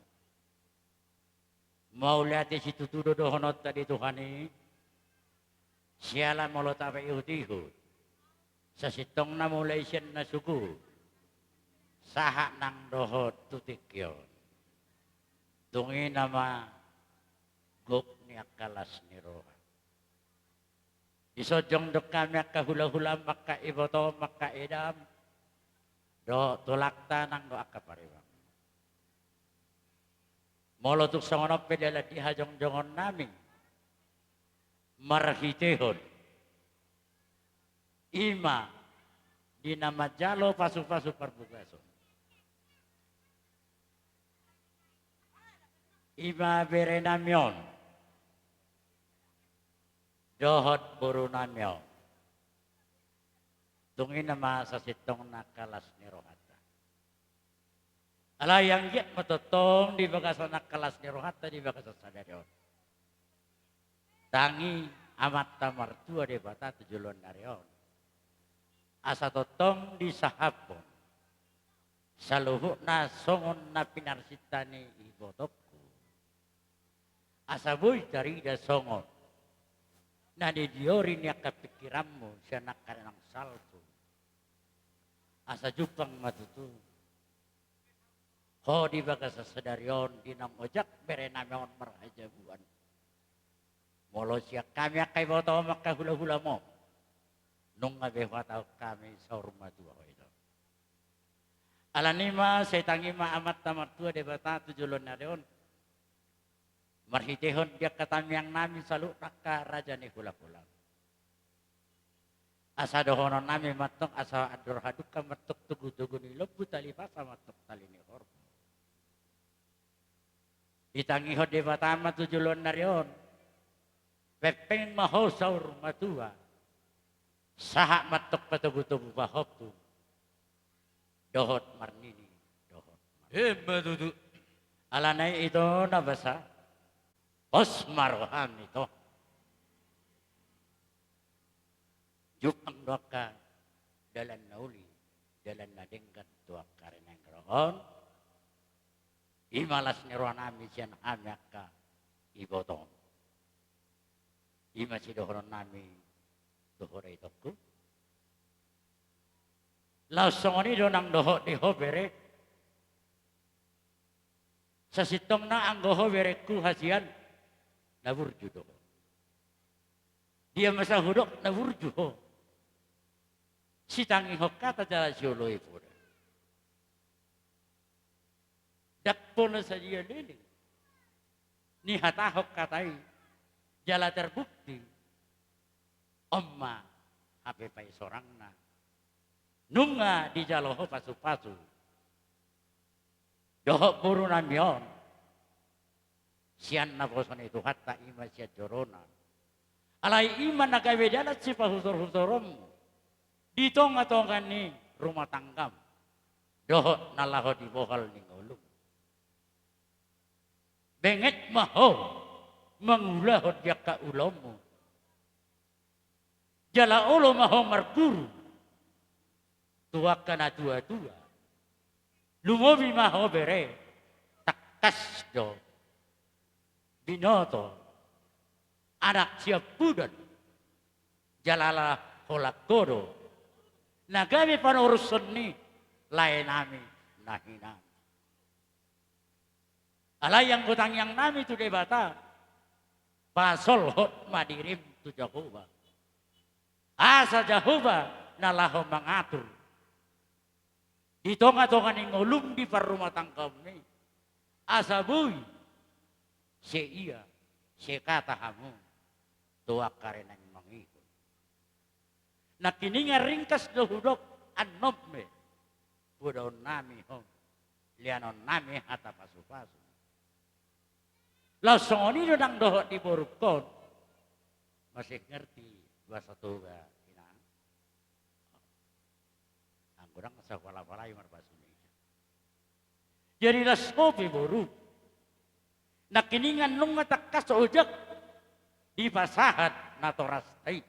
Mauliate situtu do dohononta di Tuhan i. Siala molo tapaihut-ihut, sasintongna mulai sian na sugu sahat nang dohot tu tingki on. Tung i nama gok ni angka las ni roha. Dison jongjong do hami angka hula-hulam, angka ibotom, angka edam, dohot tulangta nang dohot angka pariban. Molo tung songon on pe dalan di hajongjongon nami, marhitehon i ma di na manjalo pasu-pasu parbagason, i ma bere nami on dohot boru nami on. Tung i nama sasintongna angka las ni rohanta. Alai anggiat ma tongtong di bagasan angka las ni rohanta di bagasan sadari on, tangi Amanta Martua Debata tu joloan ni ari on, asa tongtong disahaphon saluhutna songon na pinarsinta ni ibotongku. Asa boi tarida songon na nidiorini angka pingkiranmu sian angka na naung salpu. Asa jumpang ma tutu ho di bagasan sadari on di naung ojak bere nami on marhajabuan. Molo sian hami angka ibotom, angka hula-hulam on, nunga be huhatahon hami saur matua ho ito. Alani i ma sai tangi ma Amanta Martua Debata tu joloan ni ari on, marhitehon di angka tangiang nami saluhutna angka raja ni hula-hula. Asa dohonon nami mantong, asa andor hadungka mantong togu-togu ni lombu, tali pasa mantong tali ni horbo. Ditangihon Debata ma tu joloan ni ari on, pengpeng ma ho saur matua, sahat mantong patogu-togu pahompu dohot marnini dohot marnono. Emma tutu. Alana i ito na basa, pos ma roham ito. Jumpang do angka dalan na uli, dalan na denggan tu angka ari na naeng ro on. I ma las ni roha nami sian hami angka ibotom. I ma sidohonon nami tu ho da itongku. Laos songon i do nang dohot di ho bere. Sasintongna anggo ho berengku hasian, na burju do ho. Dia masa hudok na burju ho? Sitangihon hata jala sioloi poda. Ndang pola sadia leleng nihatahon hata i jala terbukti. On ma hape paisorangna. Nunga dijalo ho pasu-pasu dohot boru nami on. sian naposo ni Tuhanta, i ma sian jolona. Alai i ma na gabe dalan sipahusorhusoronmu di tongatonga ni rumah tanggam dohot na laho di bohal ni ngolum. Benget ma ho mangulahon di angka ulaonmu. Jala olo ma ho marguru tu angka natuatua. Lumobi ma ho bere, tangkas do binoto anak siampudan, jala ala holan ho do na gabe panorushon ni laenami na hinan. Alai anggo tangiangnami tu Debata, pasolhot ma dirim tu Jahowa. Asa Jahowa na laho mangatur di tongatonga ni ngolum, di parrumatanggaonmi, asa boi sai ia, sai hata hamu tu angka ari na mangihut. Nangkiningan ringkas do hudok, annon pe podaonnami ho, leanonnami hata pasupasu. Laos songon i do nang dohot di borungkon, masih ngerti bahasa Toga, Inang? Anggo ndang, sai hualapalai marpasu ni. Jadi las ho pe boru, nangkiningan nunga tangkas ojak dipasahat natorasta i.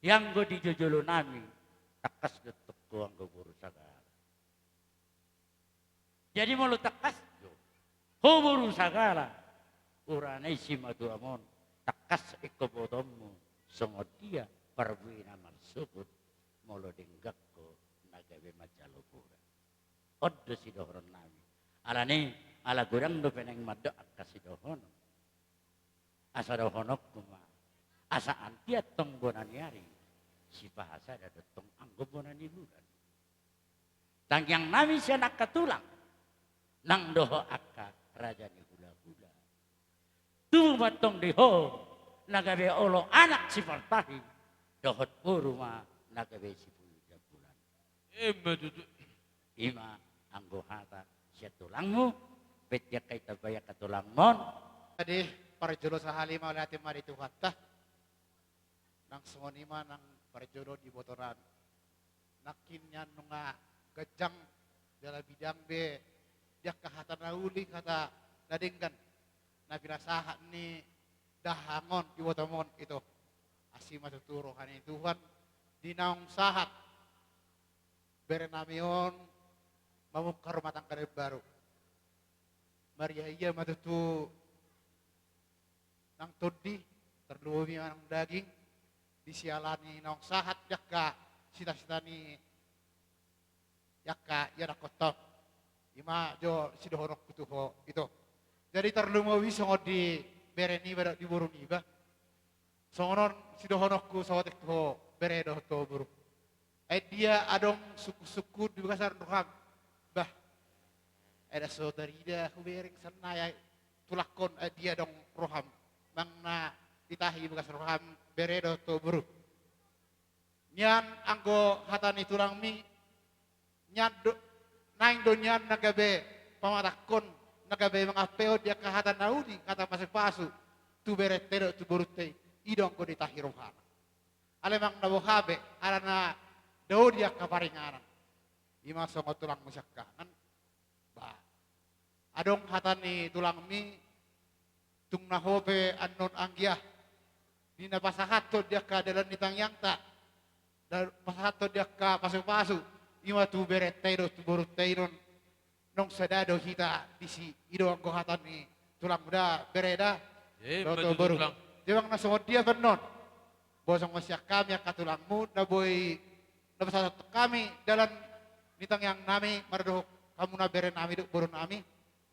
Ianggo di jojolonami, tangkas do tongtong anggo boru sagala. Jadi molo tangkas do ho boru sagala, urana i simatuam on, tangkas ingkon botoonmu songon dia parbue na marsogot molo denggan ho na gabe manjalo borat. On do sidohononnami. Alani, ala godang dope naeng mandok angka sidohonon. Asa dohononku ma, asa antian tong bona ni ari, sipahasada do tong anggo bona ni bulan. Tangiangnami sian angka tulang nang dohot angka raja ni hulahula. Tubu ma tong di ho na gabe olo anak sipartahi, dohot boru ma na gabe sipulu jambulan. Ima tutu. Ima anggo hata sian tulangmu, baen di angka i tambai angka tulangmon. Jadi parjolo sahali mauliate ma di Tuhanta. Nang songon i ma nang parjolo di ibotonami. Nangkin nian nunga ganjang jala bidang be di angka hata na uli, hata na denggan na pinasahat ni dahahang on, ibotom on, ito. Asi ma tutu roha ni Tuhan di naung sahat berenami on mamungka rumah tangga na imbaru. Marhiahia ma tutu nang tondi, tarlumobi ma nang daging, disiala ni naung sahat di angka sitasita ni angka ianakhonta on. Ima jo sidohononku tu ho, ito. Jadi tarlumobi songon di bere niba dohot di boru niba, songon on sidohononku saotik tu ho bere dohot ho boru. Ai dia adong sungkunsungkun di bagasan roham? Bah, ai ndang so tarida hubereng sian nai, ai tulangkon, ai dia adong roham manang na ditahi di bagasan roham bere dohot ho boru? Nian anggo hata ni tulangmi, nian do, naeng do nian na gabe pamatangkon, na gabe mangampehon di angka hata na uli, hata pasupasu tu berenta i dohot tu borunta i. I do anggo ditahi rohana. Alai manang na boha pe, ala na dao di angka paringanan. Ima songon tulangmu siangkangan. Bah, adong hata ni tulangmi, tung na ho pe annon anggiat di na pasahathon di angka dalan ni tangiangta, da-, pasahathon di angka pasupasu, ima tu berenta i dohot tu borunta i, non nunga sada do hita disi. I do anggo hata ni tulangmu da, bere da. Ima tutu, boru. Tulang. Jemang na songon dia pe annon, bosong ma sian hami angka tulangmu na boi na pasahathon hami dalan ni tangiangnami maradophon hamu na berenami dohot borunami.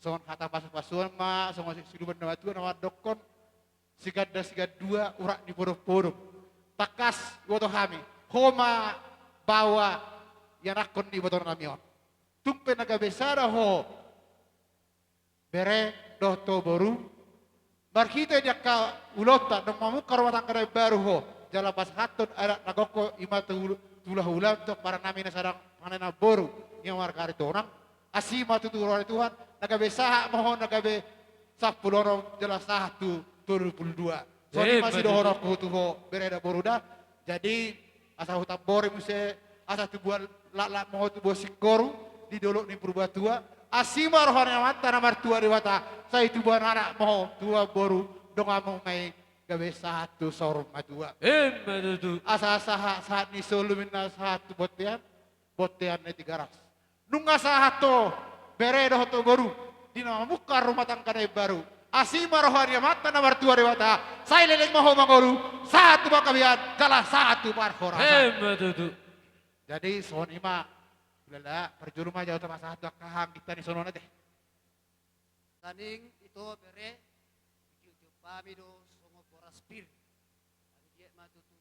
Songon hata pasupasuan ma, songon siluman na matua na mandokkon: Siganda sigandua urat ni podompodom. Tangkas iboto hami, ho ma baoa ianakhon ni ibotonami on. Tung pe na gabe sada ho bere dohot ho boru, marhite di angka ulaonta naung mamungka rumah tangga na imbaru ho, jala pasahathon adat na gok ho, ima tu hula-, tu hulahula, tu paranami na sada, panganan boru, ima marga Aritonang. Asi ma tutu roha ni Tuhan, na gabe sahat ma ho, na gabe sampulu onom jala sahat tu tolu pulu dua. Songon i ma sidohononku tu ho bere da boru da. Jadi asa hutambori muse, asa tubuan laklak ma ho tubuan singkoru di dolok ni Purbatua. Asi ma roha ni Amanta na martua Debata, sai tubuan anak ma ho tubuan boru, donganmu ma i gabe sahat tu saur matua. Emma tutu. Asa sahat, sahat ni solu ninna sahat tu bontean, bontean na i Tigaras. Nunga sahat ho bere dohot ho boru di na mamungka rumah tangga na imbaru. Asi ma roha ni Amanta na martua Debata, sai leleng ma ho mangolu, sahat tu panggabean jala sahat tu parhorasan. Emma tutu. Jadi songon i ma, hulala parjolo ma jalo tama sahat tu angka hanggitta ni songon on ate. Taning ito bere, digiot-giot hami do songon boras pir. Hami giat ma tutu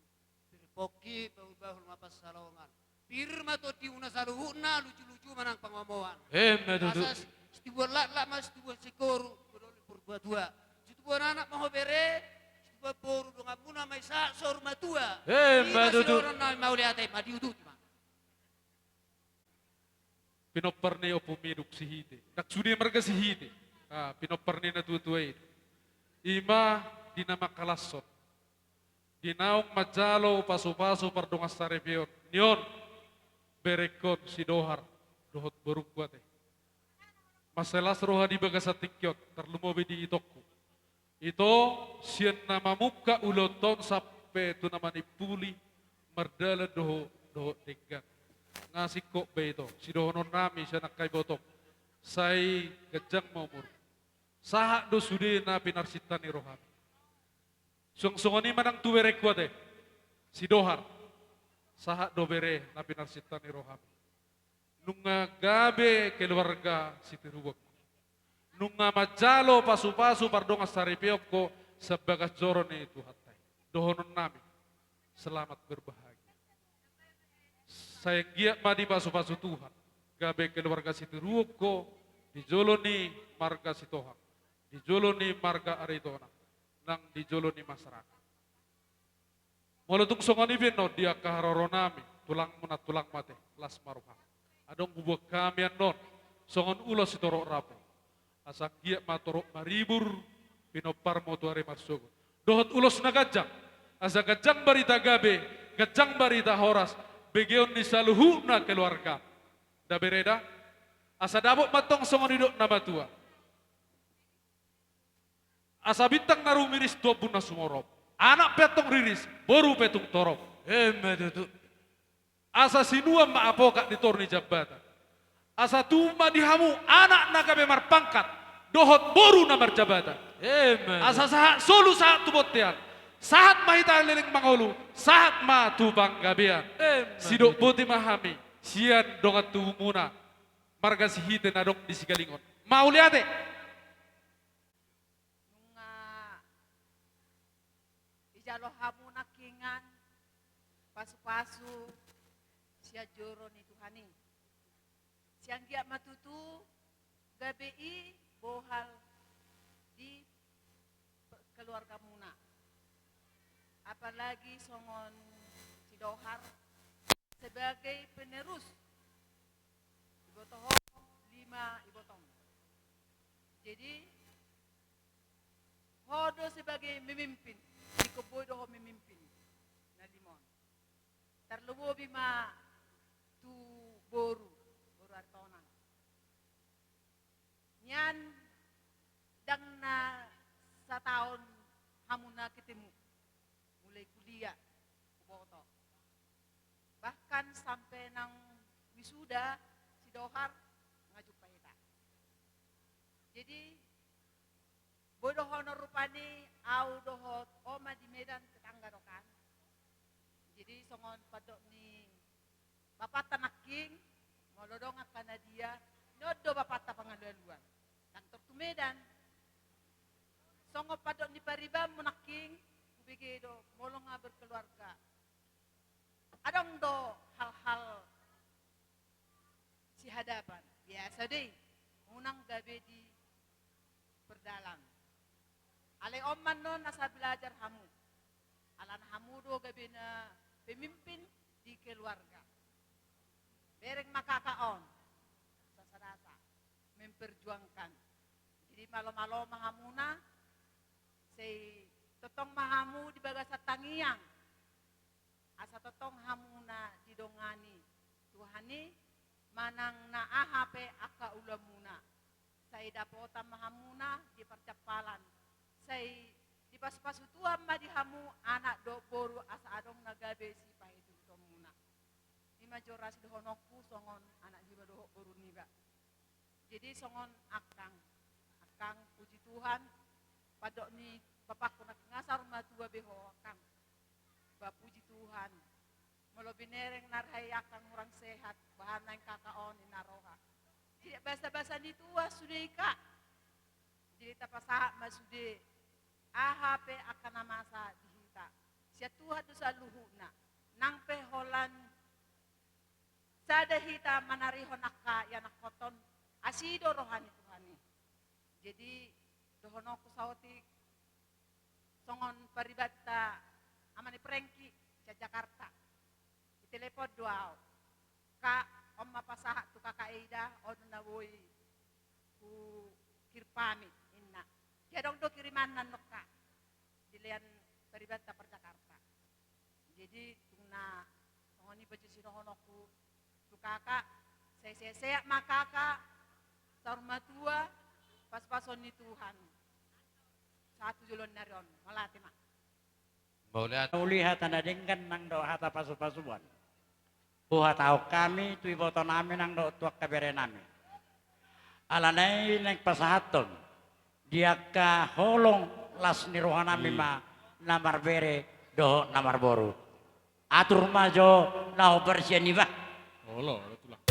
pir pongki, bahul-bahul ma pansalongan. Pir ma tondimuna saluhutna, luju-luju ma nang pangomoan. Emma tutu. Asa s-, situbuan laklak ma situbuan singkoru, bodol di Purbatua. Situbuan anak ma ho bere, situbuan boru donganmuna ma i sahat saur matua. Emma tutu. Ima sidohonon nami, mauliate ma, diuduti ma. Pinompar ni Ompu Miduk Sihite, nang sude marga Sihite. Ah, pinompar ni natua-tua i. Ima di na mangkalashon, di naung manjalo pasu-pasu pardongansaripeon ni on berengkon si Dohar dohot borungku ate. Mansai las roha di bagasan tingki on, tarlumobi di itongku. Ito, sian na mamungka ulaonta on sampe tu na manimpuli, mardalan do ho dohot denggan. Nga singkop be ito, sidohonon nami sian angka ibotong, sai ganjang ma umur. Sahat do sude na pinarsinta ni rohami. Suang songon i ma nang tu berengku ate, si Dohar. Sahat do bere na pinarsinta ni rohami. Nunga gabe keluarga sitiruonku. Nunga manjalo pasu-pasu pardongansaripeon ho sian bagas joro ni Tuhanta i. Dohonon nami, selamat berbahagia. Sai anggiat ma dipasu-pasu Tuhan, gabe keluarga sitiruon ho di jolo ni marga Sitohang, di jolo ni marga Aritonang, nang di jolo ni masyarakat. Molo tung songon i pe annon di angka haroro nami, tulangmuna, tulang ma ate, las ma roham. Adong huboan hami annon songon ulos sitorop rambu. Asa anggiat ma torop maribur pinomparmu tu ari marsogot. Dohot ulos na ganjang, asa ganjang barita gabe, ganjang barita horas, begeon ni saluhutna keluarga. Da bere da, asa dapot ma antong songon nidok na matua. Asa bintang na rumiris tu ombun na sumorop. Anak pe antong riris, boru pe tung torop. Emma tutu. Asa sinuan ma apokat di toru ni jambatan. Asa tubu ma di hamu anak na gabe marpangkat, dohot boru na marjabatan. Emma tutu. Asa sahat solu sahat tu bontean. Sahat ma hita leleng mangolu, sahat ma tu panggabean. Emma tutu. Sidok boti ma hami, sian dongan tubumuna marga Sihite na adong di Sigalingon. Mauliate. Nunga dijalo hamu nangkiningan pasu-pasu sian joro ni Tuhan i. Sai anggiat ma tutu gabe i bohal di pe-, keluargamuna. Apalagi songon si Dohar sebagai penerus. Diboto ho lima ibotong. Jadi, ho do sebagai memimpin, ingkon boi do ho memimpin na lima on. Tarlumobi ma tu boru, boru Aritonang. Nian ndang na sataon hamu na ketemu. Mulai kuliah, huboto. Bahkan sampe naung wisuda si Dohar nga jumpa hita. Jadi, boi dohonon rupani au dohot oma di Medan tetangga do kan. Jadi, songon pandok ni bapanta nangkin, molo adong angka na dia, nion do bapanta pangalualuan. Ndang tor tu Medan. Songon pandok ni paribanmu nangkin, hubege do, molo nga berkeluarga, adong do hal-hal sihadapan. Biasa do i, unang gabe diperdalam. Alai on ma annon asa belajar hamu. Alana hamu do gabe na pemimpin di keluarga. Bereng ma kakak on. Sasadasa memperjuangkan di Jadi malo-malo ma hamuna, sai tongtong ma hamu di bagasan tangiang. Asa tongtong hamuna didongani Tuhan i manang na aha pe angka ulaonmuna. Sai dapotan ma hamuna di parjampalan. Sai dipasu-pasu Tuhan ma di hamu anak dohot boru asa adong na gabe sipaihut-ihutonmuna. I ma jora sidohononku songon anak niba dohot boru niba. Jadi songon angkang, angkang puji Tuhan, pandok ni bapakku nangkin nga saur matua be ho angkang. Ba puji Tuhan. Molo binereng na roha i angkang hurang sehat, bahen naeng kakak on i na roha. Jadi basa-basa ni tua sude i kak. Jadi tapasahat ma sude aha pe angka na masa di hita. Sian Tuhan do saluhutna. Nang pe holan sada hita manarihon angka ianakhonta on, asi do roha ni Tuhan i. Jadi dohononku saotik songon paribanta ama ni Prengki sian Jakarta. Ditelepon do au. Kak, on ma pasahat tu kakak Eda, on na boi hukirimi ninna. Jadi adong do kirimanna annon kak. Dilean paribanta par Jakarta. Jadi tung na songon i pajo sidohononku tu kakak, sai sehat-sehat ma kakak, saur matua, pasu-pasuon ni Tuhan. Sahat tu joloan ni ari on, mauliate ma. Mauliate. Uli hata na denggan nang dohot hata pasu-pasuan. Huhatahon hami tu ibotonami nang dohot tu angka berenami. Alana i naeng pasahathon di angka holong las ni rohanami ma na marbere dohot na marboru. Atur ma jo na hombar sian i bah. Olo, olo tulang.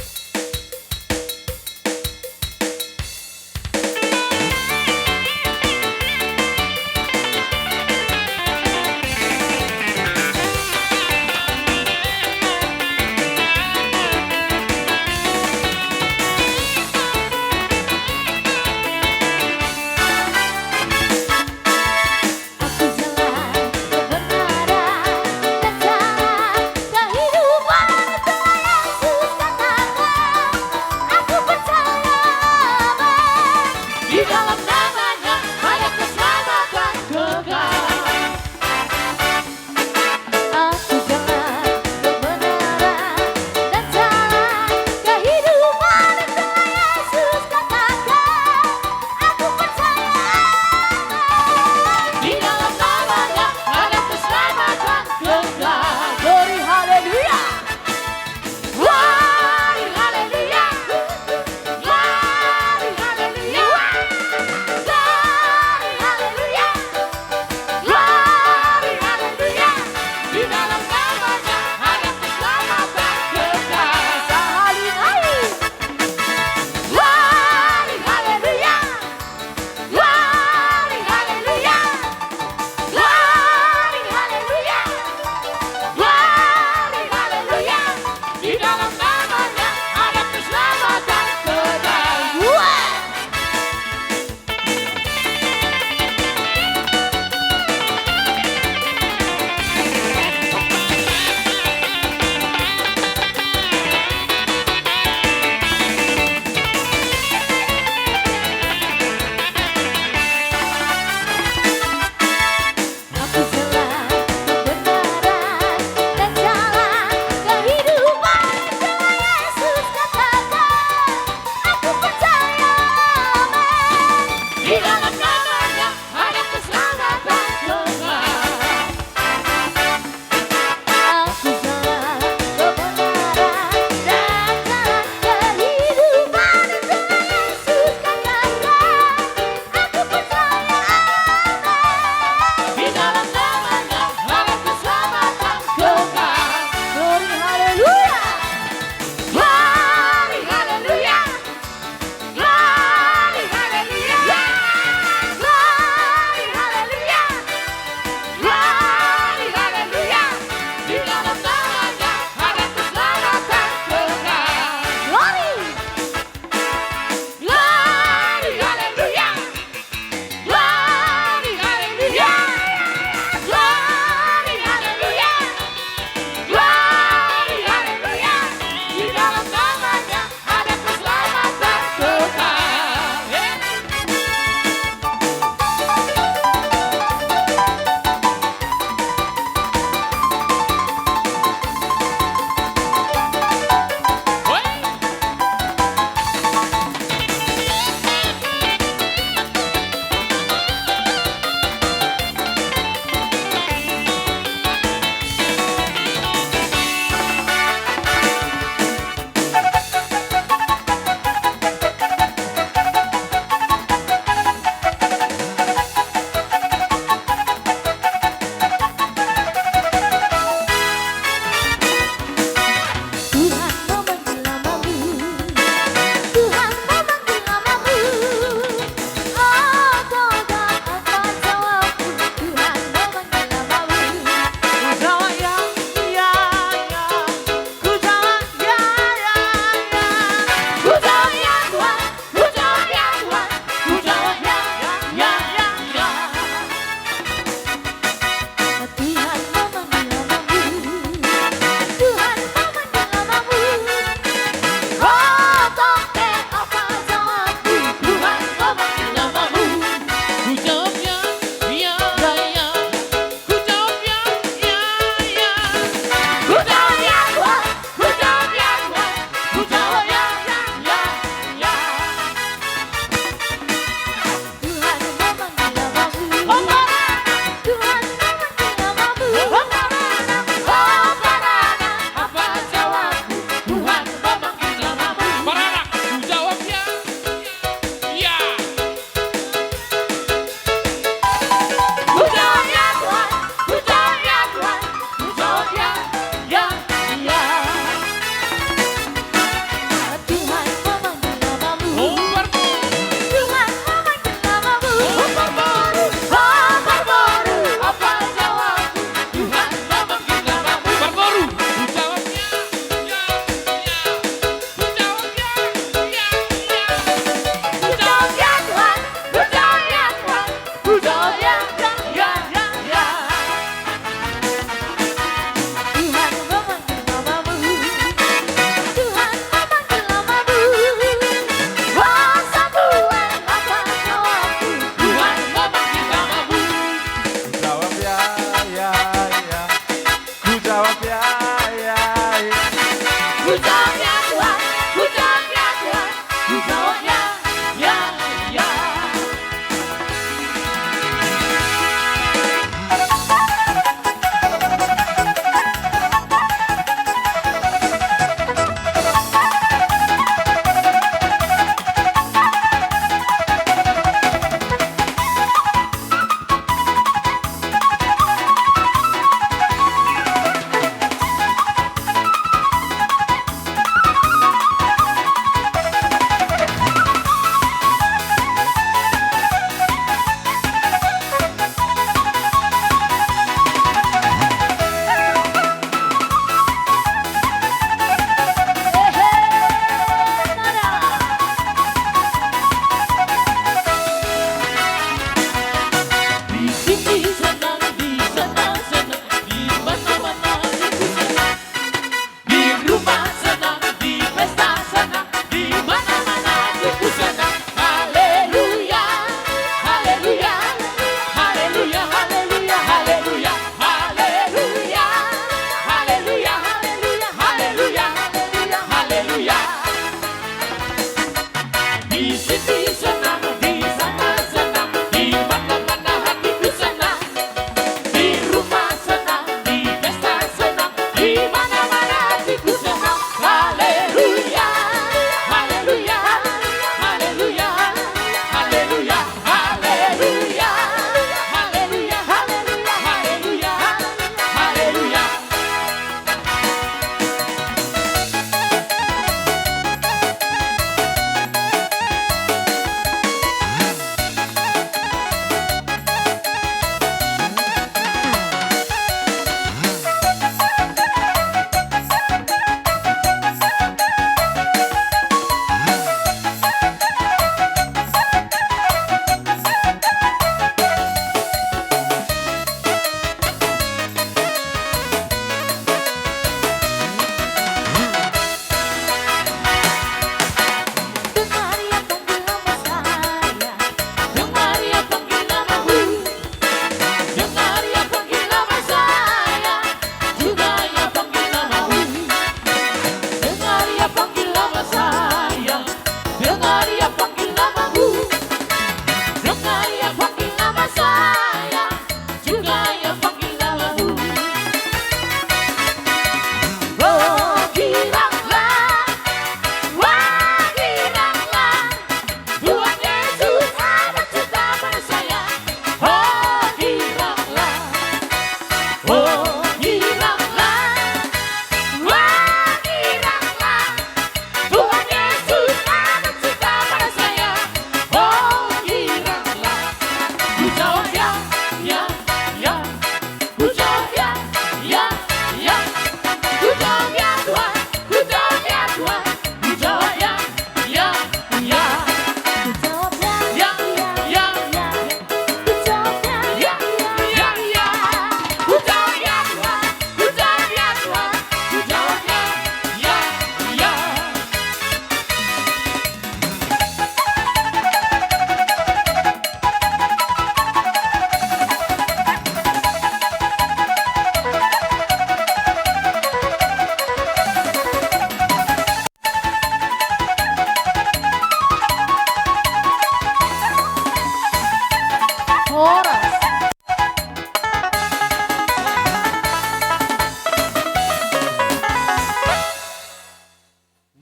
Horas.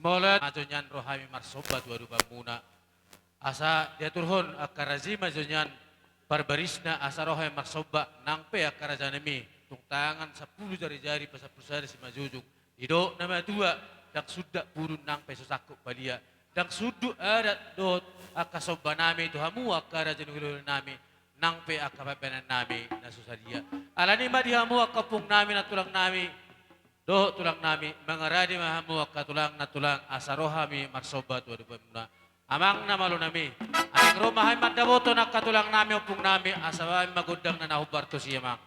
Molo ma jo nian rohami marsomba tu adopanmuna. Asa diaturhon angka raja i ma jo nian parbarisna asa roha i marsomba nang pe angka rajanami tung tangan sampulu jarijari pasampulu sada simanjujung. Didok na matua, ndang sundat pudun nang pe so sangkut balia. Ndang sundut adat dohot angka sombanami tu hamu angka raja ni hulahula nami nang pe angka pambahenannami na so sadia. Alani ma di hamu angka ompungnami nantulangnami dohot tulangnami, mangarade ma hamu angka tulang nantulang asa ro hami marsomba tu adopanmuna. Amang na malo nami, naeng ro ma hami mandapothon angka tulangnami ompungnami asa bahen ma gondangna na hombar tusi, amang.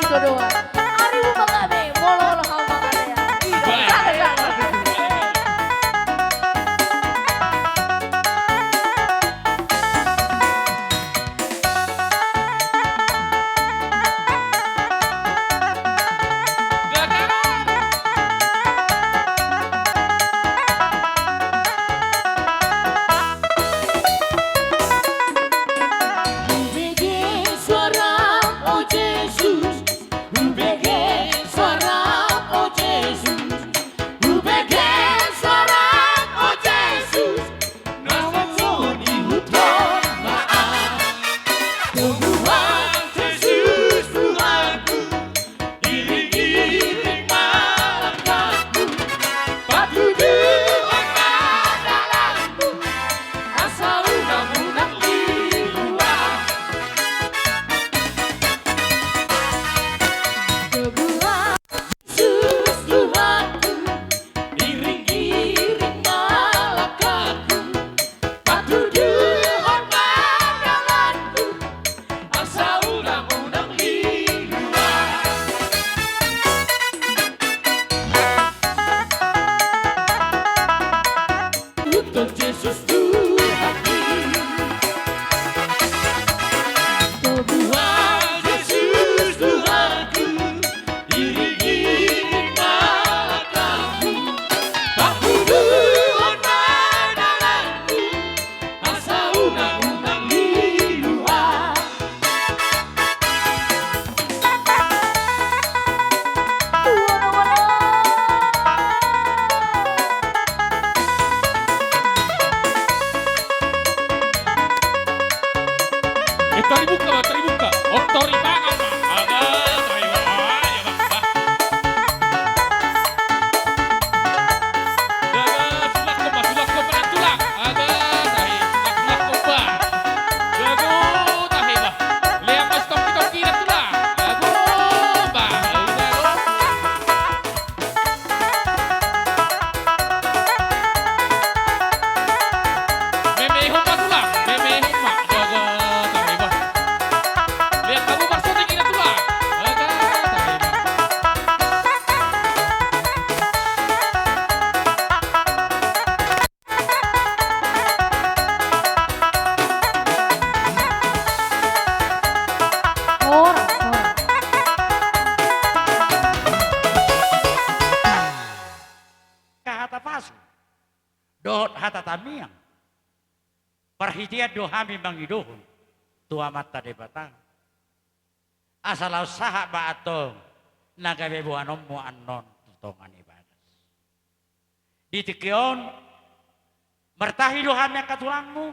Kedua, ari upa kami, molo-molo hau mangalean. Ido, sada-sada. Hubege suaram, o Jesus. Hubege suaram, o Jesus. Hubege suaram, o Jesus. Na mangihuthon ma ahu. Tuhan Jesus Tuhanku. Iring-iring ma langkangku, patuduhon ma dalanku, asa unang-unang lilu ahu. Tuhan Jesus Tuhanku, iring-iring ma langkangku, patuduhon ma dalanku, asa unang-unang lilu ahu. Tuhan Jesus Tuhanku. Tuhan Jesus Tuhanku. Iring-iring ma langkangku, patuduhon ma dalanku, asa unang-unang lilu ahu. Eh, tor dibuka ma, tor dibuka. Oh, tor dipangan ma. Aga, tahe ma. Ah, ya, bah, bah. Aga, sulak ko, bah, sulak ko, bah, tulang. Aga, tahe, sulak, sulak ko, bah. Jago, tahe, bah. Lean, bah, tongki-tongki, bah, tulang. Jago, bah, jago. Memehon ma tulang, memehon ma. Jaga, tahe, bah. Lean hamu marsotik, ina tulang. Jaga, tahe, bah. Horas, horas. Angka hata pasu dohot hata tangiang, parhitean do hami mangidohon tu Amanta Debata, asa laos sahat ma antong na gabe boanonmu annon tu tonga ni bagas. Di tingki on, martahi do hami angka tulangmu,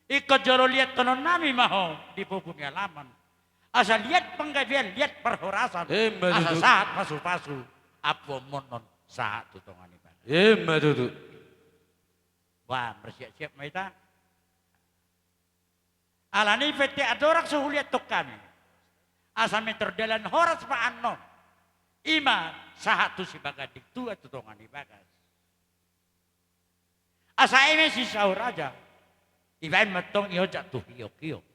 ingkon jolo liathononnami ma ho di pogu ni alaman. Asa liat panggabean, liat parhorasan, emma tutu, asa sahat pasu-pasu, ampuonmon on sahat tu tonga ni bagas. Emma tutu. Bah, marsiap-siap ma hita. Alani i pe, andorang so huliathon hami, asa mintor dalan horas ma annon, i ma sahat tu sibaganding tua tu tonga ni bagas. Asa eme sisaur raja, ibaen ma antong ionjak tu hiok-hiok.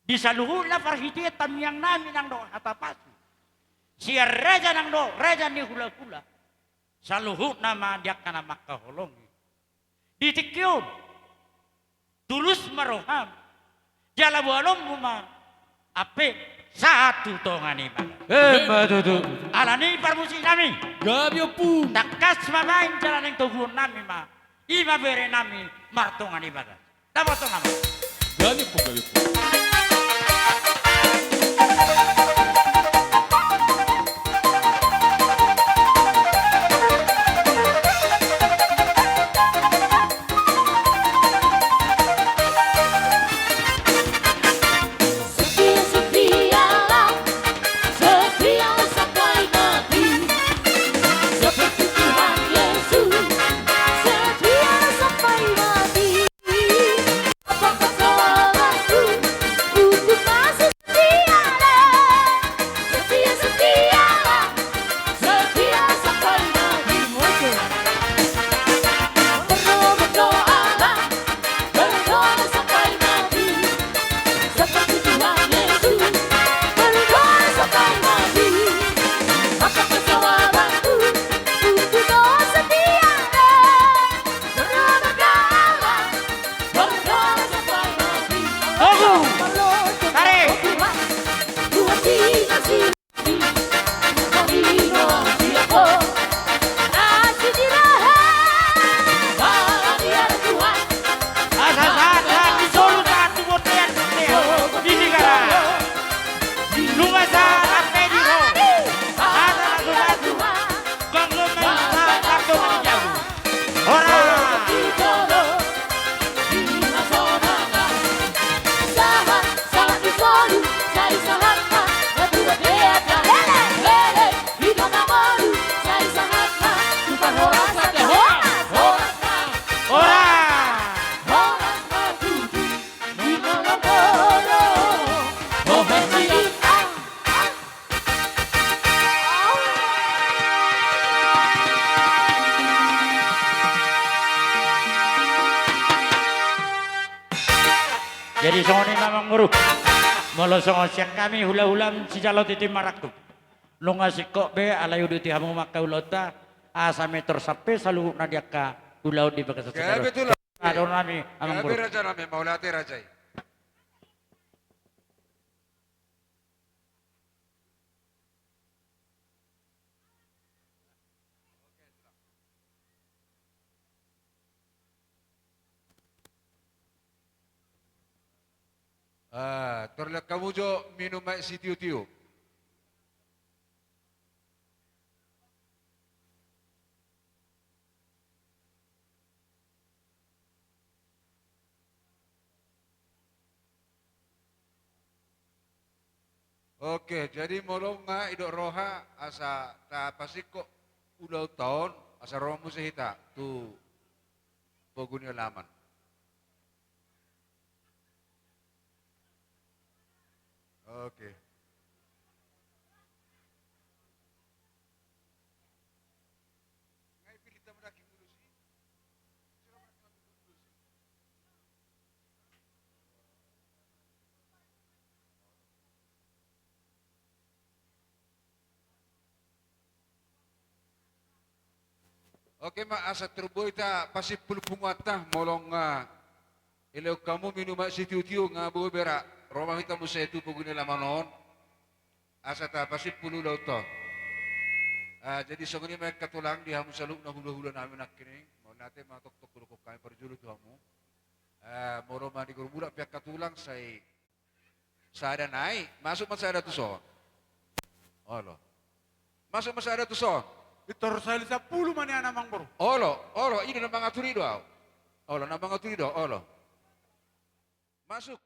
Di saluhutna parhitean tangiangnami nang dohot hata pasu, sian raja nang dohot raja ni hula-hula, saluhutna ma di angka na mangkaholongi. Di tingki on, tulus ma roham, jala boanonmu ma ampe sahat tu tonga ni bagas. Emma tutu. Alani i parmusiknami, gabe ompung, tangkas ma baen jala naeng toguonnami ma, i ma berenami martonga ni bagas. Dapoton nama. Gabe ompung, gabe ompung. Setia, setialah, setialah sampai mati. Seperti Tuhan Yesus, setia sampai mati. Apakah salahku? Di songon i ma amangboru. Molo songon sian hami hulahulam sijalo tintin marangkup. Nunga singkop be alai huuduti hamu ma angka ulaonta, asa metor sampe saluhutna di angka ulaon di bagasan sadari on. Gabe tulang. Adong nami amangboru. Gabe raja nami, mauliate raja i. Ah, tor lehon hamu jo minum aek sitiotio. Oke, jadi molo nunga didok roha asa tapasingkop ulaonta on, asa ro muse hita tu pogu ni alaman. Oke. Oke ma, asa tor boi tapasimpul punguanta, molo nunga dilehon hamu minum aek sitiotio, nunga boi be ra ro ma hita muse tu pogu ni alaman on. Asa tapasimpul ulaonta on. Ah, jadi songon i ma angka tulang di hamu saluhutna hulahula nami nangkining. Mauliate ma tongtong hudokhon hami parjolo tu hamu. Ah, molo manigor mulak pe angka tulang sai sada nai, masuk ma sada tu son. Olo. Masuk ma sada tu son. Pintor sahali sampulu ma nian amangboru. Olo, olo, i do na mangatur i do au. Olo, na mangatur i do, olo. Masuk.